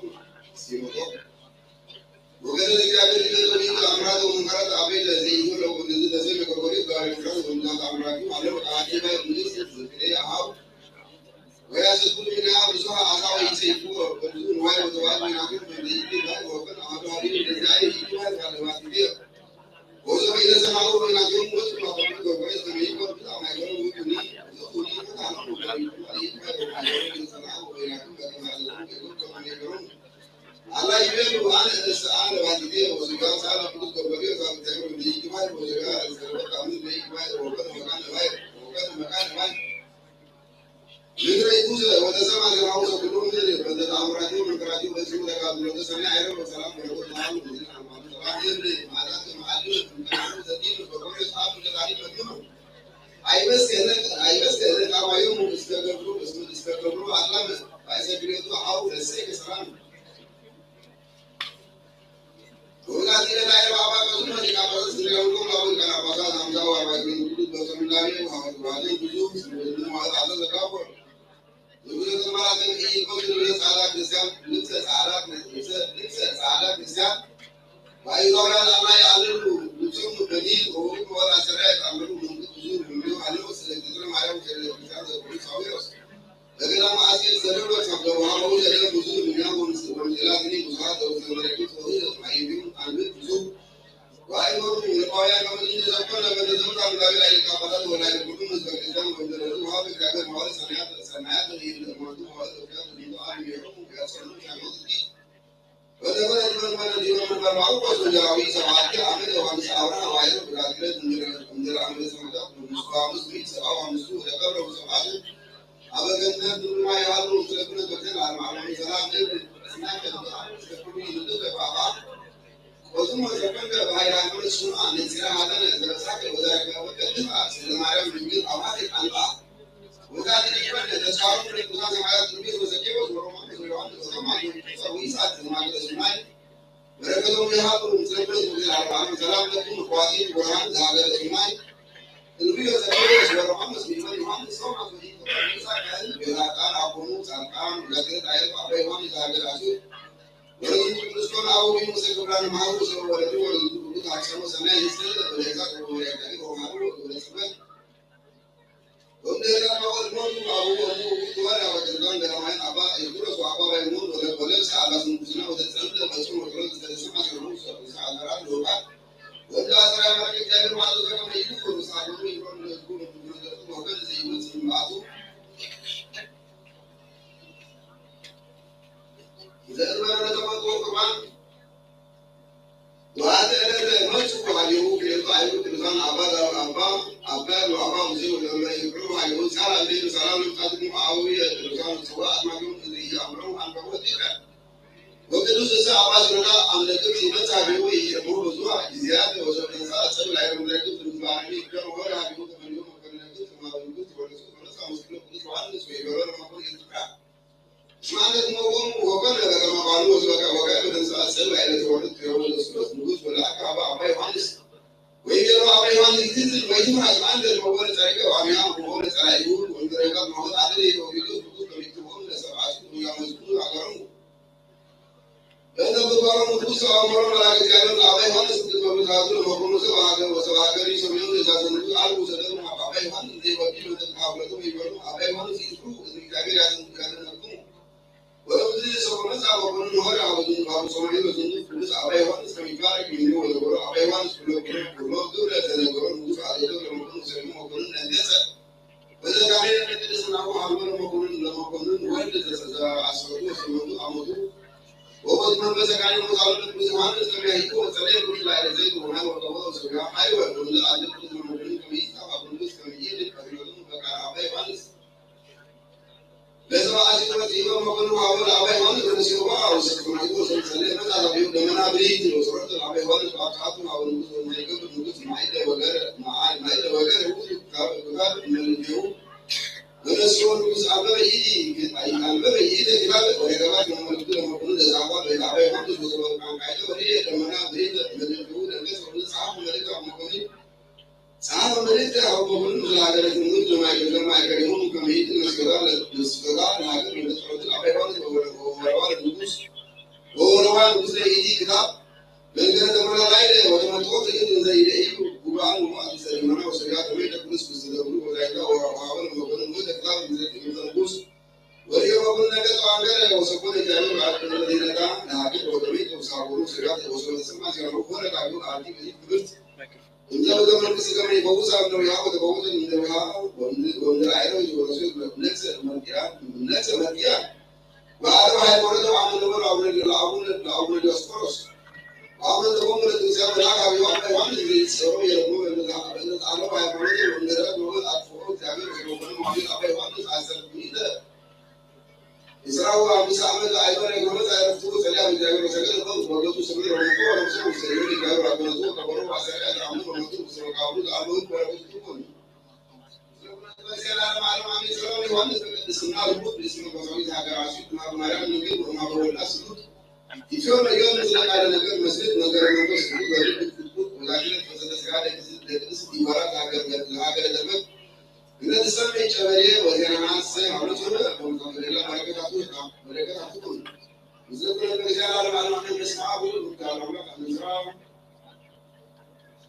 ሲመጦ። ወገነ ለእግዚአብሔር ሊቀ ዶሚት አምራት ወመንከራት አቤለ ዘይሁን ለወንዝ ለዘይ መቀበሪት ጋር ምክራት ወንዳት አምራቱ አለው አዲባይ ምልስ ዝክሬ አሃው ወያስኩል ሚና ብዙሃ አሳው ይሰይፉ ወንዙ ንዋይ ወተዋል ሚናቱ መንደይት ላይ ወፈን አሃዱ አሪድ ለዛይ ይትዋል ካለባት ጊዜ ወዘ በይነ ሰማኡ ወይናቱ ወስማ ወንዙ ወይስ ተመይቆ ብዙ አማይቆ ውጡኒ ዝኩኒ ተታኑ ወይናቱ ሰማኡ ወይናቱ በተማለ አላ ይቤሉ አነ እነስአ ለባቲቴ ወስጋ ሳለ ቅዱስ ጎርጎርዮስ አብ ተምር ለይግባይ ወስጋ ለዘረበ ካምን ለይግባይ ወቀት መካነ ባይ ወቀት መካነ ባይ ምድረ ይጉዘ ወተሰማ ዜናሁ ዘኩሉ ምድር በዘተአምራቲሁ መንክራቲሁ በስሙ ተጋድሎ ተሰሚዐ አይረብ ወሰላም በረከት ለዓሉ ምድር አማኑ ሰላም የለ ማዕዛት መዓልም ምክንያቱ ዘዲን በጎርዮስ አብ ለዛሊ መግኑ አይመስገነ አይመስገነ ቃማዮሙ እስከ ገብሩ እስከ ገብሩ አላመ አይሰግሬቱ አው ለሰይ ከሰላም በገዳም አስኬት ዘደብረ ጸብደዋ ወውሸደ ብዙ ምንያም ወምስጢራት ወምስጢራት ብዙ ወአይኖሩ ለባውያን ከመ ዘኮነ በተዘምታ ምናቤ ላይ ቃፈታት ወላይ ኩሉ ህዝበ ክርስቲያን ወንደረቱ ውሃብ እግዚአብሔር ማዋል ሰናያት ሰናያት ለይለማቱ ማዋል ተውዳት ሊበአል ሚሆኑ ያጸኑ ያመጽ ወተፈረ ዲበን መነ ዲበን ምበር ማሩ ቆሶ ጃዊ ሰባቲ ኣመት ዮሐንስ ኣብርሃ ዋይር ብራግለ እንጀራ እንጀራ ኣመት ሰማዳ ሙስባ ሙስቢ ሰባ ሙስቱ ወደ ቀብረ ሰባቱ ኣበ ገነት ድማ ይሃሉ ስለብነ በተን ኣርማዕማዊ ሰላም እብ ስናከ ስለብነ ይልዱ ተባባ ወዝሞ ዘፈንገ በሃይራ ምርት ሱና ንጽራ ሃተነ ዘበሳከ ወዛረከ ወቀድም ኣብ ስለ ማርያም ድንግል ኣማቴ ቃንቃ ወዛቲ ዲበን ተስፋሩ ምርት ሱና ሰማያት ትንቢት ወዘኬ ወዝወሮማ ወዘዮሐንስ ወዘማ ወይሳት ዝማገ ሱናይ በረከቶም ይሃሉ። ምስለ ኩሉ ዝብህል ኣርባዕን ሰላም ለኩም ምክዋቲ ብርሃን ዝሃገረ ሰማይ እንብዮ ዘብሎ ዝበረዖም መስሚመን ዮሃንስ ሶም ኣፈዲቶ ቅዱሳ ካህን ቤላ ቃል ኣቦሙ ጻድቃን ለክህት ኣየት ኣባ ዮሃንስ ዝሃገረ ኣሱ ወለቱ ቅዱስቶን ኣቡ ሙሴ ክብራን መሃሩ ሰብ ወለቱ ወለቱ ቅዱስ ኣክሰሞ ሰናይ ይስል በለዛ ተወሪያ ታሪክ ወማሩ ወለጽበት ወምድር አባ ወልሞቱ አቡ ወሙ ውእቱ ወርያ ወጥልቃን ገዳማውያን አባ ኤልዱሮስ ወአባ ባይሞን ወለብሰ አላስ ንጉስና ወተጸምደ በጽም ወጥረት ዝተሰማ ሲሆኑ ሰብሳ አልመራን ልውቃት ወደ አስራ መራን እግዚአብሔር ማዘዘ ከመ ይልፉ ርሳዶኑ ይሮን ለህዝቡ ለምድረቱ ወገን ዘይወጽ ምልአቱ ዘእንበረ ለተፈጥሮ ቁርባን ወአቲ ዕለተ መጹ ወሃቤሁ ክልኤቱ አይሁድ ቅዱሳን አባ ዳሩ አባ አባ ዳሩ አባ ሙሴ ወለመ ይቅሩ ሃይሁ ሳላ ቤቱ ሰላም ልምጣትሙ አዊ ቅዱሳን ጽዋ አስማቲሁ እዚ አምረው አንበቦ ዲቀ ወቅዱስ እሰ አባ ሲኖዳ አምለክት ይመጽ ሃቤሁ ይእሙ ብዙ ጊዜያት ወዘተንሳ ጸብ ላይ ረምለክት ምግባራኒ ይቅደም ወር ሃቤሁ ተመልዮ መከረለክት ማበልኩት ወለሱ ተነሳ ሙስኪኖ ቅዱስ ዮሐንስ ወይበሮ ለማቆን ይልጥቃ ማለት መቆሙ ወኮነ ከተማ ባሉ ወዝበካ ወጋይ ወተንሳ ጸብ ላይ ለተወርድ ከሆነ ለስሎስ ንጉስ ወለአካ አባ አባ ዮሐንስ ወይቤሎ አባ ዮሐንስ ይትንትን ወይትምራስ አንተ መወረ ጸሪቀ ዋሚያ መወረ ጸራይሁ ወንዘረጋ መወረ አደለ ይተወሪዶ ንጉስ በሚትሆን ለሰብአቱ ያመዝኩ አገረሙ በእንተ ምግባሮም ንጉስ ሰብአ መሮ መላክ እግዚአብሔር ለአባ ዮሐንስ እንድትመብታቱ ለመኮኑ ሰብ ሀገር ወሰብ ሀገር ይሰምዑ የዛዘንቱ አልቡ ሰደሩ አባ ዮሐንስ ዘይወኪል ወተካፍለቱ ይበሉ አባ ዮሐንስ ይፍሩ እዚ እግዚአብሔር ያዘንቱ ያዘነኩም ወለምዚ ሰው መጻ መኮኑ ሆር አበዙ ባቡ ሰማይ በዝንቱ ቅዱስ አባ ዮሐንስ ከሚባረክ ይንዱ ወነበሩ አባ ዮሐንስ ብሎ ብሎ ብሎ ግብረ ተነገሮ ንጉስ አዘዘው ለመኮኑ ሰሚ መኮኑ ነገሰ በዘካርያ ቅድስናሁ ሀሎ ለመኮንን ለመኮንን ወልድ ዘአስረቱ ወስምንቱ ዓመቱ ወቦት መንፈሰ ካሊ ሞሳሉ ቅዱስ ዮሐንስ ከመ ያሂቦ ወጸለየ ኩሉ ላዕለ ዘይት ወማይ ወቀቦ ወሰብያ ሀይወ ወንዘ አለ ቅዱስ መኮንን ከመ ይጻብ አብ ቅዱስ ከመ ይሄድ ከፊሎቱ በቃል አባ ዮሐንስ ለሰብአ አሲቱ መጽሔ መኮንን ሀሎ ለአባ ዮሐንስ ወነሲሆ አውሰ ከማይቶ ወሰብሰለ መጻ ሀቢው ደመና ብሪት ወሰረተ ለአባ ዮሐንስ በአካቱ ሀሎ ንጉስ ወማይገብር ንጉስ ማይደ ወገረ ማይደ ወገረ ውእቱ ክታብ ክታብ እመልእክቲሁ ወነስኦ ንጉስ አንበበ ኢቲ አንበበ ኢቲ ክታብ ወረከባት መመልክቱ ለመኮንን ለጻፏ ለአባ ዮሐንስ ወሰበ ቃንቃይተ ወዲየ ደመና ብሪት መልእክቲሁ ለገጽ ወንዘ ጸሐፉ መልእክት አብ መኮንን ጸሐፈ መልእክት አብ መኮንን ምስለ ሀገረ ትምህርት ለማይገር ለማይገር ይሆኑ ከመይት መስገዳ መስገዳ ለሀገር ለጸሎት አባ ዮሐንስ ወወረዋ ንጉስ ወወረዋ ንጉስ ለኢቲ ክታብ መንገረ ተመላላይለ ወተመጥቆ ትግል እንዘ ይደዩ ጉባኤ ወማእት ሰለመና ወሰጋ ተመይተ ቅዱስ ብዝገብሩ ወላይታ ወሃበ ለመኮንን ወተክታብ እንዘ ትግል ንጉስ ወዲኦምን ነገ ተዋንገረ ወሰኮነ ጃሉ አቅም ለዲነታ ለሀገር ወተመይተ ወሳቦሩ ስጋት ወሰበተሰማ ሲሆኑ ሆነ ዳግም አርዲ በዚህ ትምህርት እንዘ በዘመንኩ ስገመ ይፈውስ አብ ነዊሃ ወተፈውሰ እንዘዊሃ ወንድር አይረው ይወረሱ ነክሰ መርጊያ ነክሰ መርጊያ ወአደው ሃይማኖት አመን ለበሉ አቡነ ለአቡነ ለአቡነ ዲዮስቆሮስ አቡነ ለቦሙ ለትንሳኤ መልአክ አብዮ አባ ዮሐንስ ዘይጸሩ የረቡ በእነት አለው ሃይማኖት ወንደረት መወት አጥፍሮ እግዚአብሔር ወሰቦነ ማግኘት አባ ዮሐንስ አሰርሚተ እስራው አምስት ዓመት አይበር የጎበዝ አይረፍቱ ጸሊያ እግዚአብሔር ወሰገድ ነው ወገቱ ስምር ወመቶ ወረምሰ ወሰገድ እግዚአብሔር አገነቱ ከበሮ ማሰሪያ ተአምር ወመቱ ወሰበቃሉ ለአሉ ህግ ወረገቱ ትኩን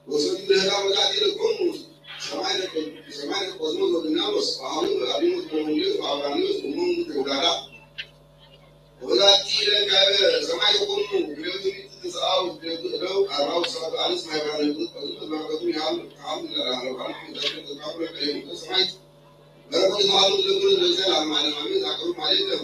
ወሰዱ ለህላ ወላዲ ለኮኑ ሰማይ ለቆዝሞ ወድናሎስ ወአሁን ወአዲኖስ ወሙንጌስ ወአብራኒዎስ ወሞሙ ተውዳዳ ወላዲ ለጋበ ሰማይ ለቆሙ ክልኤቱ ሚእቲ ተስዓው ክልኤቱ እደው ኣርባው ሰባት ኣንስ ማይ ብርሃን ለቆዝሞ በረከቱ ይሃሉ ይሃሉ ለዓለሙ ዓለም። ተስፋ ለቀየሙ ሰማይ በረከቱ ይሃሉ ለኩሉ ለዘለዓለሙ ዓለም። አሜን። ዛቅሩ ማለት ነው።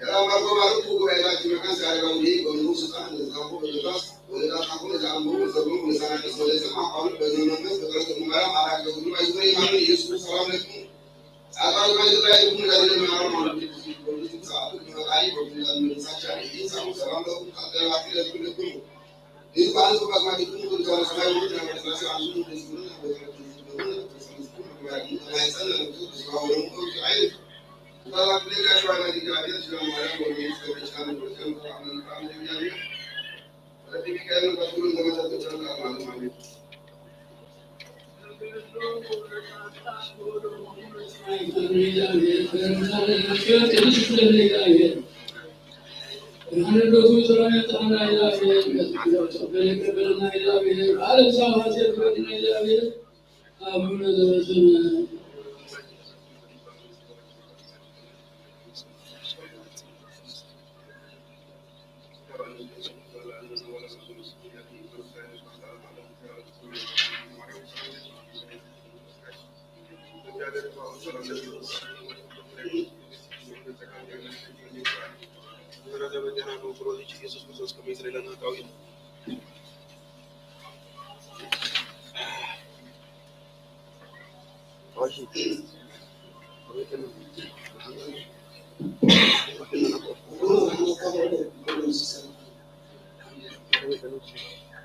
የራማርጎ ማለት ጉባኤ ላኪ መካን ሲያደርገው ይህ በሙሉ ስልጣን ለዛፉ በለባስ ወለዳ ካፎ ለዛምቡ ዘሩ ለሳናቀስ ወለዘማ አሁን በዘመንፈስ በጥረት ሙባራ አራገ ሁሉ አይዞ ይማኑ ኢየሱስ ሰላም ለኩም። ጻድቃን ማይ ዝራይ ሁሉ ለዘመን ማራ ማለት ሰዓቱ ፈጣሪ በሁሉ ለመሳቻ ይህ ሰዓቱ ሰላም ለኩም። ጻድቃን ለኩም።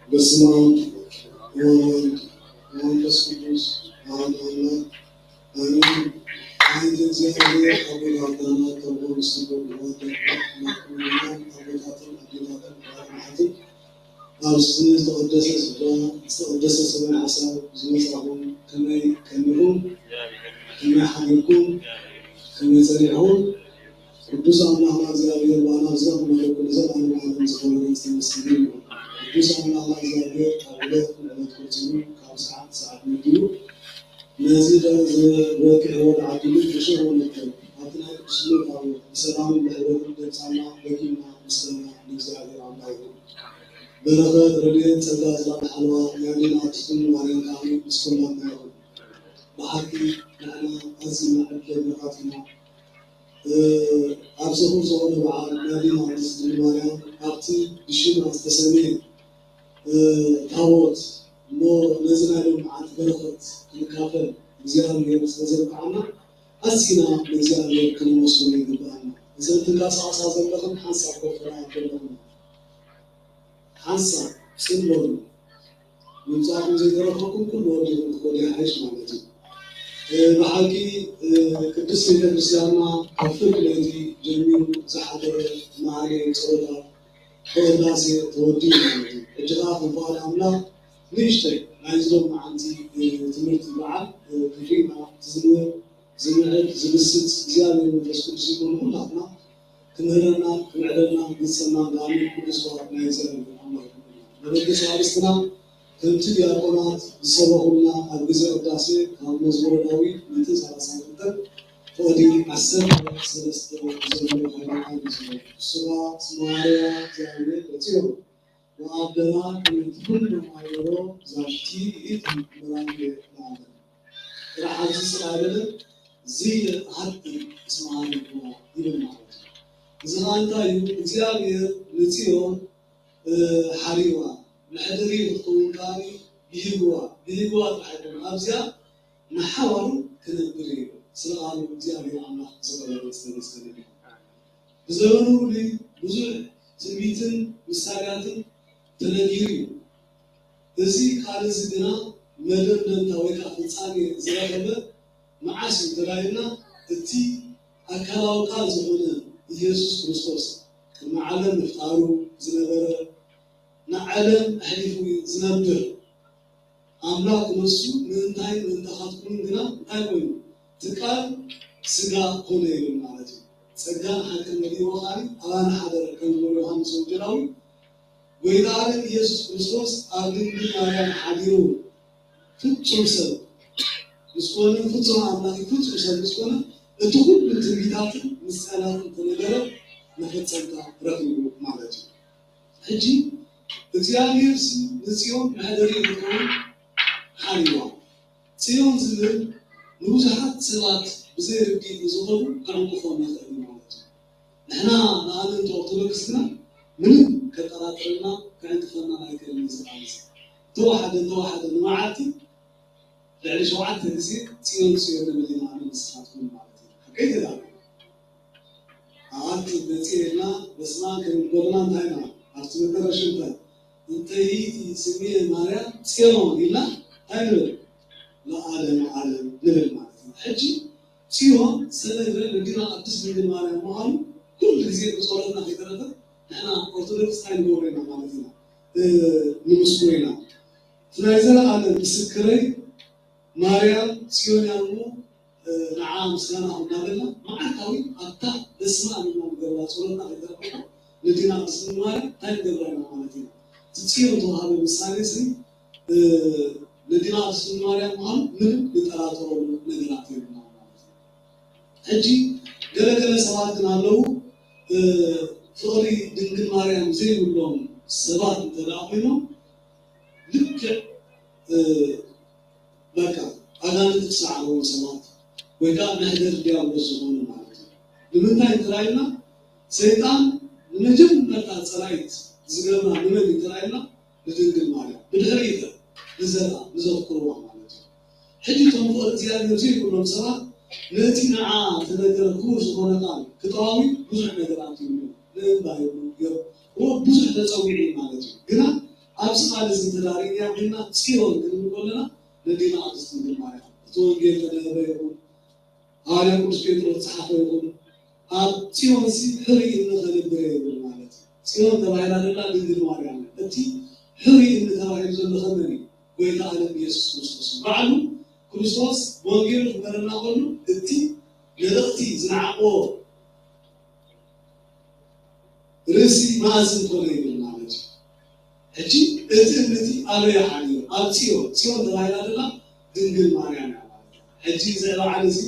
በስመ አብ ወወልድ ወመንፈስ ቅዱስ አሐዱ አምላክ አሜን። አቤቱ እግዚአብሔር አቤት አባና ተብሎ ምስሉ ወደና ናኩና አቤታትን አቤታትን ባለማትን ኣብ ዝተቐደሰ ስፍራ ዝተቐደሰ ሰማይ ሓሳብ ዝመጻኹም ከመይ ከሚኹም፣ ከመይ ሓዲርኩም፣ ከመይ ጸኒሕኩም? ቅዱስ ኣምላኽና እግዚኣብሔር ብኣና ዝረኽበ ኩሉ ዘልኣለሙ ዓለም ዝኾነ ዝተመስገነ ይኹን። ቅዱስ ኣምላኽና እግዚኣብሔር ካብ ዕለት ንዕለት ቆጺሩ ካብ ሰዓት ሰዓት መዲቡ ነዚ ደረጃ ዝበቅዕ ወድ ዓዲሉ ብሽር ወነገር ኣብቲ ናይ ቅዱስ ታቦት ብሰላምን ብሕብረትን ደብጻና ደጊምና ምስጋና ንእግዚኣብሔር ኣምላኽ ይኹን። በረኸት ረድኤት ጸጋ ዝራብ ሓለዋ ናይ ኣዴና ቅድስት ድንግል ማርያም ከኣ ምስ ኩላትና ይኹን። ብሓቂ ንሕና ኣዝና ዕድለኛታት ኢና። ኣብዚ ክቡር ዝኾነ በዓል ናይ ኣዴና ቅድስት ድንግል ማርያም ኣብቲ ብሽማ ዝተሰምየ ታቦት እሞ ነዚ ናይ ሎምዓንቲ በረኸት ክንካፈል እግዚኣብሔር ስለ ዘብቅዓና ኣዚና ንእግዚኣብሔር ከነመስግኖ ይግብኣና። እዘን ትንቀሳቐሳ ዘለኽን ሓንሳብ ኮፍ ኢላ ዘለኽን ሓንሳብ ጽን በሉ። ምምጻእኩም ዘይተረፈኩም ኩሉ ወዲኹም ክትከዱ ይሓይሽ ማለት እዩ። እ፣ ብሓቂ፣ እ፣ ቅድስት ቤተክርስትያንና ካብ ፍርቂ ለይቲ ጀሚሩ ዝሓደረ ማህሌ ጸሎታት ብቅዳሴ ተወዲኡ ማለት እዩ። ሕጂ ኸዓ ከም ፍቓድ ኣምላኽ ንእሽተይ ናይዚ ሎምዓንቲ፣ እ፣ ትምህርቲ በዓል፣ እ፣ ክፍሊና ዝዝምር ዝምዕድ ዝምስጥ እግዚኣብሔር መንፈስ ቅዱስ ይኹን ንኹላትና ክምህረና ክምዕደና ግልጸና ብኣሜን ቅዱስ ፍቓድ ናይ እግዚኣብሔር ኣምላኽ ይኹን። መበገሲ ኣርእስትና ከምቲ ዲያቆናት ዝሰበኹልና ኣብ ግዜ ቅዳሴ ካብ መዝሙረ ዳዊት ሚእትን ሰላሳን ክልተን ፍቕዲ ዓሰርተ ሰለስተ ዘሎ ኃይለ ቃል እዩ ዝብል። ስማ ስማርያ እግዚኣብሔር በጽዮን ወአደራ ከመ ትኩን መማየሮ ዛቲ ይእቲ መራንየ ለዓለም። ጥራሕ ኣብዚ ስቕ ኣይበለን፣ ዝየ ሃቲ እስመ ሀለዋ ይብል ማለት እዩ። እዚ ኸኣ እንታይ እዩ? እግዚኣብሔር ንጽዮን፣ እ፣ ሓሪዋ፣ መሕደሪ ክትኸውን ከኣ ብሂግዋ፣ ብሂግዋ ጥራሕ ኣይኮነን፣ ኣብዚኣ ንሓዋሩ ክነብር እዩ። ስለ ቃሉ እግዚኣብሔር ኣምላኽ ዝኸበረ ዝተመስገነ ይኹን። ብዘበኑ ሁሉ ብዙሕ ትንቢትን ምሳሌያትን ተነጊሩ እዩ። እዚ ቃል እዚ ግና መደምደምታ ወይ ከዓ ፍጻሜ ዝረኸበ መዓስ እዩ እንተባሂልና፣ እቲ ኣካላዊ ቃል ዝኾነ ኢየሱስ ክርስቶስ ቅድሚ ዓለም ምፍጣሩ ዝነበረ፣ ንዓለም ኣሕሊፉ ዝነብር ኣምላኽ ክመሱ ምእንታይ ምእንታኻትኩም ግና እንታይ ኮይኑ? እቲ ቃል ስጋ ኮነ ይብል ማለት እዩ። ጸጋን ሓቅን መሊእዎ ኸኣ ኣባና ሓደረ ከም ዝበሎ ዮሃንስ ወንጌላዊ፣ ጐይታ ዓለም ኢየሱስ ክርስቶስ ኣብ ድንግል ማርያም ሓዲሩ ፍጹም ሰብ ምስ ኮነ፣ ፍጹም ኣምላኽ ፍጹም ሰብ ምስ ኮነ፣ እቲ ኩሉ ትንቢታትን ምሳሌያትን ተነገረ መፈጸምታ ረኺቡ ማለት እዩ። ሕጂ እግዚኣብሔርሲ ንጽዮን መሕደሪ ክኸውን ሓልዋ። ጽዮን ዝብል ንብዙሓት ሰባት ብዘይ ርድኢት ንዝኸዱ ከዕንቅፎም ይኽእል እዩ ማለት እዩ። ንሕና ንኣመንቲ ኦርቶዶክስ ግና ምንም ከጠራጥረና ከዕንቅፈና ኣይክእልን እዩ። ዝቃልስ እንተወሓደ እንተወሓደ ንመዓልቲ ልዕሊ ሸውዓተ ግዜ ጽዮን ጽዮን ንብል ኢና ኣነ ንስኻትኩም ማለት እዩ። ሓቀይ ተዳሉ ኣቲ መጽኤና በስማን ክንጎልና እንታይ ኢና ኣብቲ መጠረ ሽንፈት እንተ ይእቲ ስሜ ማርያም ጽዮን ኢልና እንታይ ንብል? ለዓለም ዓለም ንብል ማለት እዩ። ሕጂ ጽዮን ዝተነግረ ነዲና ቅድስት ድንግል ማርያም ምዃኑ ኩሉ ግዜ ብጸሎትና ከይተረፈ ንሕና ኦርቶዶክስ እንታይ ንገብሮ ኢና ማለት ኢና? እ፣ ንምስክሮ ኢና። እቲ ናይ ዘለዓለም ምስክረይ ማርያም ጽዮን እያ እሞ፣ እ፣ ንዓ ምስጋና እናበልና መዓልታዊ ኣብታ በስመ ኣብ ኢልና ንገብራ ጸሎትና ከይተረፈ ነዲና ቅድስት ድንግል ማርያም እንታይ ንገብራ ኢና ማለት ኢና? እቲ ጽዮን ተዋሃበ ምሳሌ እዚ፣ እ፣ ነዲና ቅድስት ድንግል ማርያም ምዃኑ ምንም ንጠራጠረሉ ነገራት የብልና ማለት እዩ። ሕጂ ገለ ገለ ሰባት ግን ኣለዉ፣ እ፣ ፍቕሪ ድንግል ማርያም ዘይብሎም ሰባት እንተ ደኣ ኮይኖም ልክዕ፣ እ፣ በቃ ኣጋንንቲ ዝሰዓርዎ ሰባት ወይ ከዓ መሕደር ዲያብሎስ ዝኾኑ ማለት እዩ። ንምንታይ እንተላይና ሰይጣን ንመጀመርታ ፀላኢት ዝገብራ ንመን እንተላይና ንድንግል ማርያም ብድሕሪ ኢተ ንዘርኣ ንዘፍቅርዋ ማለት እዩ። ሕጂ እቶም ፍቕሪ እግዚኣብሔር ዘይብሎም ሰባት ነቲ ንዓ ተነገረ ክቡር ዝኾነ ቃል ክጠዋዊ ብዙሕ ነገራት ይብሉ ንእንባ ይብሉ እዮም። እዎ ብዙሕ ተፀዊዑ ማለት እዩ። ግና ኣብዚ ቃል እዚ ተዳሪግና ኮይና ጽዮን ክንብል ከለና ነዴና ቅድስት ድንግል ማርያም እቲ ወንጌል ተነበበ ይኹን ሃዋርያ ቅዱስ ጴጥሮስ ዝጸሓፈ ይኹን ኣብ ጽዮንሲ ሕርይ እምኒ ከንብር ይብል ማለት እዩ። ጽዮን ተባሂላ ደላ ድንግል ማርያም እያ። እቲ ሕርይ እምኒ ተባሂሉ ዘሎ ከመን እዩ? ጎይታ ዓለም ኢየሱስ ክርስቶስ እዩ። ባዕሉ ክርስቶስ ብወንጌሉ ክመረና ከሉ እቲ መልእኽቲ ዝነዓቕዎ ርእሲ መኣዝን ኮነ ይብል ማለት እዩ። ሕጂ እቲ እምንቲ ኣበይ ሓዲሩ? ኣብ ጽዮን። ጽዮን ተባሂላ ደላ ድንግል ማርያም እያ ማለት እዩ። ሕጂ እዚ በዓል እዚ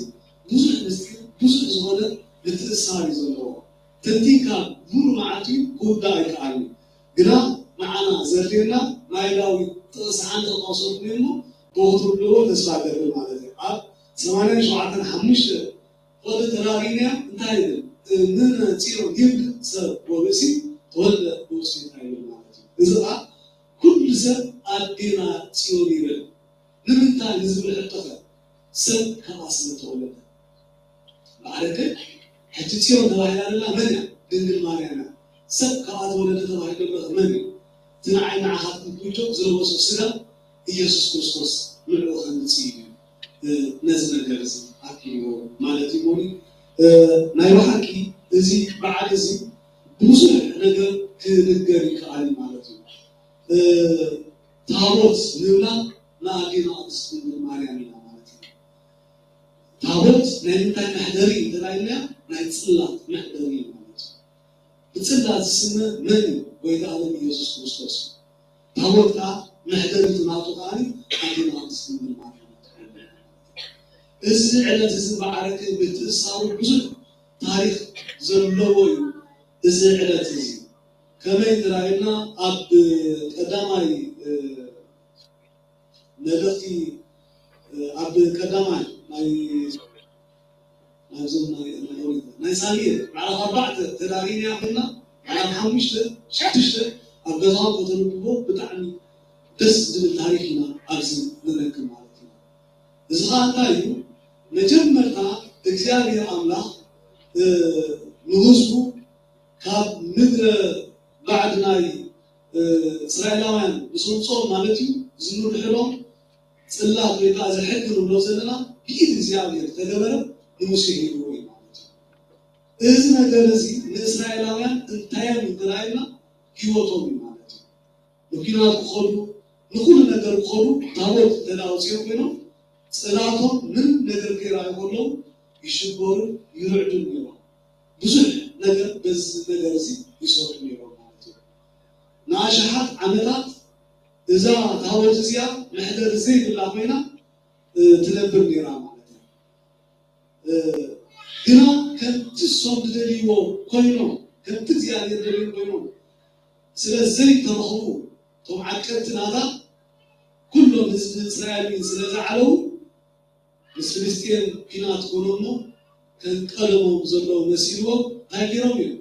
ብዙሕ ምስጢር ብዙሕ ዝኾነ ምትእስሳር እዩ ዘለዎ። ተንቲንካ ሙሉ መዓልቲ ክውዳእ ኣይከኣልን። ግና ንዓና ዘድልየና ናይ ዳዊት ጥቕሲ ሓንቲ ክጠቕሰልኩም እየ እሞ ብኡ ክትርድእዎ ተስፋ እገብር ማለት እዩ። ኣብ ሰማንያን ሸውዓተን ሓሙሽተ ፍቕሪ ተራኺብና እንታይ ይብል? እምነ ጽዮን ይብል ሰብ ወርእሲ ተወልደ ብውስቴታ ይብል ማለት እዩ። እዚ ኸዓ ኩሉ ሰብ ኣዴና ጽዮን ይብል። ንምንታይ ንዝብል ሕቶኸ ሰብ ካብኣ ስለ ተወለደ። ማዕረከ ሕጂ ጽዮን ተባሂላ ዘላ መን እያ? ድንግል ማርያም እያ። ሰብ ካብኣ ተወለደ ተባሂሉ ዘሎ መን እዩ? እቲ ንዓይ ንዓኻትኩም ኩጆ ዝለበሶ ስጋ ኢየሱስ ክርስቶስ ንዕኡ ከምጽእ እዩ። እ፣ ነዚ ነገር እዚ ኣኪብዎ ማለት እዩ። ሞኒ፣ እ፣ ናይ ብሓቂ እዚ በዓል እዚ ብዙሕ ነገር ክንገር ይከኣል እዩ ማለት እዩ። እ፣ ታቦት ንብላ ንኣዴና ቅድስት ድንግል ማርያም ኢና ማለት እዩ። ታቦት ናይ ምንታይ መሕደሪ እዩ እንተባሂልና ናይ ጽላት መሕደሪ እዩ ማለት እዩ። ብጽላት ዝስመ መን እዩ? ጎይታ ዓለም ኢየሱስ ክርስቶስ እዩ። ታቦት ከኣ መሕደሪ ናቱ ከኣ ኣዴና ቅድስት ድንግል ማርያም እያ። እዚ ዕለት እዚ በዓል ምትእስሳሩ ብዙሕ ታሪኽ ዘለዎ እዩ። እዚ ዕለት እዚ ከመይ ተራእየና ኣብ ቀዳማይ፣ እ፣ መልእኽቲ፣ እ፣ ኣብ ቀዳማይ ናይ ናብዞም ናይ ናይ ኦሪት ናይ ሳሙኤል ምዕራፍ ኣርባዕተ ተዳሪና ኮይና ምዕራፍ ሓሙሽተ ሽዱሽተ ኣብ ገዛኹም ከተንብቦ ብጣዕሚ ደስ ዝብል ታሪክ ኢና ኣብዚ ንረክብ ማለት እዩ። እዚ ኸዓ እንታይ እዩ? መጀመርታ እግዚኣብሔር ኣምላኽ፣ እ፣ ንህዝቡ ካብ ምድረ ባዕዲ ናይ፣ እ፣ እስራኤላውያን ምስ ኣውፅኦም ማለት እዩ፣ ዝምርሕሎም ጽላት ወይ ከዓ እዚ ሕጊ ንብሎ ዘለና ብኢድ እግዚኣብሔር ተገበረ ንሙሴ ሂብዎ እዩ ማለት እዩ። እዚ ነገር እዚ ንእስራኤላውያን እንታይ እዮም እንተላይና ህይወቶም እዩ ማለት እዩ። ንኲናት ክኸዱ ንኹሉ ነገር ክኸዱ ታቦት እንተ ኣውፅኦም ኮይኖም ጽላቶም ምንም ነገር ከይረኣዩ ከለዉ ይሽበሩን ይርዕዱን ነይሮም። ብዙሕ ነገር በዚ ነገር እዚ ይሰርሑ ነይሮም ማለት እዩ። ንኣሽሓት ዓመታት እዛ ታቦት እዚኣ መሕደሪ ዘይብላ ኮይና፣ እ፣ ትነብር ነይራ ማለት እዩ። እ፣ ግና ከምቲ እሶም ዝደልይዎ ኮይኖም፣ ከምቲ እግዚኣብሔር ደልዩ ኮይኖም ስለ ዘይተረኽቡ፣ እቶም ዓቀብቲ ናታ ኩሎም ህዝቢ እስራኤል ስለ ዝዓለዉ፣ ምስ ፍልስጤም ኲናት ኮኖ እሞ፣ ከም ቀደሞም ዘለዉ መሲልዎም እንታይ ገይሮም እዮም?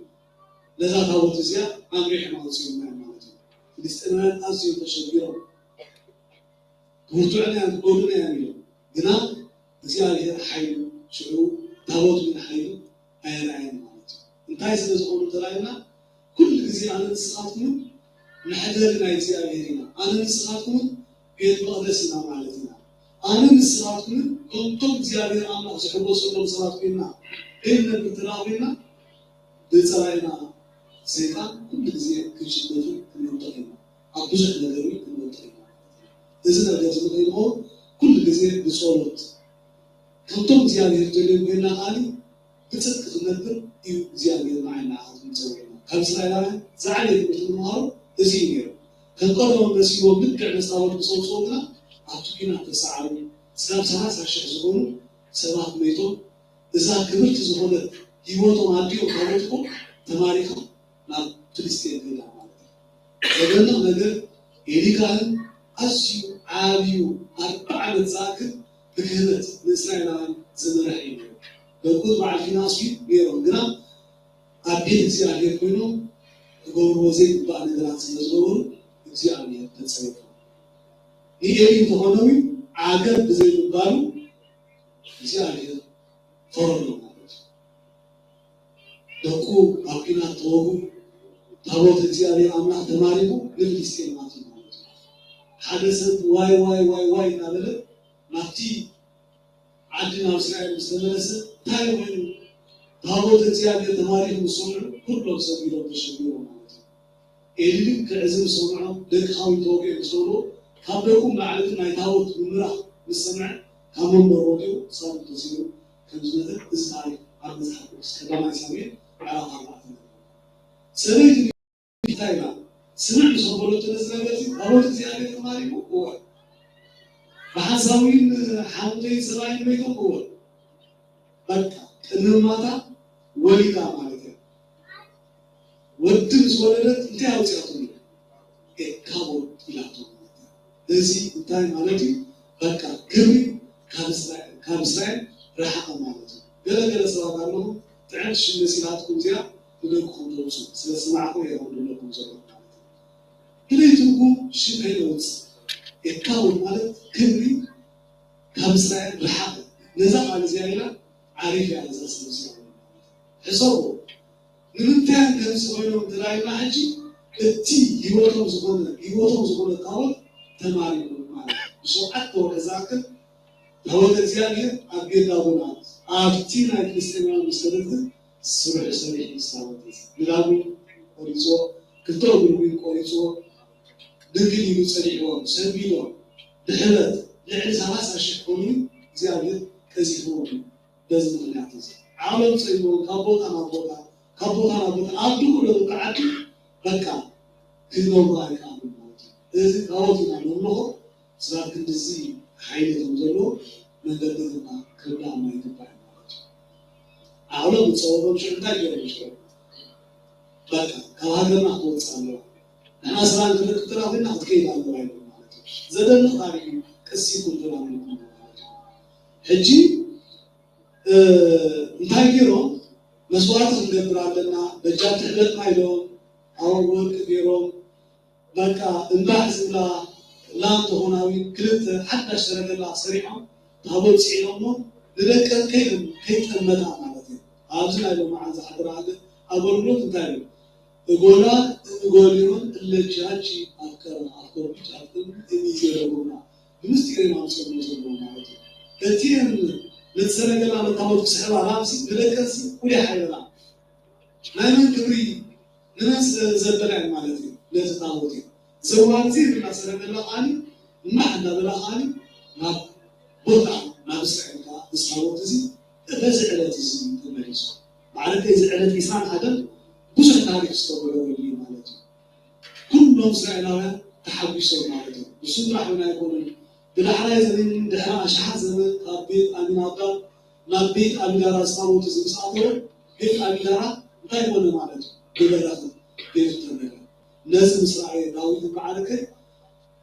ነዛ ታቦት እዚኣ ኣምሪሖም ኣውፅኦምና እዮም ማለት እዩ። ፍልስጤማውያን ኣዝዮም ተሸጊሮም፣ ክውርትዑና እዮም፣ ክጎድኡና እዮም ኢሎም። ግና እግዚኣብሔር ሓይሉ፣ ሽዑ ታቦት እውን ሓይሉ ኣየርኣየን ማለት እዩ። እንታይ ስለ ዝኾኑ ተራእዩና? ኩሉ ግዜ ኣነ ንስኻትኩምን መሕደሪ ናይ እግዚኣብሔር ኢና። ኣነ ንስኻትኩምን ቤት መቕደስ ኢና ማለት ኢና። ኣነ ንስኻትኩምን ከምቶም እግዚኣብሔር ኣምላኽ ዝሕጎሰሎም ሰባት ኮይንና ከይንነብር እንተደኣ ኮይንና፣ ብጸላኢና ሰይጣን ኩሉ ግዜ ክንሽነፍን ክንወድቕን ኢና። ኣብ ብዙሕ ነገር እውን ክንወድቕ ኢና ማለት እዩ። እዚ ነገር እዚ ንኸይንኸውን ኩሉ ግዜ ብጸሎት ከምቶም እግዚኣብሔር ደልዮም ኮይንና ከኣ ብጽድቂ ክንነብር እዩ እግዚኣብሔር ንዓይ ንዓኻትኩም ዝጸውዐና። ካብ እስራኤላውያን ዝዓበየ ትምህርቲ ንምሃሮ እዚ እዩ ነይሩ። ከም ቀደሞም መሲልዎም ልክዕ ምስ ታቦት ምስ ኣውፅኡ ግና ኣብቲ ኲናት ተሰዓሩ። ስጋብ ሰላሳ ሽሕ ዝኾኑ ሰባት መይቶም። እዛ ክብርቲ ዝኾነት ህይወቶም ኣዲኦም ታቦት እኮ ተማሪኻ ናብ ፍልስጤም ከይዳ ማለት እዩ። ዘደንቕ ነገር፣ ኤሊ ካህን ኣዝዩ ዓብዩ ኣርብዓ ዓመት ዝኣክል ብክህነት ንእስራኤላውያን ዝመርሕ እዩ ነይሩ። ደቁ በዓል ፊናስ እዩ ነይሮም፣ ግና ኣብ ቤት እግዚኣብሔር ኮይኖም ክገብርዎ ዘይግባእ ነገራት ስለ ዝገበሩ እግዚኣብሔር ተጸየፎም። ንኤሊ እንተኾነ እውን ዓገብ ብዘይምባሉ እግዚኣብሔር ፈረዶ ማለት እዩ። ደቁ ኣብ ኲናት ተወጉ፣ ታቦት እግዚኣብሔር ኣምላኽ ተማሪኹ ንፍልስጤም ኣትዩ ማለት እዩ። ሓደ ሰብ ዋይ ዋይ ዋይ ዋይ እናበለ ናብቲ ዓዲ ናብ እስራኤል ምስ ተመለሰ እንታይ ኮይኑ? ታቦት እግዚኣብሔር ተማሪኹ ምስ ሰምዑ ኩሎም ሰጊዶም ተሸጊሮም ማለት እዩ። ኤሊ ግን ክዕዝብ ሰምዖም፣ ደቅኻ እውን ተወግኦም ምስ በልዎ፣ ካብ ደቁ ንላዕሊ ግን ናይ ታቦት ምምራኽ ምስ ሰምዐ ካብ መንበሩ ወዲቑ ክሳዱ ተሲሩ ከም ዝሞተ እዚ ታሪኽ ኣብ መጽሓፍ ቅዱስ ቀዳማይ ሳሙኤል ምዕራፍ ኣርባዕተ ነጥቢ። ሰበይቲ እንታይ ኢላ? ስምዕ ምስ ኣበለቶ ነዚ ነገር እዚ፣ ታቦት እግዚኣብሔር ተማሪኹ? እወ። ብሓንሳብ እውን ሓሙተይን ሰብኣይን መይቶም? እወ። በቃ ቅድሚ ምማታ ወሊዳ ማለት እያ። ወዲ ምስ ወለደት እንታይ ኣውፅኣትሉ? ኤካቦድ ኢላቶ ማለት እያ። እዚ እንታይ ማለት እዩ? በቃ ክብሪ ካብ እስራኤል፣ ካብ እስራኤል ረሓቐ ማለት እዩ። ገለ ገለ ሰባት ኣለኹም፣ ጥዕምቲ ሽም መሲላትኩም እዚኣ ንደቅኹም ተውፅኡ። ስለ ዝሰማዕኹም እየ ከምኡ ዝብለኩም ዘለኹ ማለት እዩ። ብዘይ ትርጉም ሽም ከይነውፅእ። ኤካቦድ ማለት ክብሪ ካብ እስራኤል ረሓቐ። ነዛ ቃል እዚኣ ኢላ ዓሪፍ እያ ነዛ ስም እዚኣ። ሕሰቦ፣ ንምንታይ ከምዚ ኮይኖም ተላይና ሕጂ? እቲ ህይወቶም ዝኾነ፣ ህይወቶም ዝኾነ ታቦት ተማሪኹ ማለት እዩ። ብሸውዓተ ወርሒ ዝኣክል ታቦተ እግዚኣብሔር ኣብ ቤት ዳጎን ኣብቲ ናይ ፍልስጤማውያን መሰረት ግን ስርሑ ሰሪሑ ምስ ታቦት እዚ ንዳጎን ቆሪፅዎ፣ ክልተ እግሩ እውን ቆሪፅዎ፣ ድንግል ኢሉ ፀኒሕዎም፣ ሰንቢዶም፣ ብሕብረት ልዕሊ ሰላሳ ሽሕ ኮኑ እግዚኣብሔር ቀዚፍዎም እዩ። በዚ ምኽንያት እዚ ዓለም ጸይዎም ካብ ቦታ ናብ ቦታ፣ ካብ ቦታ ናብ ቦታ፣ ኣብ ድኹ ለውጢ ዓዲ በቃ ክነብሩ ኣይከኣሉን ማለት እዩ። እዚ ታቦት ኢና ነምልኾ፣ ስጋብ ክንድዚ ሓይሊ ከም ዘለዎ መንገዲ ድማ ክርዳእና ይግባእ ማለት እዩ። ዓለም ዝጸወሮም ሽዑ እንታይ ገይሮም ሽዑ? በቃ ካብ ሃገርና ክትወጽእ ኣለዋ። ንሕና ሰላም ክንረክብ ተራኺብና ክትከይድ ኣለዋ ኢሎም ማለት እዩ። ዘደንቕ ታሪኽ እዩ። ቀሲኩም ተላሚድኩም ማለት እዩ። ሕጂ እ፣ እንታይ ገይሮም? መስዋዕቲ ክንገብር ኣለና፣ በጃ ትሕለፍና ኢሎም፣ ኣብ ወርቂ ገይሮም፣ በቃ እምባሕ ዝብላ ላም ተኾናዊ ክልተ ሓዳሽ ሰረገላ ሰሪሖም፣ ታቦት ጽዒኖሞ፣ ንደቀን ከይድ-፣ ከይጠመታ ማለት እዩ። ኣብዚ ናይ ሎማዓንቲ ዝሓድራ ኣገልግሎት እንታይ እዩ? እጎላ እጎሊዮን እለ ጃጂ ኣፍቀረ ኣፍቀሩ ጫፍን እሚዜ ለቦና ብምስጢር እዮም ኣምፅኦሞ ዘለዉ ማለት እዩ። እቲአን ነቲ ሰረገላ ነታቦት ክስሕባ ላምሲ ብደቀንሲ ኩል ሓይለላ ናይ መን ክብሪ ንመን ስለ ዘበላ እየን ማለት እዩ። ነቲ ታቦት እዩ ዘዋርዚ ብላ ሰረገላ ከዓኒ እማሕ እንዳበላ ከዓኒ ናብ ቦታ ናብ እስራኤል ከዓ እዚ ታቦት እዚ በዚ ዕለት እዚ ተመሊሱ ማለት እዚ ዕለት ዒስራን ሓደን ብዙሕ ታሪክ ዝተገበረሉ እዩ ማለት እዩ። ኩሎም እስራኤላውያን ተሓጒሶም ማለት እዩ። ንሱ ጥራሕ እውን ኣይኮኑን። ብዳሕራይ ዘመን ድሕሪ ኣሽሓት ዘመን ካብ ቤት ኣሚናዳብ ናብ ቤት ኣቢዳራ ዝታቦት እዚ ምስ ኣተወ ቤት ኣቢዳራ እንታይ ኮነ ማለት እዩ? ብበረኸት ቤቱ ተመልአ። ነዚ ምስ ረኣየ ዳዊት እምበኣርከ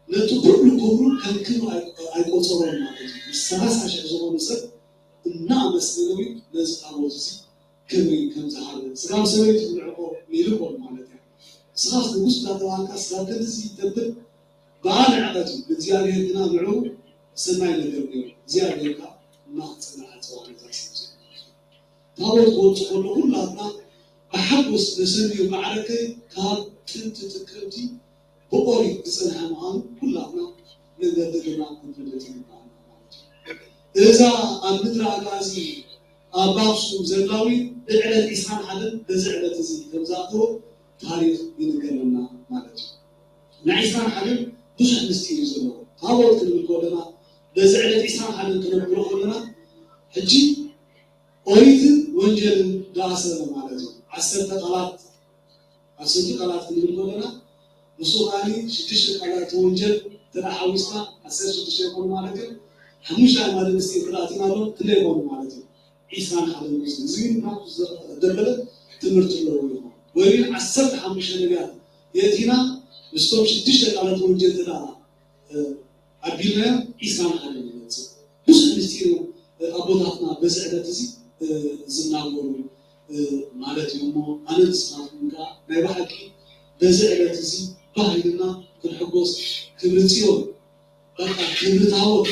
ነቲ ኩሉ ክብሩ ከም ክብሪ ኣይቆ- ኣይቆጸሮን ማለት እዩ። ምስ ሰላሳ ሽሕ ዝኾኑ ሰብ እናኣመስገነ እውን ነዚ ታቦት እዚ ክብሪ ከም ዝሃበ፣ ስጋብ ሰበይቱ ንዕቆ ኢሉ ኮን ማለት እዩ። ንስኻስ ንጉስ እናተባህልካ ስጋብ ክንድዚ ተብል ብኣ ንዕቀት እዩ፣ ንእግዚኣብሔር ግና ንዕኡ ሰናይ ነገር ነይሩ። እግዚኣብሔር ከኣ እናኽጸነ ኣጽዋዕ ነዛ ሰብ እዚኣ። ታቦት ክወጽእ ከሎ ኩላትና ብሓጎስ ነሰንዮ ማዕረከ ካብ ጥንቲ ጥቅምቲ ብኦሪት ዝጸንሐ ምዃኑ ኩላትና ንገድልና ክንፈልጥ ይግባኣና ማለት እዩ። እዛ ኣብ ምድሪ ኣግኣዚ ኣብ ኣኽሱም ዘላዊ ብዕለት ዒስራን ሓደን በዚ ዕለት እዚ ከም ዝኣተወ ታሪኽ ይንገረና ማለት እዩ። ናይ ዒስራን ሓደን ብዙሕ ምስጢር እዩ ዘለዎ። ታቦት ክንብል ከለና በዚ ዕለት ዒስራን ሓደን ክነብሮ ከለና ሕጂ ኦሪትን ወንጌልን ደኣሰረ ማለት እዩ። ዓሰርተ ቃላት ዓሰርተ ቃላት ክንብል ከለና ምስኡ ከዓኒ ሽዱሽተ ቃላት ወንጌል እንተ ደኣ ሓዊስና ዓሰርተ ሽዱሽተ ይኾኑ ማለት እዩ። ሓሙሽተ ኣዕማደ ምስጢር እንተ ደኣ ኣቲና ኣሎ ክንደይ ይኾኑ ማለት እዩ? ዒስራን ሓደን ምስጢር። እዚ ግን ናቱ ዘበለ ትምህርቲ ኣለዎ ይኾን። ወይ ግን ዓሰርተ ሓሙሽተ ነቢያት የእቲና ምስቶም ሽዱሽተ ቃላት ወንጌል እንተ ደኣ ኣቢልናዮ ዒስራን ሓደን ይመጽእ። ብዙሕ ምስጢር እዮም ኣቦታትና በዚ ዕለት እዚ ዝናገሩ ማለት እዩ። እሞ ኣነ ንስኻትኩም ከዓ ናይ ብሓቂ በዚ ዕለት እዚ ባህልና ክንሕጎስ ክብሪ ጽዮን በቃ ክብሪ ታቦት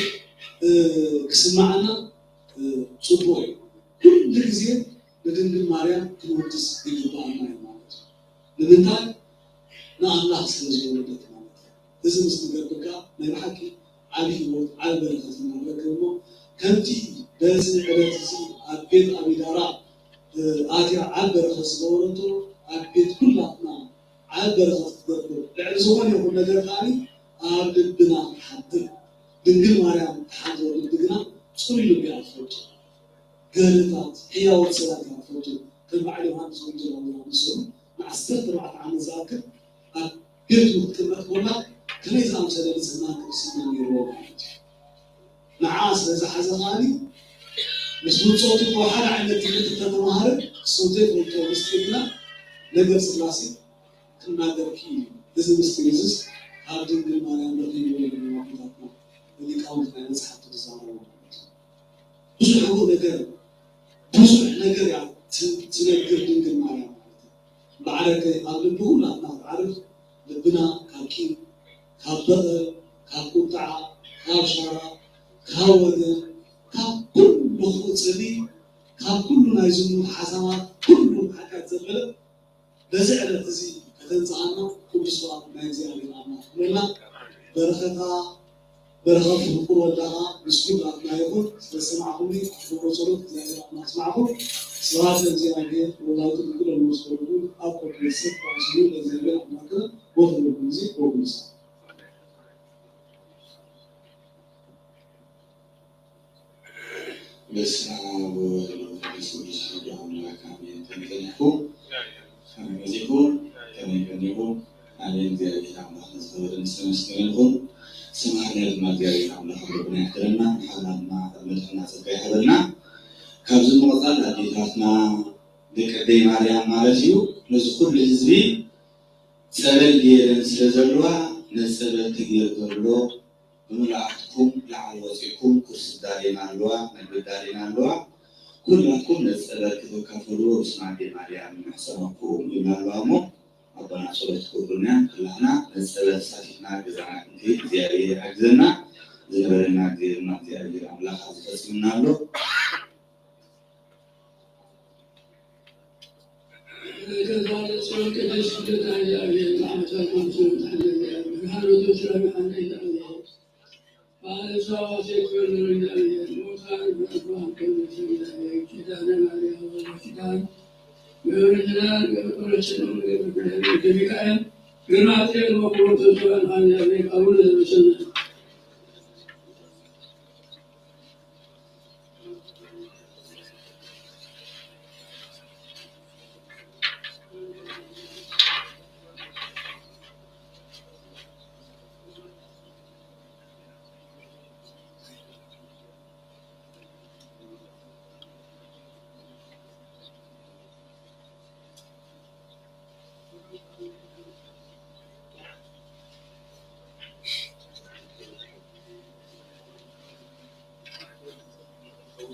ክስማዓና ጽቡቕ እዩ። ኩሉ ግዜ ንድንግል ማርያም ክንውድስ ይግባኣና እዩ ማለት እዩ። ንምንታይ? ንኣምላኽ ስለ ዝወለደት ማለት እዩ። እዚ ምስ ንገብር ከኣ ናይ ብሓቂ ዓቢ ህይወት ዓቢ በረኸት ኢና ንረክብ እሞ ከምቲ በዚ ዕለት እዚ ኣብ ቤት ኣቢዳራ ኣትያ ዓቢ በረኸት ዝገበረቶ ኣብ ቤት ኩላትና ዓቢ በረኸት ክትገብር ልዕሊ ዝኾነ ይኹን ነገር ከኣ ኣብ ልብና ትሓድር ድንግል ማርያም ትሓድሮ ልቢ ግና ጽሩይ ልቢ እያ ትፈቱ። ገርታት ሕያዎት ሰባት እያ ትፈቱ። ከም በዓል ዮሃንስ ወንጌላዊ ዝኣመሰሉ ንዓሰርተ ኣርባዕተ ዓመት ዝኣክል ኣብ ቤቱ ክትቅመጥ ኮላ ከመይ ዝኣምሰለ ንጽህናን ቅድስናን ነይርዎ ማለት እዩ። ንዓ ስለ ዝሓዘ ከኣኒ ምስ ብጾቱ እኮ ሓደ ዓይነት ትምህርቲ እንተተማሃረ እሶም ዘይፈልጥዎ ምስጢር ግና ነገር ስላሴ ክናገርኪ እዩ። እዚ ምስጢር እዚስ ካብ ድንግል ማርያም ረኺብዎ ኢሎም ኣቦታትና ሊቃውንቲ ናይ መጽሓፍ ቅዱስ ዝዛረቡ ማለት እዩ። ብዙሕ ሕቡእ ነገር ብዙሕ ነገር እያ ትነግር ድንግል ማርያም ማለት እዩ። ማዕረከ ኣብ ልቢ ኩላትና ክትዓርፍ ልብና ካብ ቂም፣ ካብ በቐል፣ ካብ ቁጥዓ፣ ካብ ሸራ፣ ካብ ወገን፣ ካብ ኩሉ ክፉእ ጽልኢ፣ ካብ ኩሉ ናይ ዝሙት ሓሳባት፣ ኩሉ ሓጢኣት ዘበለ በዚ ዕለት እዚ ከተንጽሃና ቅዱስ ፍቓድ ናይ እግዚኣብሔር ኣምላኽ ይኹነልና። በረኸታ በረኸት ፍቁር ወልዳኻ ምስ ኩላትና ይኹን። ስለዝሰማዕኹምኒ ኣኽብሮ ጸሎት እግዚኣብሔር ኣምላኽ ይስማዕኩም። ስብሐት ለእግዚኣብሔር ወወላዲቱ ድንግል ወለመስቀሉ ክቡር። ኣብ ቅዱስ ስም ተዋስኑ ለእግዚኣብሔር ኣምላክነ ወትብሉ ጊዜ ወጉልሳ በስመ አብ ወወልድ ወመንፈስ ቅዱስ አሐዱ አምላክ አሜን። ከመይ ጸኒሕኩም? ከመይ መጺእኩም? ከመይ ቀኒኹም? ኣሜን። እግዚኣብሔር ኣምላኽ ንዝኸበረ ዝተመስገነ ይኹን። ዝተምሃርናዮ ድማ እግዚኣብሔር ኣምላኽ ኣብ ልብና የሕድረና፣ ንሓውና ድማ ዕድመ ጥዕና ጸጋ ይሃበልና። ካብዚ ብምቕጻል ኣዴታትና ደቂ ኣደይ ማርያም ማለት እዩ ነዚ ኩሉ ህዝቢ ጸበል ገይረን ስለ ዘለዋ ነዚ ጸበል ተገይሩ ዘሎ ብምልኣትኩም ላዕሊ ወጺእኩም ቁርሲ ዳሌና ኣለዋ፣ መግቢ ዳሌና ኣለዋ። ኩላትኩም ነዚ ጸበል ክትካፈልዎ ብስም ኣደይ ማርያም ንምሕጸነኩም ይብላ ኣለዋ እሞ ኣቦና ጸሎት ክገብሩልና እዮም። ኩላህና ነዚ ጸበል ተሳቲፍና ገዛና ክንከይድ እግዚኣብሔር ይሓግዘና። ዝነበረና ግዜ ድማ እግዚኣብሔር ኣምላኽ ኣብዚ ፈጺምና ኣሎ።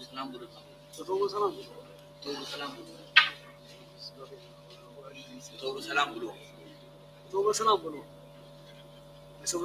ሰላም ብሎ። እቶም ሰላም ብሎ። እቶም ሰላም ብሎ። እቶም ሰላም ብሎ። እቶም ሰላም ብሎ።